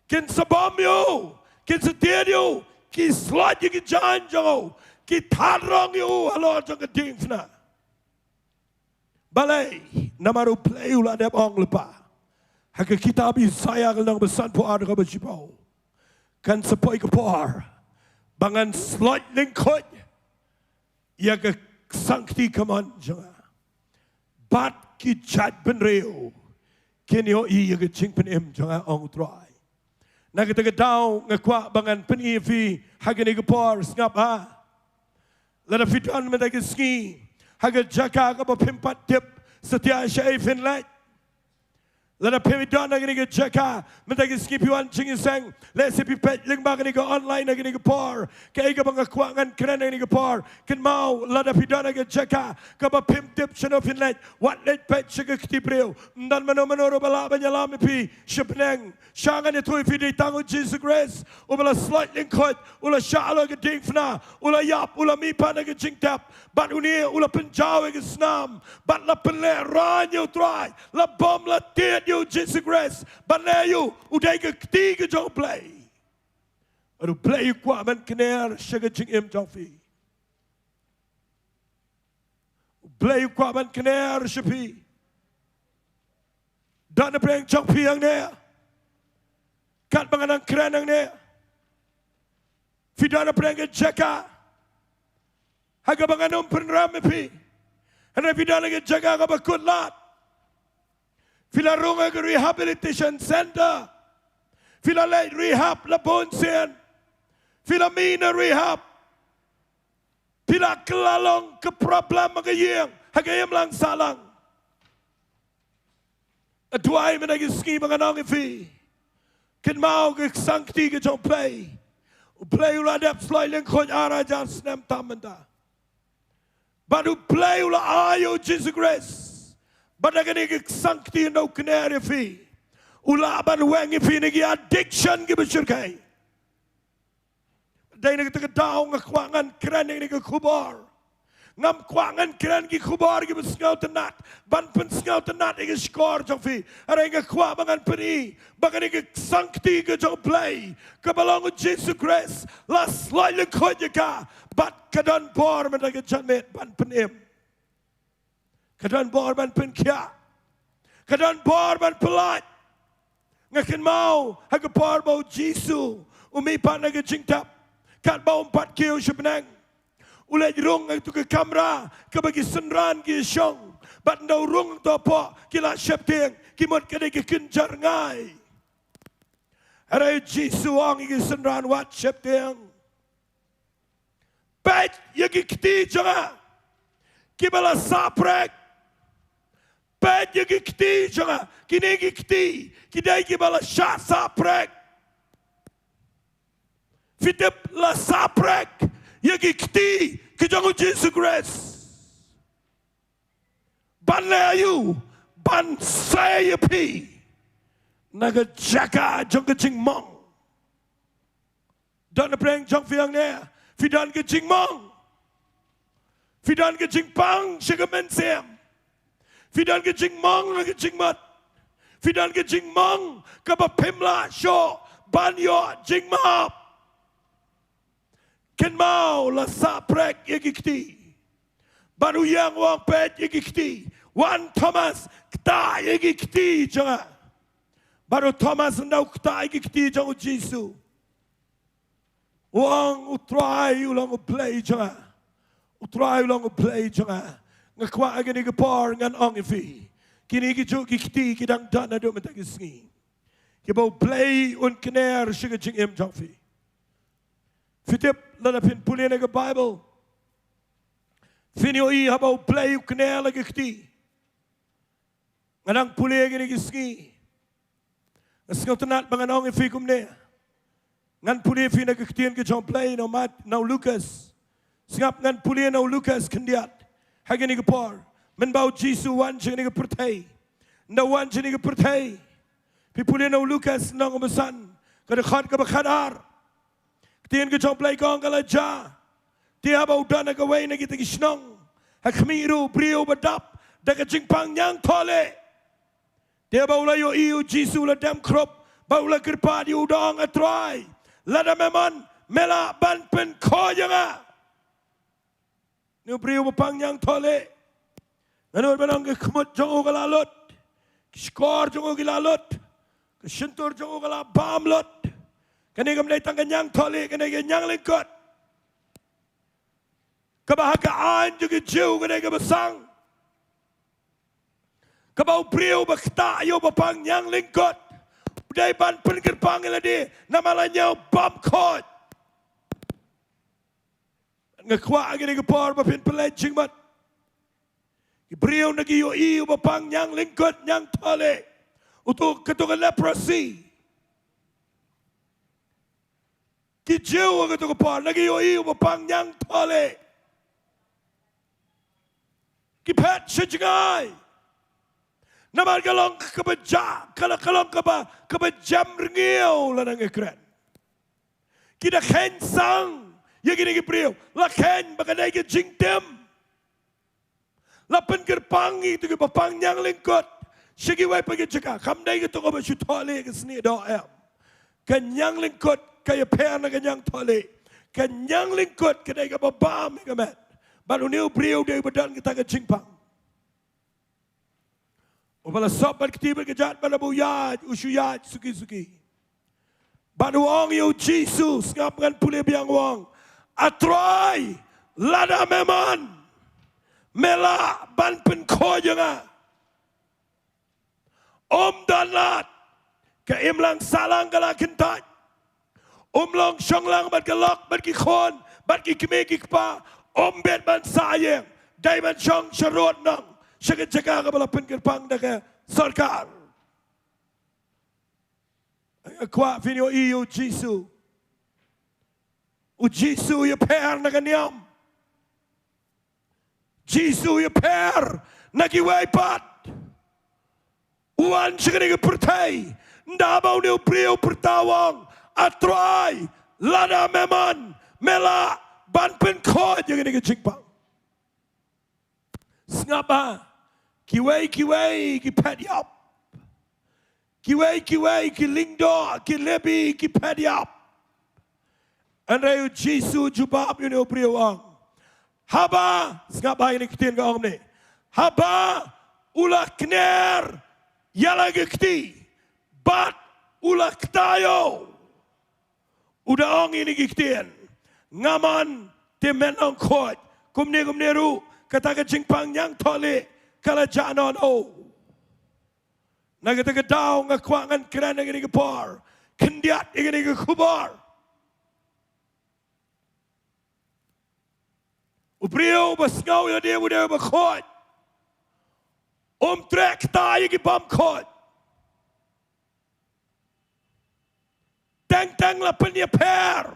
Kin sa bom ïa u, kin sa tied ïa u, ki slait ïa ki jaiñ jong u, ki thad rong ïa u halor jong ka diengphna. Balei? Namar U Blei u la dep ong lypa ha ka kitab Isaiah ka lynnong ba sanphew ar, dkhot ba shiphew, kan sa poi ka por ba ngan sa lait lyngkhuid ïa ka ksangkti kamon jong nga, bad ki jaitbynriew kin ïohi ïa ka jingpynim jong nga, ong U Trai. Na kata ka daw nga kwah ba ngan pyni ïa phi ha kane ka por, sngap ha. Lada phi don mynta ka sngi ha ka jaka kaba phim pat tip satia shaei phin leit, lada phi don ha kane ka jaka mynta ka sngi, phi wan jingïaseng, lehse phi peit lyngba kane ka online ha kane ka por, kaei kaba nga kwah ngan kren ha kane ka por, kynmaw, lada phi don ha ka jaka kaba phim tip shano phin leit, wat leit peit sha ka kti briew. Ym don mano mano ruh ba lah ban ïalam ïa phi sha bneng. Sha ngan ïathuh ïa phi, dei tang U Jisu Khrist uba la slait lyngkhuid, u la shah halor ka diengphna, u la ïap, u la mihpat na ka jingtep, bad une u la pynjaw ïa ka snam, bad la pynlehraiñ ïa U Trai, la bom, la tied ïa U Jisu Khrist, bad leh ïa u, u dei ka kti ka jong U Blei. Bad U Blei u kwah ban kner sha ka jingim jong phi. U Blei u kwah ban kner sha phi. Don napdeng jong phi hangne, katba nga nang kren hangne, phi don napdeng ka jaka ha kaba ngan ym pynrem ïa phi. Hynrei phi don ha ka jaka kaba kut lad. Phi la rung ha ka rehabilitation center. Phi la leit rehab la bun sien. Phi la mih na rehab. Phi la kylla long ka problem ha ka ïing, ha ka imlang sahlang. Nga duwai mynta ka sngi ba ngan ong ïa phi, kynmaw, ka ksangkti ka jong U Blei, U Blei u la dep slait lyngkhuid ar hajar snem tam mynta. Bad U Blei u la ai ïa U Jisu Khrist, bad da kane ka ksangkti ynda u kner ïa phi, u lah ban weng ïa phi na ki addiction kiba shyrkhei. Dei na kata ka daw nga kwah ngan kren ïa kane ka khubor. Ngam kwah ngan kren ki khubor kiba sngewtynnat ban pynsngewtynnat ïa ka shkor jong phi. Hynrei nga kwah ba ngan pyni ba kane ka ksangkti ka jong U Blei, kaba long U Jisu Khrist, la slait lyngkhuid ïa ka, bad ka don bor mynta ka janmiet ban pynim. Ka don bor ban pynkhiah. Ka don bor ban pyllait. Nga kynmaw ha ka por ba u Jisu u mih pat na ka jingtep, katba um pat kiew sha bneng, u leit rung ha katu ka kamra kaba ki synran ki shong, bad ynda u rung hapoh ki la sheptieng, ki mut ka dei ka kynja rngai. Hynrei u Jisu u ong ïa ki synran, wat sheptieng. Peit ïa ki kti jong nga kiba la sahprek. Peit ïa ki kti jong nga. Kine ki kti ki dei kiba la shah sahprek. Phi tip, la sahprek ïa ki kti ki jong u Jisu Khrist. Ban leh aïu? Ban sei ïa phi na ka jaka jong ka jingmong. Don na pdeng jong phi hangne, phi don ka jingmong. Phi don ka jingpang sha ka mynsiem. Phi don ka jingmong ha ka jingmut. Phi don ka jingmong kaba phim lah shuh ban ïoh jingmap. Kynmaw, la sahprek ïa ki kti. Bad u ïeng u ong, peit ïa ki kti. Wan Thomas, ktah ïa ki kti jong nga. Bad u Thomas ynda u ktah ïa ki kti jong u Jisu, u ong, U Trai u long U Blei jong nga. U Trai u long U Blei jong nga. Nga kwah ha kane ka por ngan ong ïa phi, kine ki juh ki kti ki dang don haduh mynta ka sngi, kiba U Blei un kner sha ka jingim jong phi. Phi tip, lada phin pule na ka Baibl, phin ïohi haba U Blei u kner la ki kti. Nga dang pule kine ki sngi, nga sngewtynnat ba ngan ong ïa phi kumne. Ngan pule ïa phi na ka ktien ka jong U Blei na u Mat, na u Lukas. Sngap, ngan pule na u Lukas khyndiat ha kane ka por. Mynba u Jisu u wan sha kane ka pyrthei, ynda u wan sha kane ka pyrthei, phi pule na u Lukas lynnong kaba san, ka dkhot kaba khatar. Ktien ka jong U Blei ka ong, ka la jia, te haba u don ha kawei na kita ki shnong, ha khmih ruh u briew ba dap da ka jingpang ñiangthohlieh. Te haba u la ïohi u Jisu, u la dem khrup bad u la kyrpad ïa u, u da ong, A Trai, lada me mon, me lah ban pynkhuid ïa nga. Une u briew ba pang ñiangthohlieh, ngan nud ban ong ka khmut jong u ka la lut, ki shkor jong u ki la lut, ka shyntur jong u ka la bam lut. Kane kam dei tang ka ñiangthohlieh, kane ka ñianglyngkut, kaba ha ka aiñ jong ki Jiw ka dei kaba sang, kaba u briew ba ktah ïa u ba pang ñianglyngkut u dei ban pynkyrpang ïa lade, namar la ñiew bymkhuid. Nga kwah ha kane ka por ba phin pynleit jingmut. Ki briew na ki ïohi u ba pang ñianglyngkut, ñiangthohlieh, utu, katu ka leprosy. Ki Jiw ha katu ka por na ki ïohi u ba pang ñiangthohlieh, ki phet sha jngai. Namar ka long kaba ja, ka la, ka long kaba, kaba jem rngiew lada nga kren. Ki da kheiñ sang ïa kine ki briew, la kheiñ ba ka dei ka jingtim. La pynkyrpang ïa kitu kiba pang ñianglyngkut sha kiwei pat ki jaka. Kam dei katu kaba shu thohlieh ka snieh doh, em. Ka ñianglyngkut ka ïapher na ka ñiangthohlieh. Ka ñianglyngkut ka dei kaba bam ïa ka met. Bad une u briew u dei uba don kata ka jingpang. Uba la sop bad kti bad kjat, bad haba u ïaid, u shu ïaid suki suki. Bad u ong ïa u Jisu, sngap, ngan pule biang, u ong, A Trai, lada me mon, me lah ban pynkhuid ïa nga. Um don lad, ka imlang sahlang ka la kyntait. Um long shong lang bad ka lok bad ki khun bad ki kmie ki kpa. Um bit ban sah ïing, dei ban shong sharud nong sha ka jaka kaba la pynkyrpang da ka sorkar. Nga kwah phin ïohi ïa u Jisu. U Jisu u ïapher na ka niam. Jisu u ïapher na kiwei pat. U wan sha kane ka pyrthei, ynda ba une u briew u pyrta, u ong, A Trai, lada me mon, me lah ban pynkhuid ïa kane ka jingpang. Sngap bha, kiwei kiwei ki phet ïap. Kiwei kiwei ki lyngdoh, ki lebi, ki phet ïap. Hynrei u Jisu u jubab ïa une u briew, u ong, haba, sngap bha ïa kane ka ktien ka ong kumne, Haba u la kner ïa la ka kti bad u la kta ïa u, u da ong ïa kine ki ktien: Nga mon, te men nongkhoit. Kumne kumne ruh kata ka jingpang ñiangthohlieh ka la jah noh. Na kata ka daw nga kwah ngan kren ha kane ka por khyndiat ïa kane ka khubor. U briew ba sngew ïa u dei u dei uba khuid, um treh kata ïa ki bym khuid. Teng teng la pynïapher.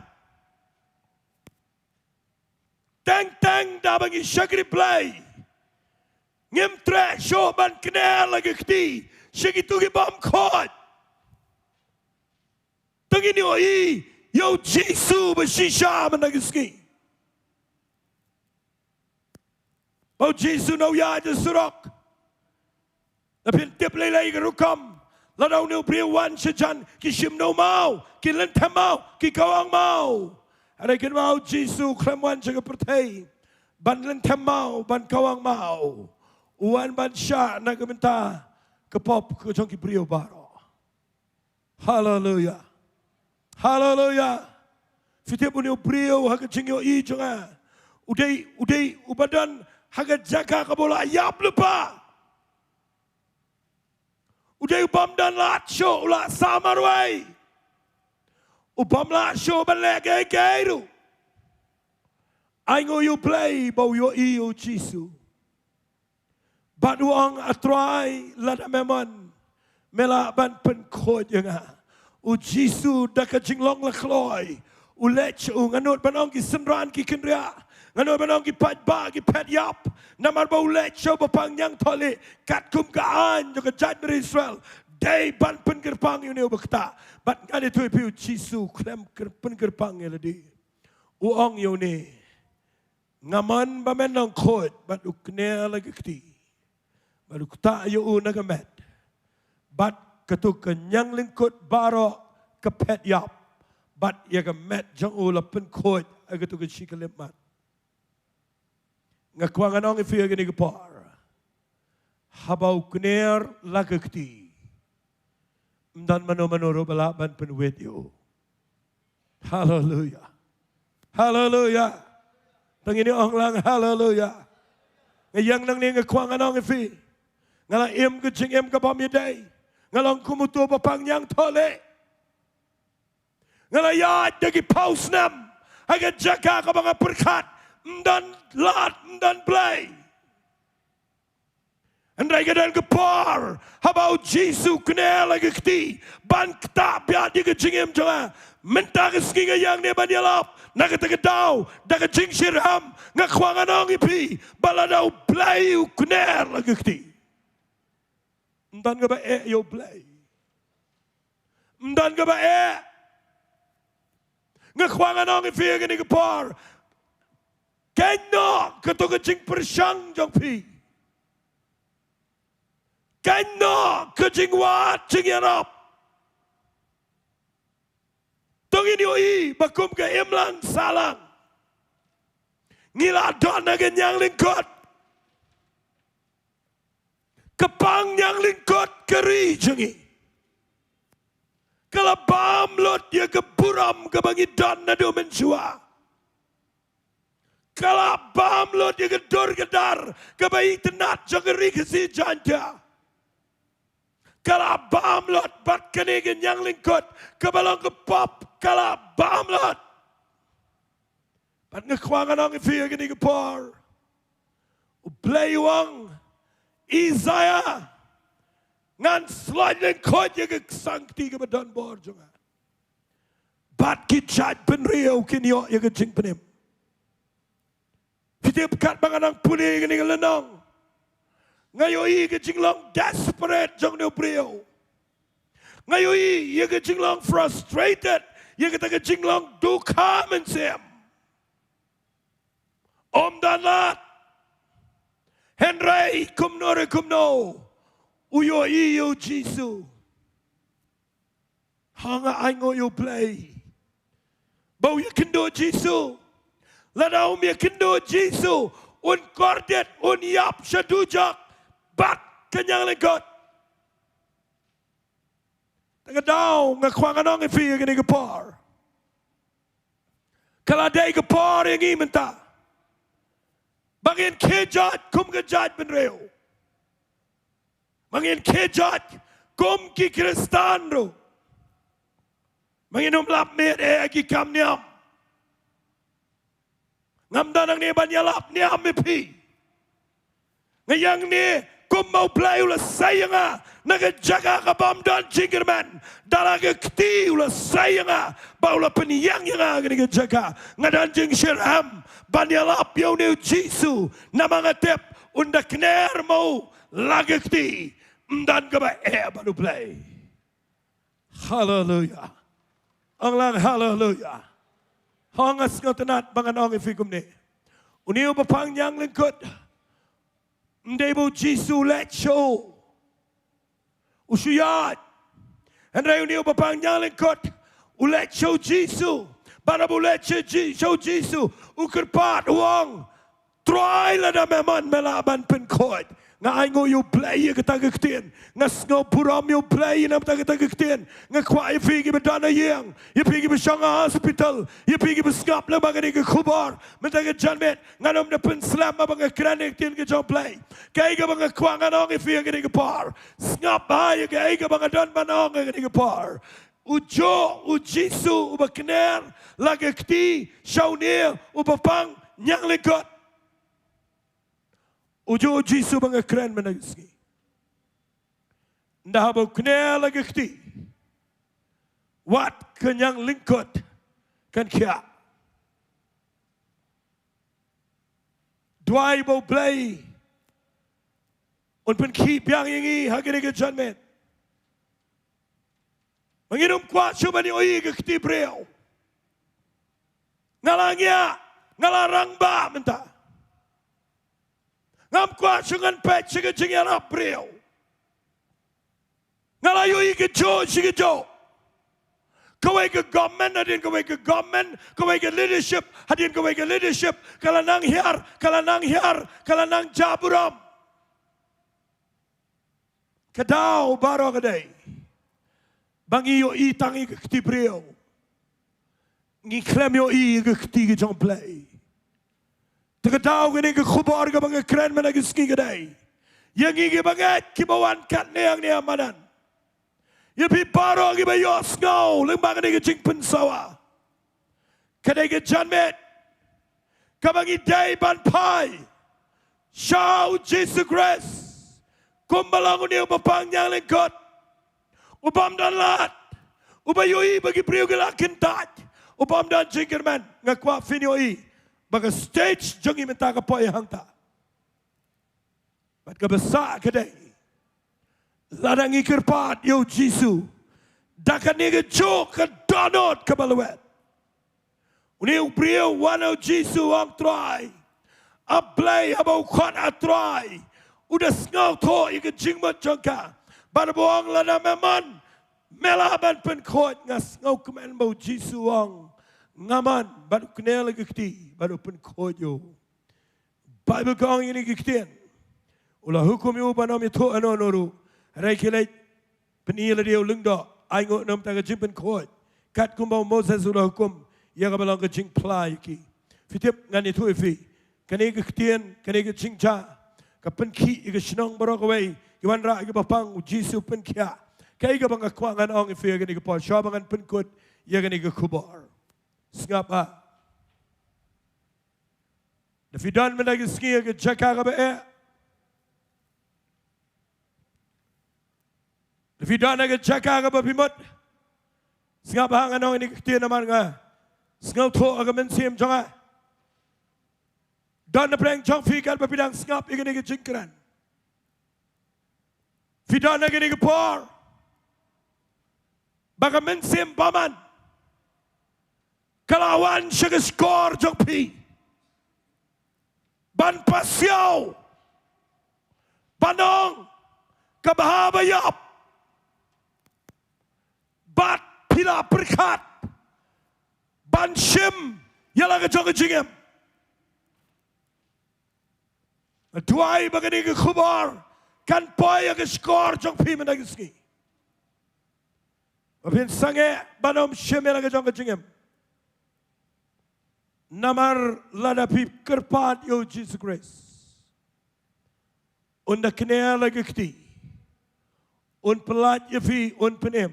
Teng teng da ba ngi shakri Blei, ngim treh shuh ban kner la ka kti sha kito ki bym khuid. Te ngin ïohi ïa u Jisu ba shisha mynta ka sngi. Ba u Jisu na u ïaid ha surok. La phin tip lei lei ka rukom. Lada une u briew wan shajan, ki shim noh maw, ki lynthem maw, ki kawang maw. Hynrei kynmaw, u Jisu khlem wan sha ka pyrthei ban lynthem maw, ban kawang maw. U wan ban shah na ka bynta ka pop ka jong ki briew baroh. Haleluya. Haleluya. Phi tip, une u briew ha ka jingïohi jong nga, u dei, u dei uba don ha ka jaka kaba u la ïap lypa. U dei u bym don lad shuh, u la sah marwei. U bym lah shuh ban leh kaei kaei ruh. Ainguh ïa u Blei ba u ïohi ïa u Jisu. Bad u ong, A Trai, lada me mon, me lah ban pynkhuid ïa nga. U Jisu da ka jinglong la kloi u leit sha u. Nga nud ban ong ki synran ki kynriah, nga nud ban ong ki paidbah ki phet ïap. Namar ba u leit sha u bapang ñiangthohlieh katkum ka aiñ jong ka jaitbynriew Israel, dei ban pynkyrpang ïa une uba ktah. Bad nga ïathuh ïa phi, u Jisu khlem kyr-, pynkyrpang ïa lade. U ong ïa une, Nga mon ba men nongkhuid. Bad u kner la ka kti, bad u ktah ïa u na ka met. Bad kato ka ñianglyngkut baroh ka phet ïap, bad ïa ka met jong u la pynkhuid ha kato ka shi khyllipmat. Nga kwah ngan ong ïa phi ha kane ka por, haba u kner la ka kti, ym don mano mano ruh ba lah ban pynwit ïa u. Haleluya. Haleluya. Te ngin ong lang haleluya. Nga ïeng nangne, nga kwah ngan ong ïa phi, nga la im ka jingim ka bym ïadei. Nga long kum uto u bapang ñiangthohlieh. Nga la ïaid da ki phew snem ha ka jaka kaba nga pyrkhat ym don lad, ym don Blei. Hynrei ka don ka por haba u Jisu kner la ka kti ban ktah biang ïa ka jingim jong nga. Mynta ka sngi nga ïeng ne ban ïalap na kata ka daw da ka jingshitrhem, nga kwah ngan ong ïa phi ba lada u Blei u kner la ka kti, ym don kaba eh ïa u Blei. Ym don kaba eh. Nga kwah ngan ong ïa phi ha kane ka por, kynnoh kato ka jingpyrshang jong phi. Kynnoh ka jingwad jingïarap. To ngin ïohi ba kum ka imlang sahlang, ngi la don ha ka ñianglyngkut. Ka pang ñianglyngkut ka ri jong ngi ka la bam lut ïa ka burom kaba ngi don naduh mynshuwa. Ka la bam lut ïa ka dur ka dar kaba itynnad jong ka Ri Khasi Jaiñtia. Ka la bam lut, bad kane ka ñianglyngkut kaba long ka pop ka la bam lut. Bad nga kwah ngan ong ïa phi ha kane ka por, u Blei u ong, Isaiah, ngan sloit lyngkhuid ïa ka ksangkti kaba don bor jong nga, bad ki jaitbynriew kin ïoh ïa ka jingpynim. Phi tip, katba nga nang pule ïa kane ka lynnong, nga ïohi ïa ka jinglong desperate jong une u briew. Nga ïohi ïa ka jinglong frustrated, ïa kata ka jinglong dukha mynsiem. Ym don lad. Hynrei kumno re kumno, u ïohi ïa u Jisu. Ha, nga ainguh ïa u Blei ba u ïakynduh Jisu. Lada um ïakynduh Jisu, Un kordit, un ïap sha dujok bad ka ñianglyngkot. Te ka daw nga kwah ngan ong ïa phi ïa kane ka por. Ka la dei ka por ïa ngi mynta ba ngin khie jait kum ka jaitbynriew. Ba ngin khie jait kum ki Khristan ruh. Ba ngin ym lap miet eh ki kam niam. Ngam don hangne ban ïalap niam ïa phi. Nga ïeng hangne kumba U Blei u la sei ïa nga na ka jaka ka bym don jingkyrmen. Da la ka kti u la sei ïa nga ba u la pynïeng ïa nga ha kane ka jaka. Nga don jingshitrhem ban ïalap ïa une U Jisu namar nga tip un da kner ma u la ka kti. Ym don kaba eh bad U Blei. Haleluya. Ong lang haleluya. Hooid nga sngewtynnat ba ngan ong ïa phi kumne. Une uba pang ñianglyngkot. Ym dei ba U Jisu u leit sha u. U shu ïaid. Hynrei une uba pang ñianglyngkot u leit sha U Jisu. Bad haba u leit sha Ji-, sha U Jisu u kyrpad u ong, Trai, lada me mon me lah ban pynkhuid. Nga ainguh ïa U Blei ïa kata ka ktien. Nga sngewburom ïa U Blei ïa namar kata ka ktien. Nga kwah ïa phi kiba don ha ïing, ïa phi kiba shong ha hospital, ïa phi kiba sngap lyngba kane ka khubor mynta ka janmiet, ngan ym da pynslem haba nga kren ïa ka ktien ka jong U Blei. Kaei kaba nga kwah ngan ong ïa phi ha kane ka por, sngap bha ïa kaei kaba nga don ban ong ha kane ka por. U juh U Jisu uba kner la ka kti sha une uba pang ñianglyngkot. U juh U Jisu ba nga kren mynta ka sngi. Ynda haba u kner la ka kti, wat ka ñianglyngkot kan khiah. Duwai ba U Blei un pynkhih biang ïa ngi ha kane ka janmiet. Ba ngin ym kwah shuh ban ïohi ka kti briew. Nga la ngiah, nga la rangbah mynta. Ngam kwah shuh ngan peit sha ka jingïarap briew. Nga la ïohi kajuh shi kajuh. Kawei ka government hadien kawei ka government, kawei ka leadership hadien kawei ka leadership, ka la nang hiar, ka la nang hiar, ka la nang jah burom. Ka daw baroh ka dei ba ngi ïohi tang ïa ka kti briew. Ngi khlem ïohi ïa ka kti ka jong U Blei. Te ka daw kane ka khubor kaba nga kren mynta ka sngi ka dei ïa ngi kiba ngeit kiba wan katne hangne ha madan. Ïa phi baroh kiba ïohsngew lyngba kane ka jingpynsawa. Ka dei ka janmiet kaba ngi dei ban phai sha U Jisu Khrist kumba long une uba pang ñianglyngkot, u bym don lad, uba ïohi ba ki briew ki la kyntait, u bym don jingkyrmen. Nga kwah phin ïohi ba ka stage jong ngi mynta ka poi hangta. Bad kaba sah ka dei, lada ngi kyrpad ïa U Jisu da kane kajuh ka dohnud kaba lwet, une u briew u wan ha U Jisu u ong, Trai, A Blei, haba u khot, A Trai, u da sngewthuh ïa ka jingmut jong ka. Bad haba u ong, lada me mon me lah ban pynkhuid. Nga sngewkmen ba U Jisu u ong, nga mon, bad u kner la ka kti bad u pynkhuid ïa u. Baibl ka ong ïa kane ka ktien, u la hukum ïa u ban ym ïathuh hano hano ruh. Hynrei ki leit pyni ïa lade u lyngdoh, ainguh na bynta ka jingpynkhuid, katkum ba u Moses u la hukum ïa kaba long ka jingphla ïa ki. Phi tip, ngan ïathuh ïa phi, kane ka ktien, kane ka jingjia ka pynkhih ïa ka shnong baroh kawei, ki wanrah, kiba pang, U Jisu u pynkhiah. Kaei kaba nga kwah ngan ong ïa phi ha kane ka por shuwa ba ngan pynkut ïa kane ka khubor? Sngap ha. Da phi don mynta ka sngi ha ka jaka kaba eh, da phi don ha ka jaka kaba phi mut, sngap ha, ngan ong ïa kane ka ktien namar nga sngewthuh ha ka mynsiem jong nga. Don na pdeng jong phi katba phi dang sngap ïa kane ka jingkren. Phi don ha kane ka por ba ka mynsiem bymman ka la wan sha ka shkor jong phi ban pasiaw, ban ong, ka bha ba ïap. Bad phi la pyrkhat ban shim ïa la ka jong ka jingim. Nga duwai ba kane ka khubor kan poi ha ka shkor jong phi mynta ka sngi. Ba phin sangeh ban ym shim ïa la ka jong ka jingim. Namar lada phi kyrpad ïa u Jisu Khrist, un da kner la ka kti, un pyllait ïa phi, un pynim,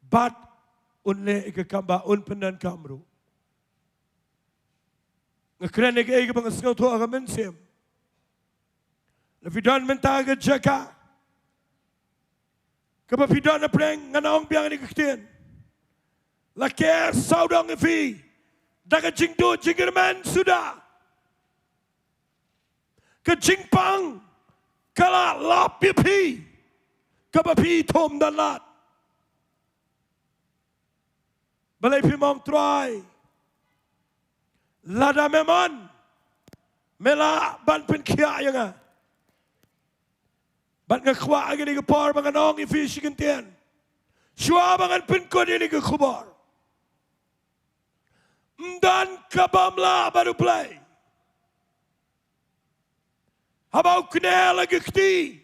bad un leh ïa ka kam ba un pyndonkam ruh. Nga kren ïa kaei kaba nga sngewthuh ha ka mynsiem. Lada phi don mynta ha ka jaka kaba phi don hapdeng, ngan ong biang ïa ka ktien, la ker sawdong ïa phi da ka jingduh jingkyrmen suda. Ka jingpang ka la lap ïa phi kaba phi thum da lad. Balei phim ong, Trai, lada me mon, me lah ban pynkhiah ïa nga. Bad nga kwah ha kane ka por ba ngan ong ïa phi shi kyntien, shuwa ba ngan pynkut ïa kane ka khubor, ym don kaba ym lah bad U Blei. Haba u kner la ka kti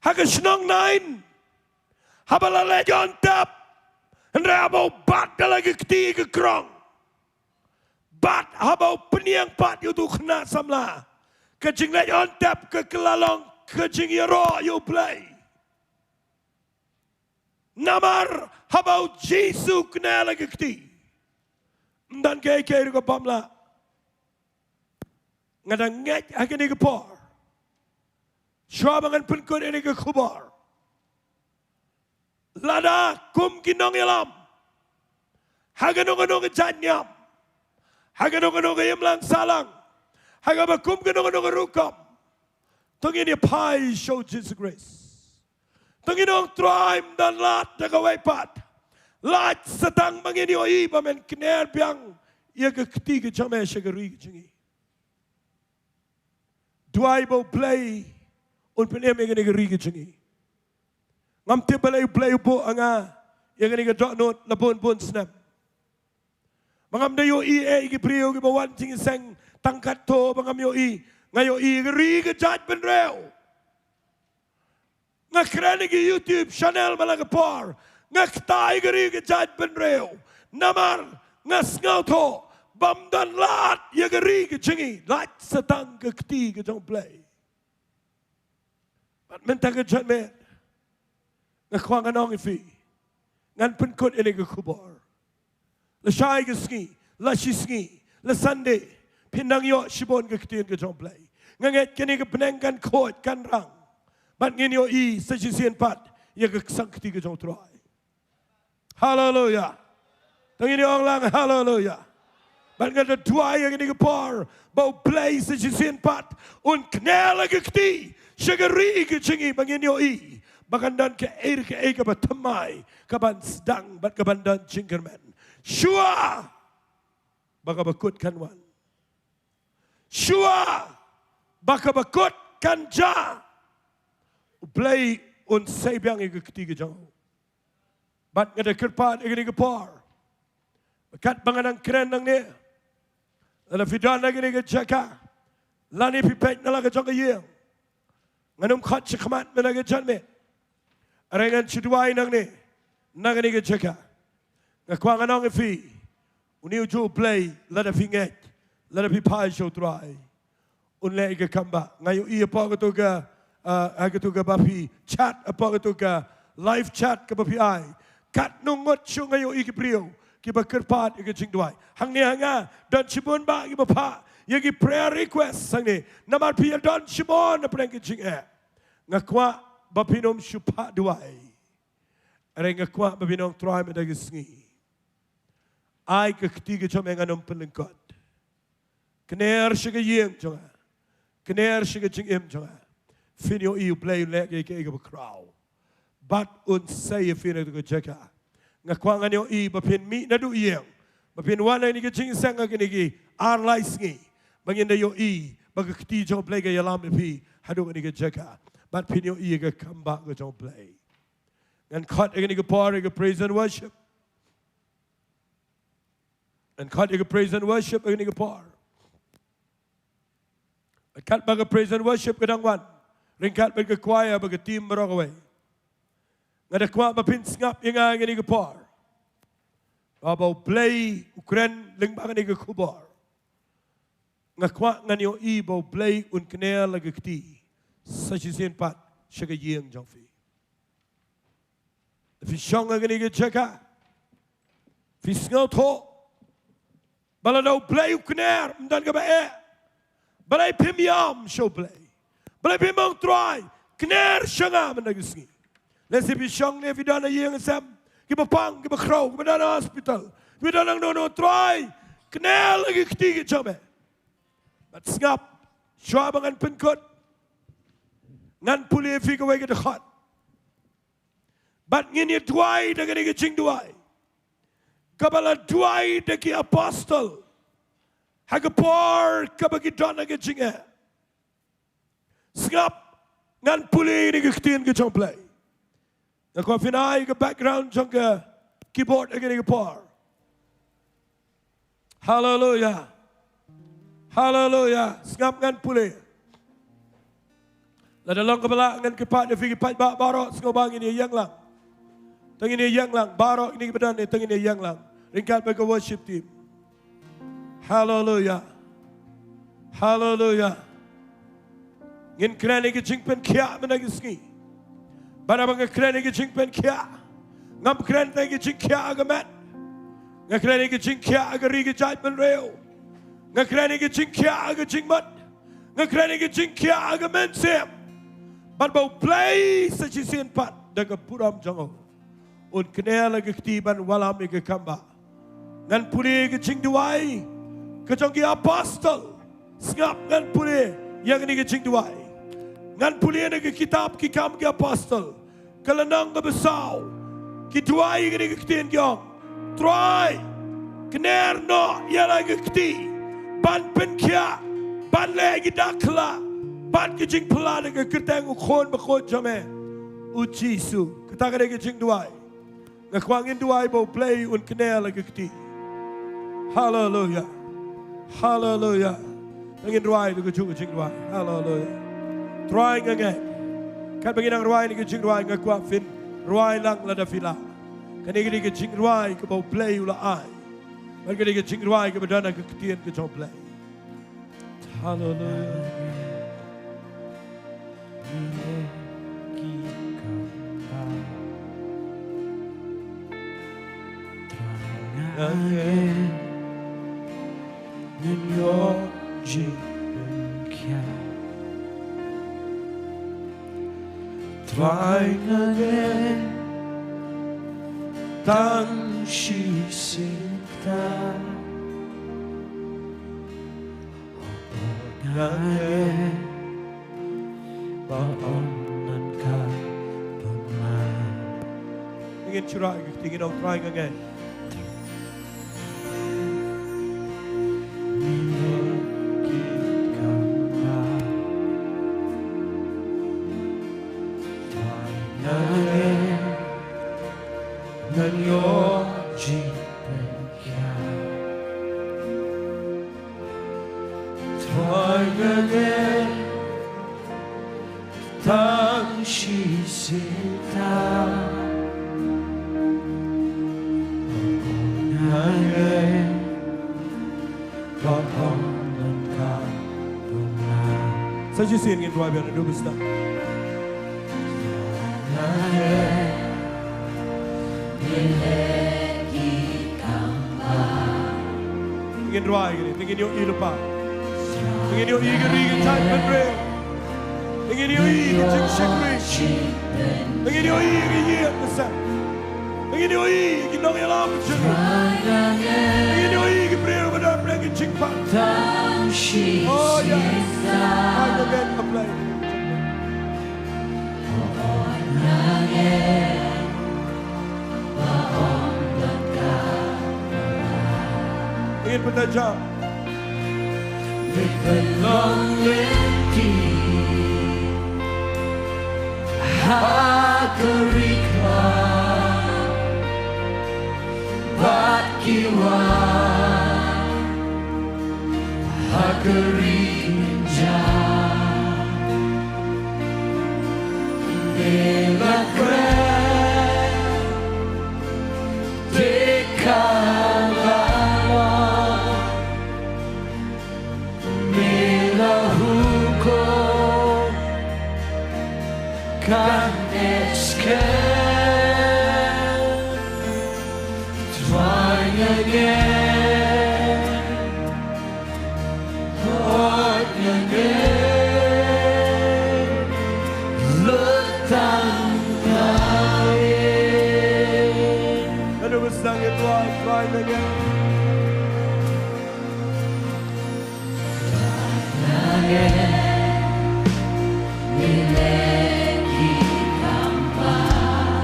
ha ka shnong Nain, haba la leit ïoh tep, hynrei haba u bat da la ka kti ka krong, bad haba u pynïeng pat ïa uto u khynnah samla, ka jingleit ïoh tep ka kylla long ka jingïaroh ïa U Blei. Namar haba u Jisu u kner la ka kti, ym don kaei kaei ruh kaba ym lah. Nga dang ngeit ha kane ka por, shuwa ba ngan pynkut ïa kane ka khubor, lada kum ki nongïalam ha kano kano ka jait niam, ha kano kano ka imlang sahlang, ha kaba kum kano kano ka rukom, to ngin ïa phai sha u Jisu Khrist. To ngin ong, Trai, ym don lad da kawei pat. Lait sa tang ba ngin ïohi ba men kner biang ïa ka kti ka jong me sha ka ri ka jong ngi. Duwai ba U Blei un pynim ïa kane ka ri ka jong ngi. Ngam tip balei U Blei u buh ha nga ïa kane ka dohnud la bun bun snem. Ba ngam da ïohi eh ïa ki briew kiba wan jingïaseng tang katto, ba ngam ïohi. Nga ïohi ïa ka ri ka jaitbynriew. Nga kren ïa ki YouTube channel man la ka por, nga kta ïa ka ri ka jaitbynriew. Namar nga sngewthuh ba ym don lad ïa ka ri ka jong ngi, lait sa tang ka kti ka jong U Blei. Bad mynta ka janmiet nga kwah ngan ong ïa phi, ngan pynkut ïa kane ka khubor. Lashai ka sngi, la shi sngi, la Sunday, phin nang ïoh shibun ka ktien ka jong U Blei. Nga ngeit kane ka bneng kan khuid, kan rang, bad ngin ïohi sa shisien pat ïa ka ksangkti ka jong U Trai. Haleluya. To ngin ïa ong lang haleluya. Bad nga da duwai ïa kane ka por ba U Blei sa shisien pat un kner la ka kti sha ka ri ka jong ngi, ba ngin ïohi ba kan don kaei kaei kaba thymmai kaban sdang bad kaban don jingkyrmen. Shuwa ba kaba kut kan wan, shuwa ba kaba kut kan jia, U Blei un sei biang ïa ka kti ka jong u. Bad nga da kyrpad ïa kane ka por, katba nga dang kren nangne, lada phi don ha kane ka jaka, lane phi peit na la ka jong ka ïing, ngan ym khot shakhmat mynta ka janmiet. Hynrei ngan shu duwai nangne na kane ka jaka. Nga kwah ngan ong ïa phi, une ujuh U Blei, lada phi ngeit, lada phi phai sha U Trai, un leh ïa ka kam ba nga ïohi hapoh kato ka, ah, ha kato kaba phi chat, hapoh kato ka live chat kaba phi ai. Katno ngut shuh nga ïohi ki briew kiba kyrpad ïa ka jingduwai. Hangne ha nga don shibun bah kiba phah ïa ki prayer request hangne. Namar phi ïa don shibun hapdeng ka jingeh. Nga kwah ba phin ym shu phah duwai. Hynrei nga kwah ba phin ong, Trai, mynta ka sngi, ai ka kti ka jong me ngan ym pynlyngkot. Kner sha ka ïing jong nga, kner sha ka jingim jong nga. Phin ïohi U Blei un leh kaei kaei kaba khraw, bad un sei ïa phi na kato ka jaka. Nga kwah ngan ïohi ba phin mih naduh ïing, ba phin wan ha kane ka jingïaseng ha kine ki ar lai sngi, ba ngin da ïohi ba ka kti jong U Blei ka ïalam ïa phi haduh kane ka jaka, bad phin ïohi ïa ka kam bah ka jong U Blei. Ngan khot ïa kane ka por ïa ka praise and worship. Ngan khot ïa ka praise and worship ha kane ka por. Bad katba ka praise and worship ka dang wan, ryngkat bad ka choir bad ka team baroh kawei, nga da kwah ba phin sngap ïa nga ha kane ka por. Ba, ba U Blei u kren lyngba kane ka khubor. Nga kwah ngan ïohi ba U Blei un kner la ka kti sa shisien pat sha ka ïing jong phi. Phi shong ha kane ka jaka, phi sngewthuh ba lada U Blei u kner, ym don kaba eh. Balei phim ïam sha U Blei? Balei phim ong, Trai, kner sha nga mynta ka sngi? Lehse phi shong ne phi don ha ïing ha sem, kiba pang, kiba khraw, kiba don ha hospital, kiba don hangno hangno, Trai, kner la ka kti ka jong me. Bad sngap, shuwa ba ngan pynkut, ngan pule ïa phi kawei ka dkhot. Bad ngin ïa duwai da kane ka jingduwai kaba la duwai da ki apostol ha ka por kaba ki don ha ka jingeh. Sngap, ngan pule ïa kane ka ktien ka jong U Blei. Nga kwah phin ai ka background jong ka keyboard ha kane ka por. Haleluya. Haleluya. Sngap, ngan pule. Lada long kaba lah, ngan kyrpad ïa phi ki paidbah baroh, sngewbha ngin ïa ïeng lang. To ngin ïa ïeng lang baroh, kine kiba don, to ngin ïa ïeng lang ryngkat bad ka worship team. Haleluya. Haleluya. Ngin kren ïa ka jingpynkhiah mynta ka sngi. Bad haba nga kren ïa ka jingpynkhiah, ngam kren tang ïa ka jingkhiah ha ka met. Nga kren ïa ka jingkhiah ha ka ri ka jaitbynriew. Nga kren ïa ka jingkhiah ha ka jingmut. Nga kren ïa ka jingkhiah ha ka mynsiem. Bad ba U Blei sa shisien pat da ka burom jong u un kner la ka kti ban wallam ïa ka kam ba. Ngan pule ka jingduwai ka jong ki apostol. Sngap, ngan pule ïa kane ka jingduwai. Ngan pule na ka kitab Ki Kam ki Apostol, ka lynnong kaba saw. Ki duwai ïa kane ka ktien, ki ong, Trai, kner noh ïa la ka kti ban pynkhiah, ban leh ki dakhla bad ki jingphylla da ka kyrteng u Khun bakhuid jong me, u Jisu. Kata ka dei ka jingduwai. Nga kwah ngin duwai ba U Blei un kner la ka kti. Haleluya. Haleluya. To ngin rwai da kajuh ka jingduwai. Haleluya. Trai, nga ngeit katba ngi dang rwai da ka jingduwai, nga kwah phin rwai lang lada phi lah. Kane ka dei ka jingrwai kaba U Blei u la ai. Bad ka dei ka jingrwai kaba don ha ka ktien ka jong U Blei. Haleluya. Trai, nga ngeit tang shisien ta. Nga ngeit ba ym don kaba man. Ngin shyrkhei ka ktien, ngin ong, Trai, nga ngeit. Trai, nga ngeit. Ngan ïoh jingpynkhiah. Trai, nga ngeit tang shisien ta. Nga ngeit. Sa shisien ngin rwai biang naduh ba sdang. Ngin rwai kane, te ngin ïohi lypa. Te ngin ïohi ka ri ka jaitbynriew. Te ngin ïohi ka jingshakri. Te ngin ïohi ka ïing ka sem. Te ngin ïohi ki nongïalam jong ngi. Te ngin ïohi ki briew ba don pdeng ki jingpang. Oh yes. Ai ka ben ka Blei. Te ngin pynta jam. Pynlong lynti ha ka ri khlaw bad ki wa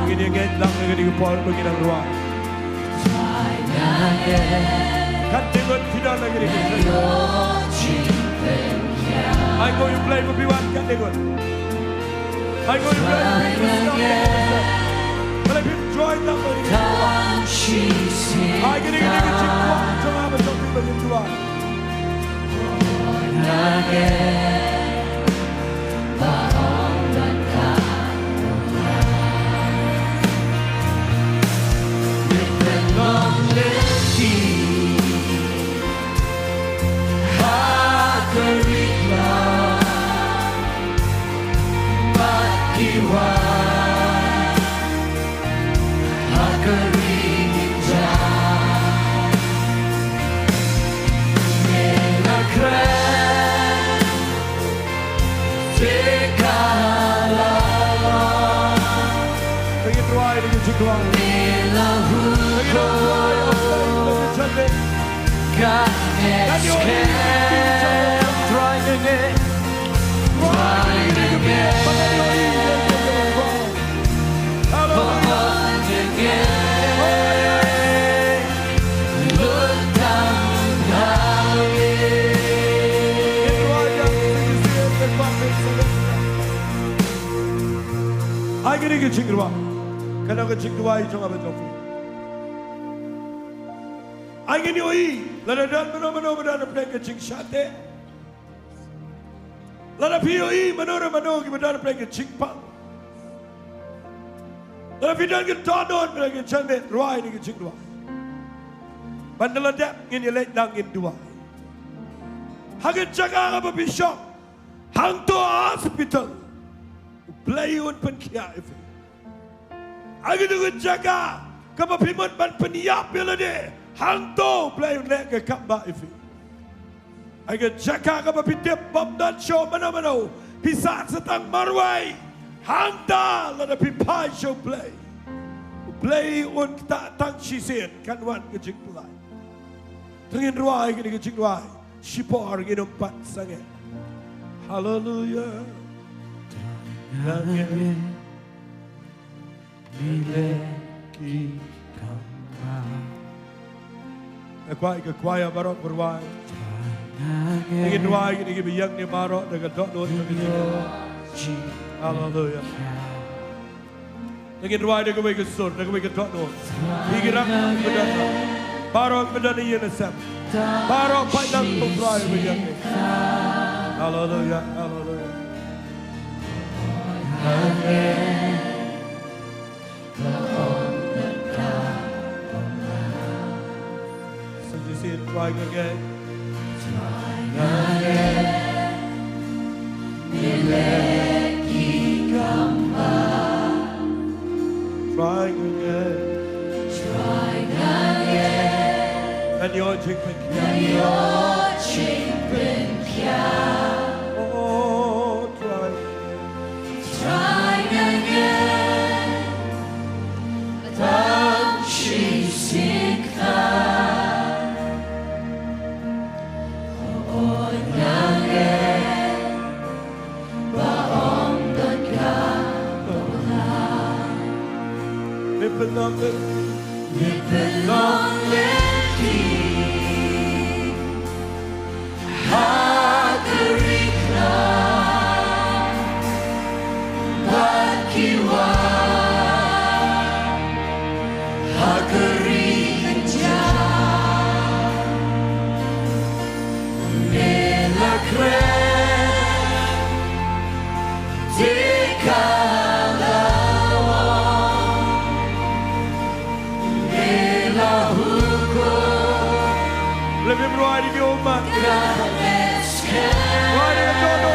Ngin ïa ngeit lang ïa kane ka por ba ngin nang rwai. Katne ngut phi don ha kane ka jingkyrpad. Ai nguh ïa U Blei ba phi wan katne ngut. Ai nguh ïa U Blei ba phi wan katne ngut. Balei phim join lang ha kane ka jingkyrpad. Ai kane ka dei ka jingkwah jong nga bad jong phi ba ngin duwai. Ngin rwai da ka jingduwai. Ngin rwai, oh, ngin rwai. Kan ïohi, rwai da ka jingduwai. Rwai da ka jingduwai. Hallelujah. Ai kane ka jingrwai. Kane ka jingduwai jong nga bad jong phi. Ai ngin ïohi, lada don mano mano ba don hapdeng ka jingshah teh. Lada phi ïohi mano re mano kiba don hapdeng ka jingpang. Lada phi don ka dohnud, phi don ka jingmut, rwai da ka jingduwai. Bad ynda la dep ngin ïaleit lang ngin duwai. Ha ka jaka kaba phi shong, hangto ha hospital, U Blei un pynkhiah ïa phi. Ha kata ka jaka kaba phi mut ban pynïap ïa lade, hangto U Blei un leh ka kam ba ïa phi. Ha ka jaka kaba phi tip bym don shuh mano mano, phi sah sa tang marwei, hangta lada phi phai sha U Blei, U Blei un ktah tang shisien, kan wan ka jingpyllait. To ngin rwai kane ka jingrwai. Shipor ngin ym pat sangeh. Haleluya. Nga kwah ïa ka kwaya baroh ba rwai. Ngin rwai kine kiba ïeng ne baroh da ka dohnud. Haleluya. Ngin rwai da kawei ka sur, da kawei ka dohnud. Phi ki rangbah kiba don, baroh kiba don ha ïing ha sem, baroh pait lang, to rwai ba ïeng. Haleluya, haleluya. Sngewsih, try again. Try again. Kan ïoh jingpynkhiah. Oh, try. Rim ruai di ki ummat. Ruai di ki ummat.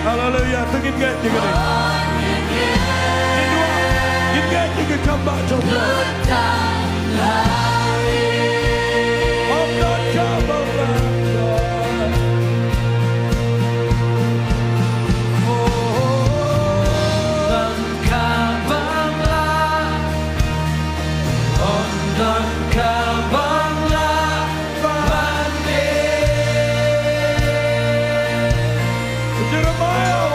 Haleluya, to ngin ngeit ïa kane. Ngin duwai, ngin ngeit ïa ka kam bah jong u Blei. Ym don kaba bha. Oh, ym don kaba bha. Ym don kaba bha. Jeremiah,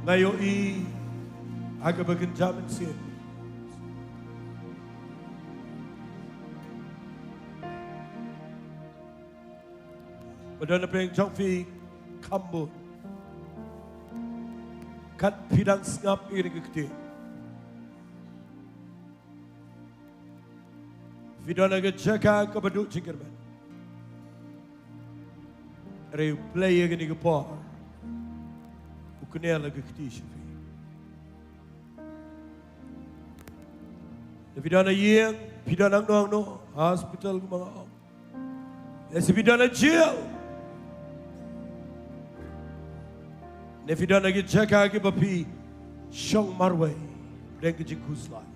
Nga ïohi ha kaba kynja mynsiem ba don na pdeng jong phi kham bun. Kat phi dang sngap ïa kane ka ktien, phi don ha ka jaka kaba duh jingkyrmen. Hynrei U Blei ha kane ka por u kner la ka kti sha phi. Lada phi don ha ïing, phi don hangno hangno, hospital kumba nga ong, lehse phi don ha jail, ne phi don ha ki jaka kiba phi shong marwei pdeng ka jingkhuslai,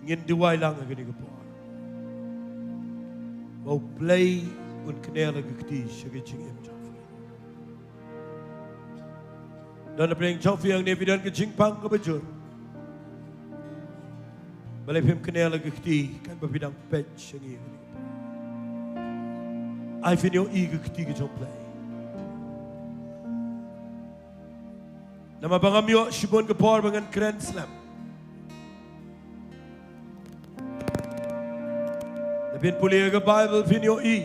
ngin duwai lang ha kane ka por ba U Blei un kner la ka kti sha ka jingim jong phi. Don na pdeng jong phi hangne, phi don ka jingpang kaba jur. Balei phim kner la ka kti katba phi dang peit sha ngi? Ai phin ïohi ka kti ka jong U Blei. Namar ba ngam ïoh shibun ka por ba ngan kren slem. Lada phin pule ïa ka Baibl phin ïohi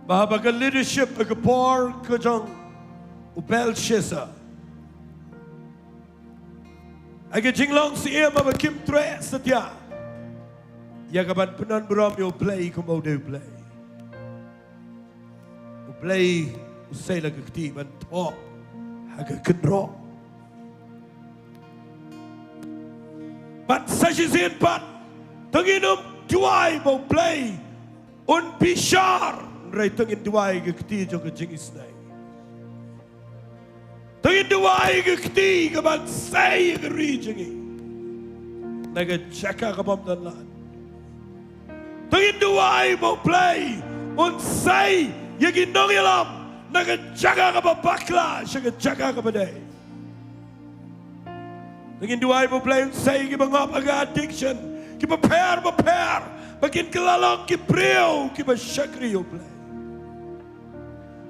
ba haba ka leadership ha ka por ka jong u Belshassar, ha ka jinglong syiem, haba kim treh satia ïa ka ban pyndon burom ïa U Blei kumba u dei U Blei, U Blei u sei la ka kti ban thoh ha ka kynroh. Bad sa shisien pat, to ngin ym duwai ba U Blei un bishar, hynrei to ngin duwai ka kti jong ka jingisynei. To ngin duwai ka kti ka ban sei ka ri jong ngi na ka jaka ka bym don lad. To ngin duwai ba U Blei un sei ïa ki nongïalam na ka jaka kaba bakla sha ka jaka kaba dei. To ngin duwai ba U Blei un sei kiba ngop ha ka addiction, kiba pher bapher, ba kin kylla long ki briew kiba shakri ïa U Blei.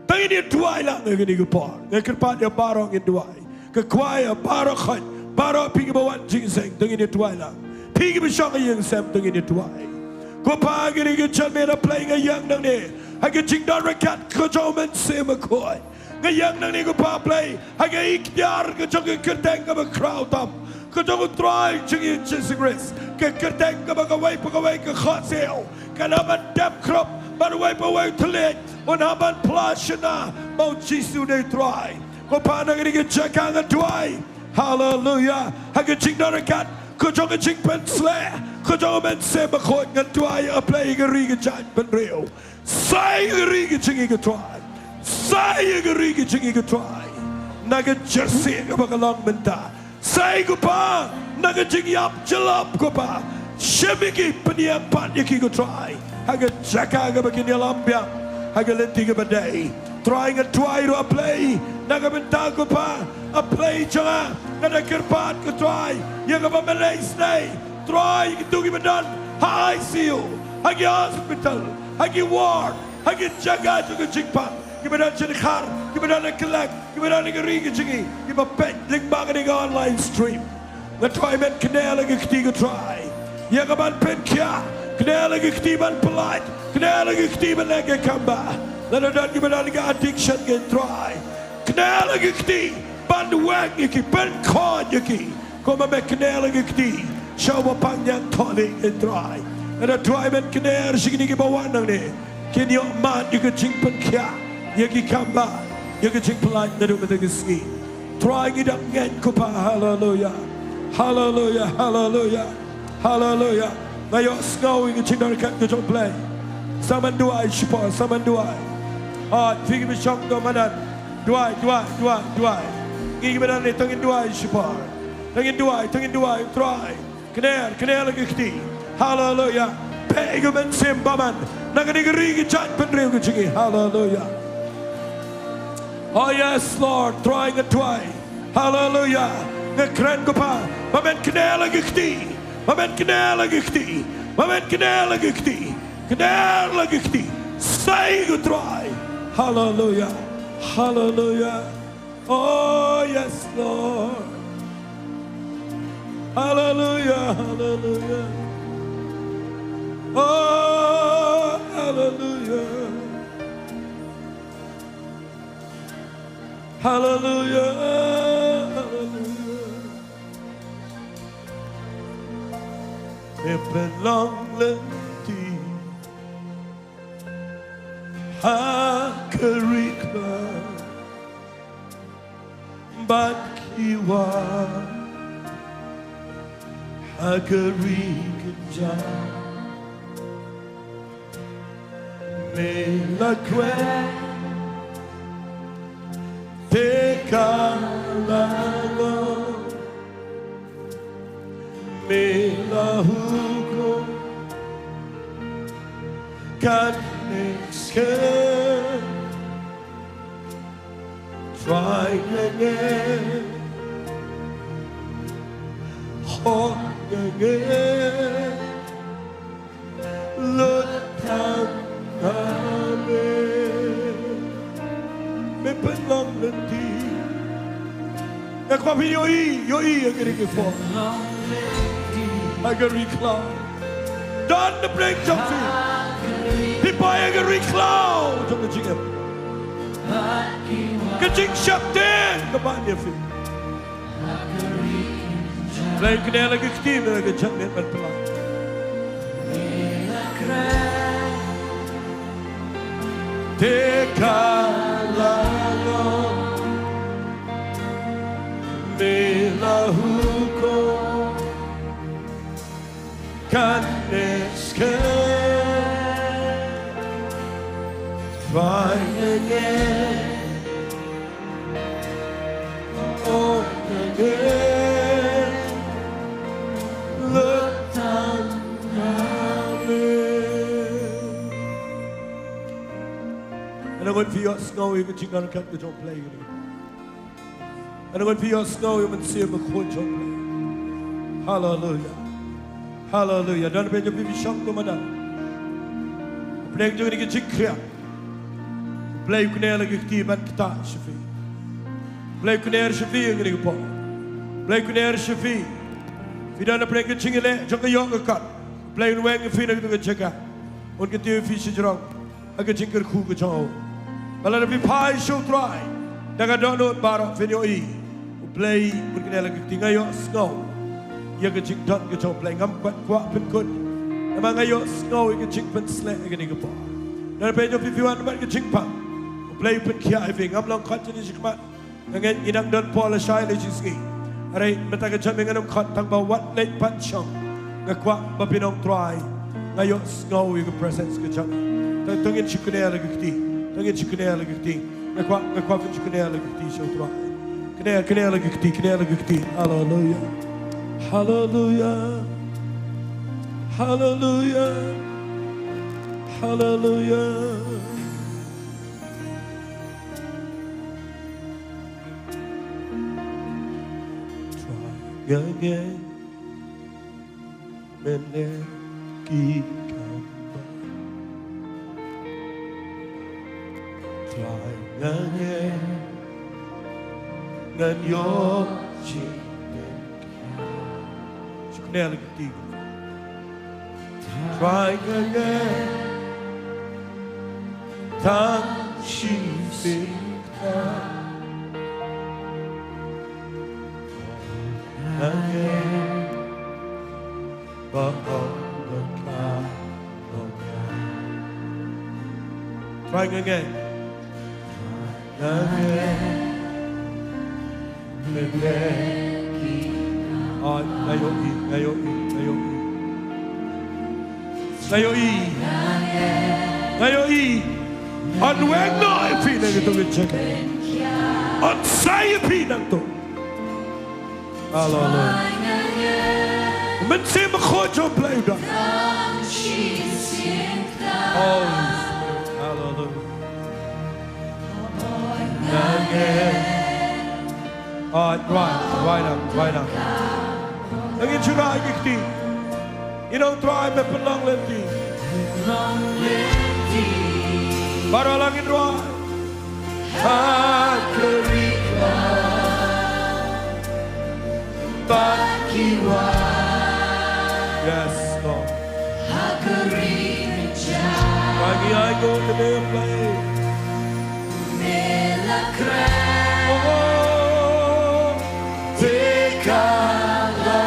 To ngin ïa duwai lang ha kane ka por. Nga kyrpad ïa baroh ngin duwai. Ka kwai, ïa baroh khoit, baroh phi kiba wan jingïaseng, to ngin ïa duwai lang. Phi kiba shong ha ïing sem, to ngin ïa duwai. Ko Pa, ha kane ka janmiet U Blei nga ïeng nangne ha ka jingdon ryngkat ka jong U Mynsiem Bakhuid. Nga ïeng nangne ko Pa Blei ha ka iktiar ka jong ka kyrteng kaba khraw tam, ka jong U Trai jong ngi Jisu Khrist, ka kyrteng kaba kawei pa kawei ka khohsiew kan hap ban dep khrop, bad uwei pa uwei u thylliej un hap ban phla shynna ba U Jisu u dei U Trai. Ko Pa, na kane ka jaka nga duwai, haleluya, ha ka jingdon ryngkat ka jong ka jingpynshlur ka jong U Mynsiem Bakhuid, nga duwai, U Blei, ka ri ka jaitbynriew. Sei ka ri ka jong ngi ko Trai. Sei ka ri ka jong ngi ko Trai. Na ka jingïaseng kaba ka long mynta. Sei ko Pa, na ka jingïap jyllop ko Pa. Shim ïa ki, pynïeng pat ïa ki ko Trai. Ha ka jaka kaba kin ïalam biang ha ka lynti kaba dei. Trai, nga duwai ruh, U Blei, na ka bynta ko Pa, U Blei jong nga, nga da kyrpad ko Trai ïa kaba mynta isynei. Trai, kito kiba don ha I C U, ha ki hospital, ha ki ward, ha ki jaka jong ka jingpang, kiba don sha dkhar, kiba don ha kylleng, kiba don ha ka ri ka jong ngi, kiba peit lyngba kane ka online stream. Nga duwai men kner la ka kti ko Trai ïa ka ban pynkhiah, kner la ka kti ban pyllait, kner la ka kti ban leh ka kam ba, lada don kiba don ha ka addiction ko Trai, kner la ka kti ban weng ïa ki, ban khot ïa ki. Ko Pa, me kner la ka kti sha uba pang ñiangthohlieh ko Trai. Nga da duwai men kner sha kine kiba wan nangne, kin ïoh mad ïa ka jingpynkhiah ïa ki kam ba, ïa ka jingpyllait naduh mynta ka sngi. Trai, ngi dang ngeit ko Pa, haleluya. Haleluya, haleluya, haleluya. Nga ïohsngew ïa ka jingdon ryngkat ka jong U Blei. Sa men duwai shipor, sa men duwai. Ah, phi kiba shong haduh madan, duwai, duwai, duwai, duwai. Ngi kiba don hangne, to ngin duwai shipor. To ngin duwai, to ngin duwai, Trai. Kner, kner la ka kti. Haleluya. Peit ïa ka mynsiem bymman na kane ka ri ka jaitbynriew ka jong ngi. Haleluya. Oh yes, Lord, Trai, nga duwai. Haleluya. Nga kren ko Pa, ba men kner la ka kti. Ba men kner la ka kti. Ba men kner la ka kti. Kner la ki kti. Sa ïa U Trai. Hallelujah. Hallelujah. Oh, yes, Lord. Hallelujah. Hallelujah. Oh, hallelujah. Hallelujah. Hallelujah. Me pynlong lynti ha ka ri khlaw bad ki wah ha ka ri kynjah. Me la kren te ka la long. Me la hukum katne skhem. Trai nga ngeit, hok nga ngeit, lut tang ha me. Me pynlong lynti. Nga kwah phi ïohi, ïohi ïa kine ki por ha ka ri khlaw. Don na pdeng jong phi. Phi poi ha ka ri khlaw jong ka jingim. Ka jingsheptieng kaba ïa phi. Blei, kner la ki kti, me la ka jingmut ban pynlong. Te ka la long, me la hukum katne skhem. Trai nga ngeit, oh nga ngeit, lut tang ha me. Nga kwah phi ïohsngew ïa ka jingdonkam ka jong U Blei. Nga kwah phi ïohsngew ïa U Mynsiem Bakhuid jong U Blei. Haleluia. Haleluia. Don phi, phi shong kumta. Pdeng jong kane ka jingkren, Blei u kner la ki kti ban ktah sha phi. Blei u kner sha phi ïa kane ka por. Blei u kner sha phi. Phi don pdeng ka jingïaleh jong ka ïoh ka kot. Blei un weng ïa phi na kata ka jaka. Un kyntiew ïa phi shajrong ha ka jingkyrkhu ka jong u. Ba lada phi phai sha U Trai da ka dohnud baroh, phin ïohi U Blei un kner la ki kti. Nga ïohsngew ïa ka jingdon ka jong U Blei, ngam pat kwah pynkut. Namar nga ïohsngew ïa ka jingpynsleh ïa kane ka por. Don phi, phi wan bad ka jingpang. U Blei u pynkhiah ïa phi, ngam long khot jong ngi shakhmat. Nga ngeit ngi dang don por lashai lashisngi. Hynrei mynta ka janmiet ngam khot tang ba wat leit pat shong. Nga kwah ba phin ong, Trai, nga ïohsngew ïa ka presence ka jong me. To, to ngin shu kner la ki kti. To ngin shu kner la ki kti. Nga kwah, nga kwah phin shu kner la ki kti sha U Trai. Kner, kner la ki kti, kner la ki kti. Haleluia. Haleluia. Haleluia. Haleluia. Trai nga ngeit men leh ki kam bha. Trai nga ngeit ngan ïoh jingpynkhiah. Shu kner la ki kti. Trai nga ngeit tang shi syntiew. Nga ngeit ba ong ba ka, ba ka. Trai nga ngeit. Nga ngeit. Nga ngeit. Ai, nga ïohi, nga ïohi, nga ïohi. Nga ïohi. Nga ïohi. Yn weng noh ïa phi na kato ka jaka. Yn sa ïa phi nangto. Haleluia. Mynsiem Bakhuid jong U Blei u don. Oh, haleluia. Nga ngeit. Ah, right, right up, right up. Ngin shu rah ïa ki kti. Ngin ong, Trai, me pynlong lynti. Baroh lang ngin rwai. Ha ka ri khlaw bad ki wah. Yes, Lord. Ha ka ri khlaw. Ba ngi ai nguh ïa me, Blei. Me la kren. Oh, te ka la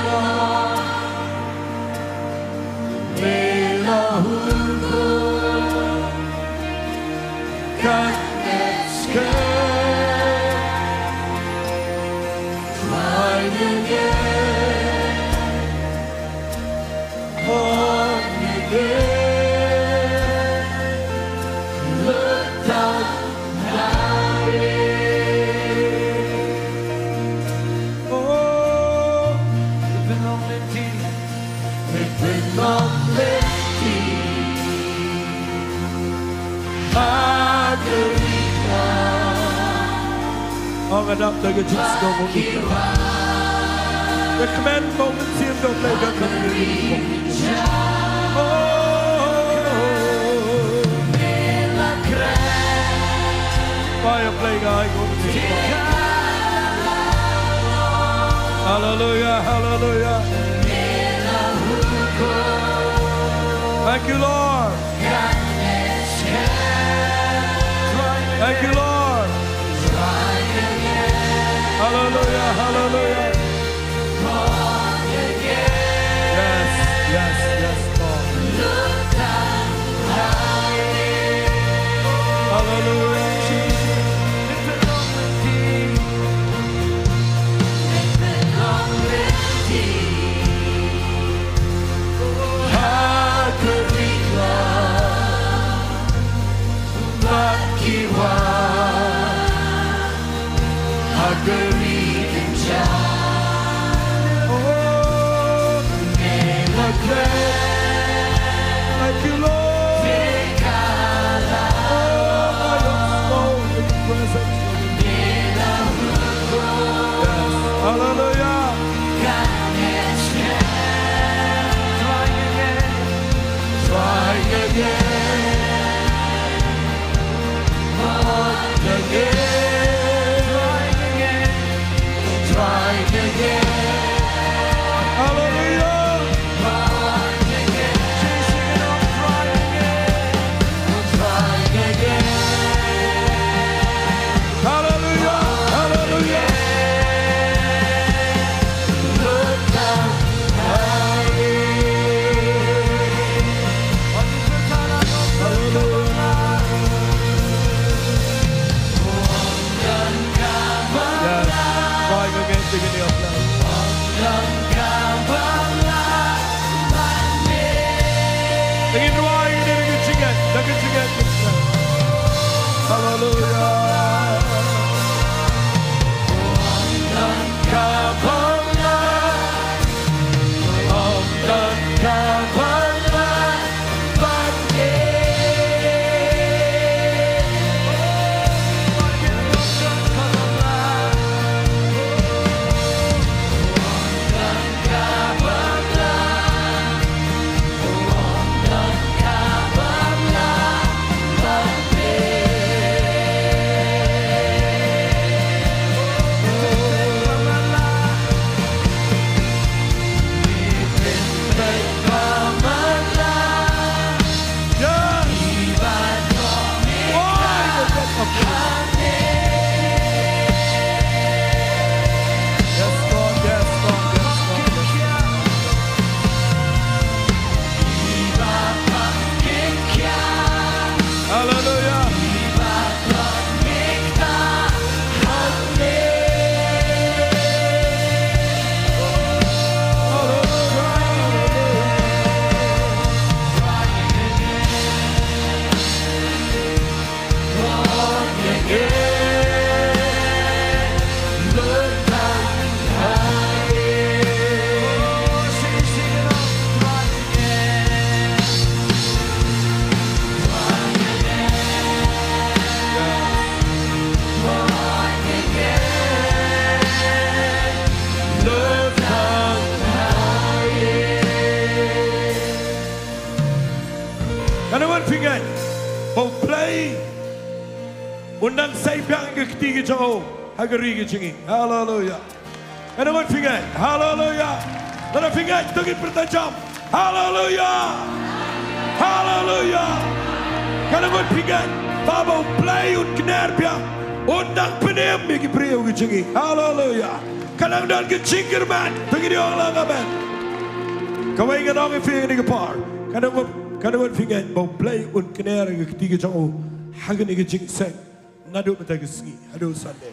long. Me la hukum. Katne skhem. Thrang ïa ngi. Ong, nga dap da ka jingsngew. Nga kmen ba u Mynsiem jong U Blei un khang ïa ngi. Oh. Ba ïa U Blei nga ai nguh. Hallelujah, hallelujah. Thank you, Lord. Thank you, Lord. Hallelujah, hallelujah. Yes, yes, yes, Lord. Hallelujah. Thank you, Lord. Oh, I am so in your presence. Yes. Hallelujah. Trying again. Trying again. Trying again. Trying again. Hallelujah. Trying again. Trying again. Hallelujah. Hallelujah. Yes. Trying again, begin your plan. Ngin rwai, ngin ïa, ngin jingeh, ngin jingeh. Hallelujah. Un nang sei biang ïa ka kti ka jong u ha ka ri ka jong ngi. Haleluya. Kane ngut phi ngeit. Haleluya. Kane phi ngeit, to ngin pyrta jam. Haleluya. Haleluya. Kane ngut phi ngeit ba U Blei un kner biang, un nang pynim ïa ki briew ki jong ngi. Haleluya. Ka nang don ka jingkyrmen. To ngin ïa ong lang amen. Kawei ngan ong ïa phi ha kane ka por. Kane ngut, kane ngut phi ngeit ba U Blei un kner ïa ka kti ka jong u ha kane ka jingïaseng. Naduh mynta ka sngi haduh Sunday.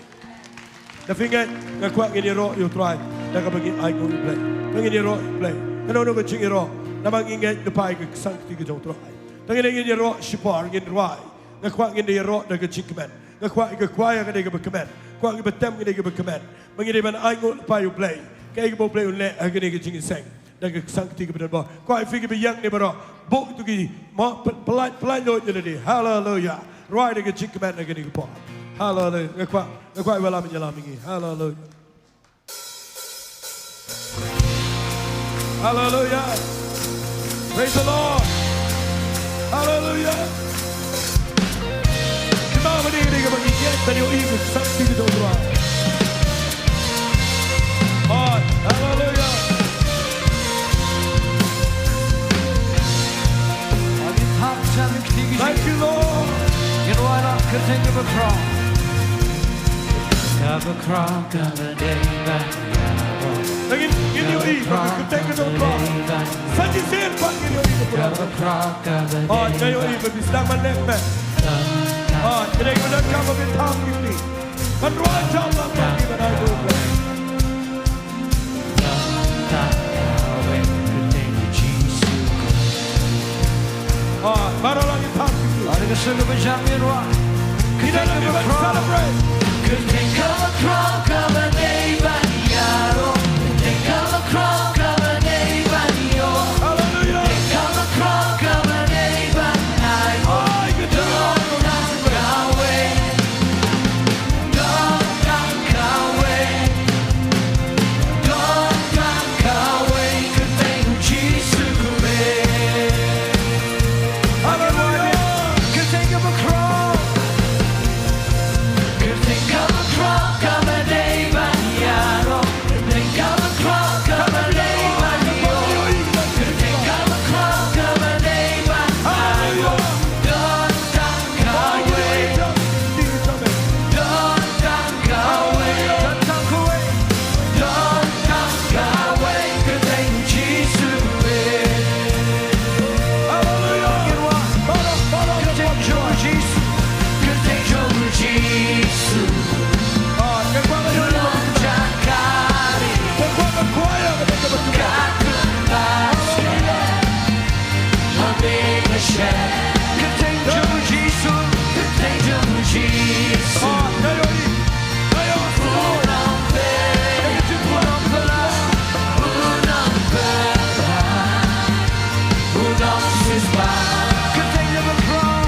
Lada phi ngeit, nga kwah ngin ïaroh ïa U Trai da kaba ngin ai nguh ïa U Blei. Ba ngin ïaroh ïa U Blei. Kano kano ka jingïaroh, namar ngi ngeit na ka bynta ka ksang kti ka jong U Trai. Te ngin, ngin ïaroh shipor, ngin rwai. Nga kwah ngin da ïaroh da ka jingkmen. Nga kwah ïa ka kwai ka dei kaba kmen. Kwah ïa ka baptism ka dei kaba kmen. Ba ngin dei ban ai nguh lypa ïa U Blei. Kaei kaba U Blei un leh ha kane ka jingïaseng. Da ka ksang kti kaba don bor. Kwah ïa phi kiba ïeng ne baroh. Buh kito ki, mo, pyn-, pynlait, pynlait lut ïa lade. Haleluya. Rwai da ka jingkmen ha kane ka por. Haleluya. Nga kwah, nga kwah ïa u lam ïalam ïa ngi. Haleluya. Haleluya. Praise the Lord. Haleluya. Kynmaw ba dei, dei kaba ngi ïeit ban ïohi ïa ka ksang kti ka jong U Trai. Haleluya. Thank you, Lord. Ngin wan ap kyrteng kaba khraw. Kaba khraw kaba dei ban ïaroh. Ngin, ngin ïohi ba ka kyrteng ka jong U Trai. Sa shisien pat ngin ïohi ba ka kyrteng. Kaba khraw kaba dei. Oh, ngin ïohi ba phi sdang ban leh kmen. Oh, ka dei ka donkam ba phi thap ïa phi. Ban rwai jam lang ba phi ban ai nguh. Ah, baroh lang ïa thap ïa phi. Are ka seng kaba jam ïa rwai. Kyrteng kaba khraw. Celebrate. Kyrteng kaba khraw kaba dei ban ïaroh. Kyrteng kaba khraw kaba dei ban ïoh. Hallelujah. Kyrteng kaba khraw kaba dei ban ai. Ai, kyrteng kaba khraw. Don tang kawei. Don tang kawei, kyrteng Jisu kawei. Haleluya. Kyrteng kaba khraw. Kyrteng kaba khraw kaba dei ban ïaroh. Kyrteng kaba khraw kaba dei ban ïoh. Kyrteng kaba khraw kaba dei ban ïaroh. Don tang kawei. Don tang kawei. Don tang kawei. Don tang kawei. Kyrteng Jisu kawei. Haleluya. Kyrteng jong Jisu. Kyrteng jong Jisu. Don tang kawei. Ka kyrteng Haleluya. Kyrteng jong Jisu. Kyrteng jong Jisu. Ah, nga ïohi. Nga ïohi. U nongpynim. U nongpynim. U nongpynim. U nongsiewspah. Kyrteng kaba khraw.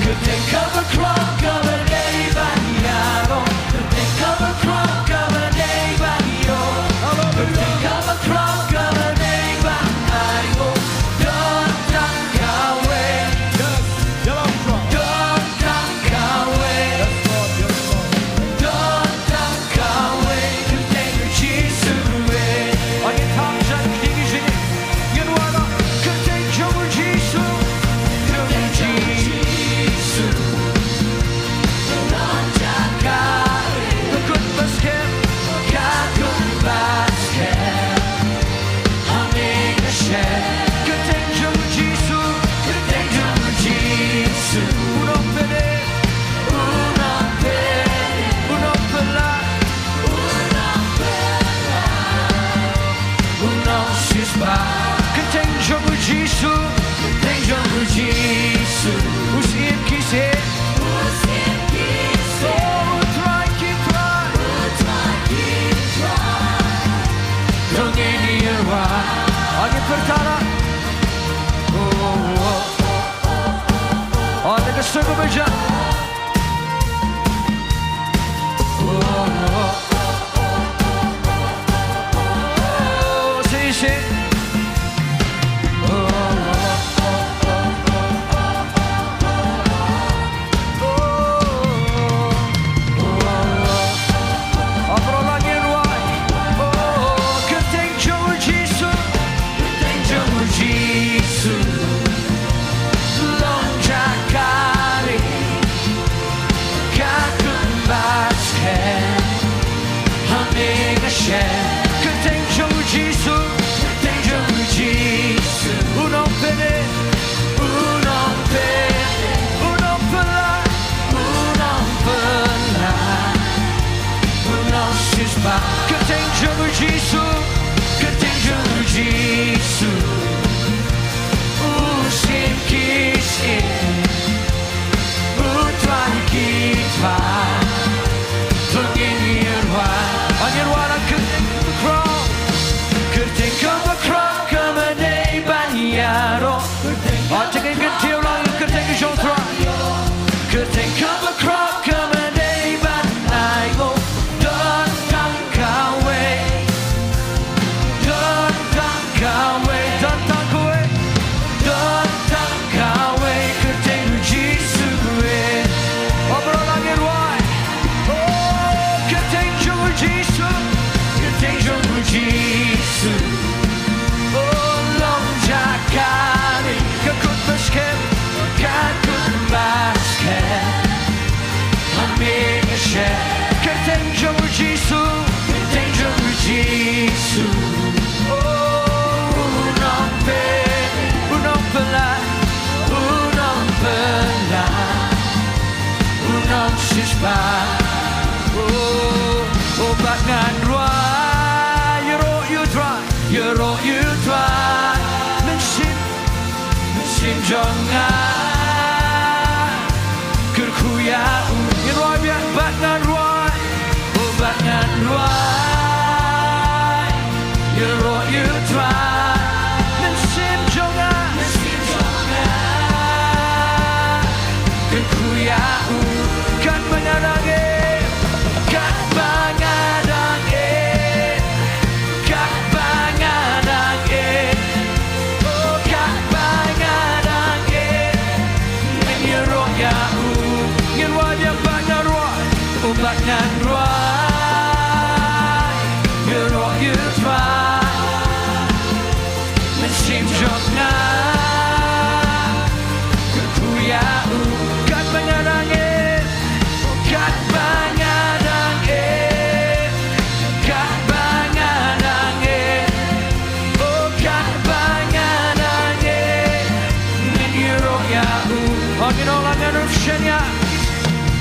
Kyrteng kaba khraw kaba dei ban ïaroh. Kyrteng kaba khraw kaba dei ban ïoh. Haleluya. Kyrteng kaba khraw kaba dei ban ai nguh. Don tang kawei. Yes. Ïalam khraw. Don tang kawei. Yes, Lord. Yes, Lord. Don tang kawei. Kyrteng Jisu kawei. Ngin thap sha kyrteng Jisu. Ngin wanrah kyrteng jong U Jisu. Kyrteng jong U Jisu. Ka kut ba skhem. Ka kut ba skhem. Hangne nga shem. Kyrteng jong U Jisu. Kyrteng jong U Jisu. U nongpynim. U nongpynim. U nongpynim. U nongpynim. U nongsiewspah. Kyrteng jong U Jisu. Kyrteng jong U Jisu. U Syiem ki syiem. U Syiem ki syiem. Oh, U Trai ki trai. U Trai ki trai. To ngin ïa rwai. Ngin pyrta. Oh, oh, oh. Oh, da ka sur kaba jam. Oh, sing, sing. Jong nga, kyrkhu ïa u. Ngin rwai biang, bad ngan rwai, oh bad ngan rwai, ïaroh ïa u Trai. Mynsiem jong nga, mynsiem jong nga, kyrkhu ïa u. Katba nga dang im, katba nga dang im, katba nga dang im, oh katba nga dang im, ngan ïaroh ïa u. Ngin rwai biang, bad ngan rwai, oh bad ngan rwai, ïaroh ïa u Trai. Mynsiem jong nga, kyrkhu ïa u. Katba nga dang im, katba nga dang im, katba nga dang im, oh katba nga dang im, ngan ïaroh ïa u. Oh, ngin ong lang, ngan ym shaniah,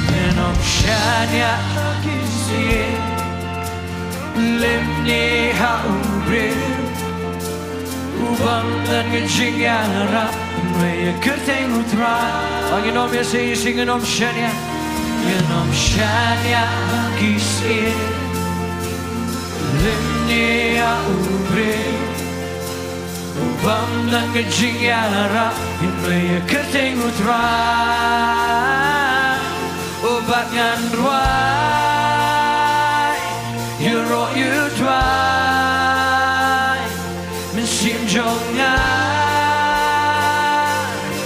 ngan ym shaniah ki syiem lymne ha u briew u bym don ka jingïarap, hynrei ïa ka kyrteng u Trai. Ngin ym ïa shisha, ngin ym shaniah, ngin ym shaniah ki syiem lymne ha u briew u bym don ka jingïarap, hynrei ïa ka kyrteng u Trai. Oh bad ngan rwai, ïaroh ïa u Trai. Mynsiem jong nga,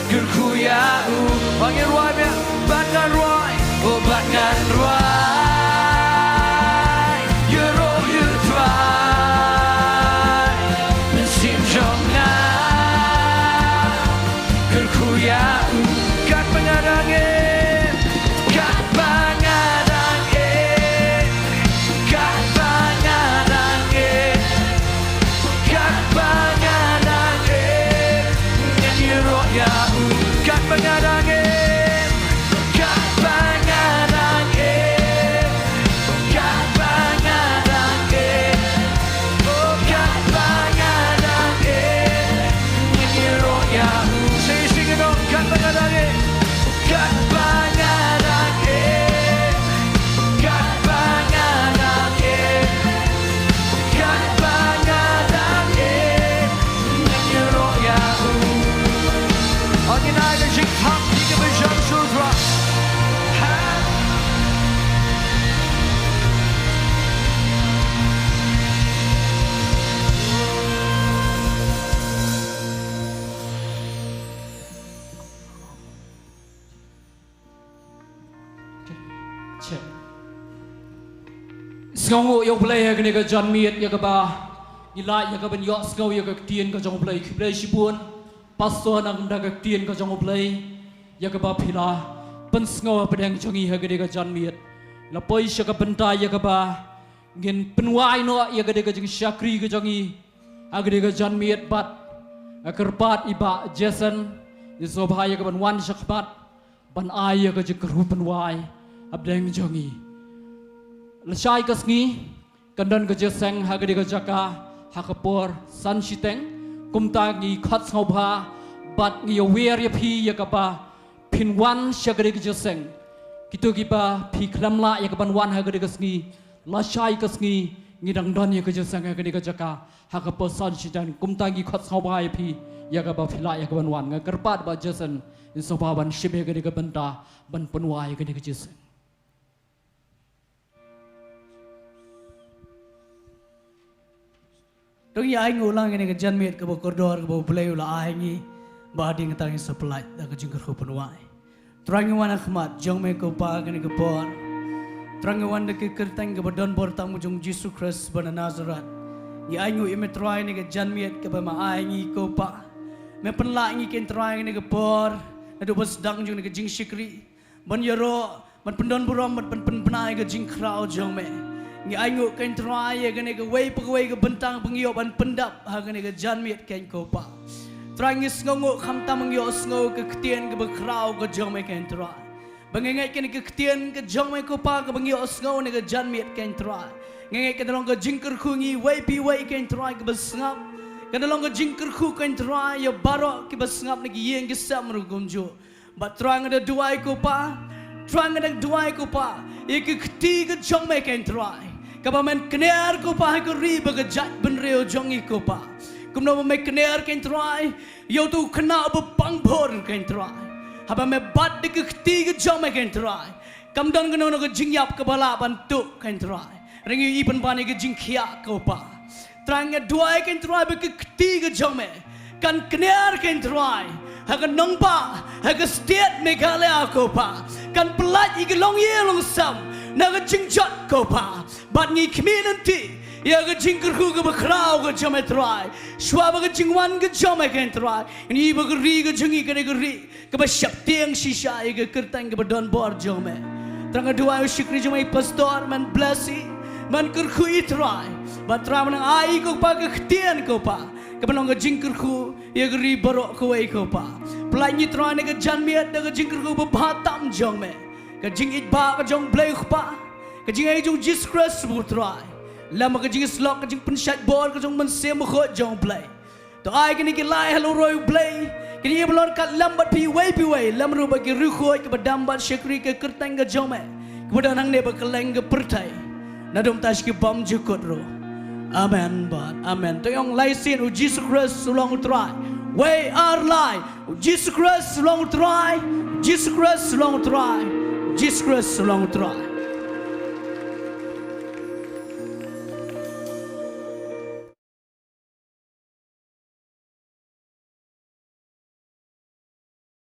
kyrkhu ïa u. Bad ngan rwai biang, bad ngan rwai, oh bad ngan rwai, ïaroh ïa u Trai. Mynsiem jong nga, kyrkhu ïa u. Katba nga dang im, katba nga dang im, katba nga dang im, katba nga dang im, ngan ïaroh ïa u. Katba nga dang im, katba nga dang im, katba nga dang im, oh katba nga dang im, ngan ïaroh ïa u. Shisha ngin ong, katba nga dang im, katba nga dang im, katba nga dang im, katba nga dang im, ngan ïaroh ïa u. Ngin ai ka jingthoh ïa ka bajam sha u Trai. Ha. Check. Sngewnguh ïa U Blei ha kane ka janmiet ïa kaba ngi lah ïa ka ban ïohsngew ïa ka ktien ka jong U Blei. Khublei shibun Pastor, na ka bynta ka ktien ka jong U Blei ïa kaba phi la pynsngew hapdeng jong ngi ha kane ka janmiet. La poi sha ka bynta ïa kaba ngin pynwai noh ïa kane ka jingshakri ka jong ngi ha kane ka janmiet bad nga kyrpad i Bah Jason, i sngewbha ïa ka ban wan sha khmat ban ai ïa ka jingkyrkhu pynwai hapdeng jong ngi. Lashai ka sngi kan don ka jingïaseng ha kane ka jaka ha ka por san shiteng. Kumta ngi khot sngewbha bad ngi ïawer ïa phi ïa kaba phin wan sha kane ka jingïaseng. Kito kiba phi khlem lah ïa ka ban wan ha kane ka sngi, lashai ka sngi ngi dang don ïa ka jingïaseng ha kane ka jaka ha ka por san shiteng. Kumta ngi khot sngewbha ïa phi ïa kaba phi lah ïa ka ban wan. Nga kyrpad Bah Jason, in sngewbha ban shim ïa kane ka bynta ban pynwai ïa kane ka jingïaseng. To ngin ïa ainguh lang ïa kane ka janmiet kaba kordor kaba U Blei u la ai ha ngi, ba hadien kata ngin sa pyllait da ka jingkyrkhu pynwai. Trai, ngi wan ha khmat jong me ko Pa kane ka por. Trai, ngi wan da ka kyrteng kaba don bor tam jong U Jisu Khrist ba na Nasareth. Ngi ainguh ïa me Trai ïa kane ka janmiet kaba me ai ha ngi ko Pa. Me pynlah ïa ngi ko Trai ïa kane ka por naduh ba sdang jong kane ka jingshakri ban ïaroh, ban pyndonburom, ban pyn-, pynbna ïa ka jingkhraw jong me. Ngi ainguh ko Trai ïa kane kawei pa kawei ka bynta ba ngi ïoh ban pyndap ha kane ka janmiet ko Pa. Trai, ngi sngewnguh khamtam ngi ïohsngew ka ktien kaba khraw ka jong me ko Trai. Ba ngi ngeit kane ka ktien ka jong me ko Pa kaba ngi ïohsngew ha kane ka janmiet ko Trai, ngi ngeit ka long ka jingkyrkhu ïa ngi iwei pa iwei ko Trai kaba sngap. Ka da long ka jingkyrkhu kein Trai ïa baroh kiba sngap na ki ïing ki sem ruh kumjuh. Bad Trai nga da duwai ko Pa, Trai nga da duwai ko Pa, ïa ka kti ka jong me kein Trai, kaba men kner ko Pa ha ka ri bad ka jaitbynriew jong ngi ko Pa. Kumno ba me kner kein Trai ïa uto u khynnah uba pang bor kein Trai, haba me bat da ka kti ka jong me kein Trai, kam don kano kano ka jingïap kaba lah ban tuh kein Trai. Hynrei ngi i pynban ïa ka jingkhiah ko Pa. Trai nga duwai kein Trai ba ka kti ka jong me kan kner kein Trai ha ka nongbah, ha ka state Meghalaya ko Pa. Kan pyllait ïa ka longïing longsem na ka jingjot ko Pa. Bad ngi khmih lynti ïa ka jingkyrkhu kaba khraw ka jong me Trai, shuwa ba ka jingwan ka jong me kein Trai. Ngi ba ka ri ka jong ngi ka dei ka ri kaba sheptieng shisha ïa ka kyrteng kaba don bor jong me. Trai nga duwai u shakri jong me i pastor, men bless i, men kyrkhu i Trai. Bad Trai men ai i ko Pa ka ktien ko Pa, kaba long ka jingkyrkhu ïa ka ri baroh kawei ko Pa. Pyllait ngi Trai na ka janmiet da ka jingkyrkhu ba bha tam jong me. Ka jingïeit ba ka jong Blei ko Pa, ka jingïeit jong Jisu Khrist u Trai, lem ka jingïasyllok, ka jingpynshait bor ka jong Mynsiem Bakhuid jong Blei. To ai kine ki lai halor u roi u Blei, kine ki ba lor kat lem bad phi wei phi wei, lem ruh bad ki riewkhuid kiba dam bad shakri ka kyrteng ka jong me, kiba don hangne bad kylleng ka pyrthei, na dum tash ki bym jukut ruh. Amen bad amen. To ong lai sien, u Jisu Khrist u long u Trai. Wei ar lai, u Jisu Khrist u long u Trai, u Jisu Khrist u long u Trai, u Jisu Khrist u long u Trai.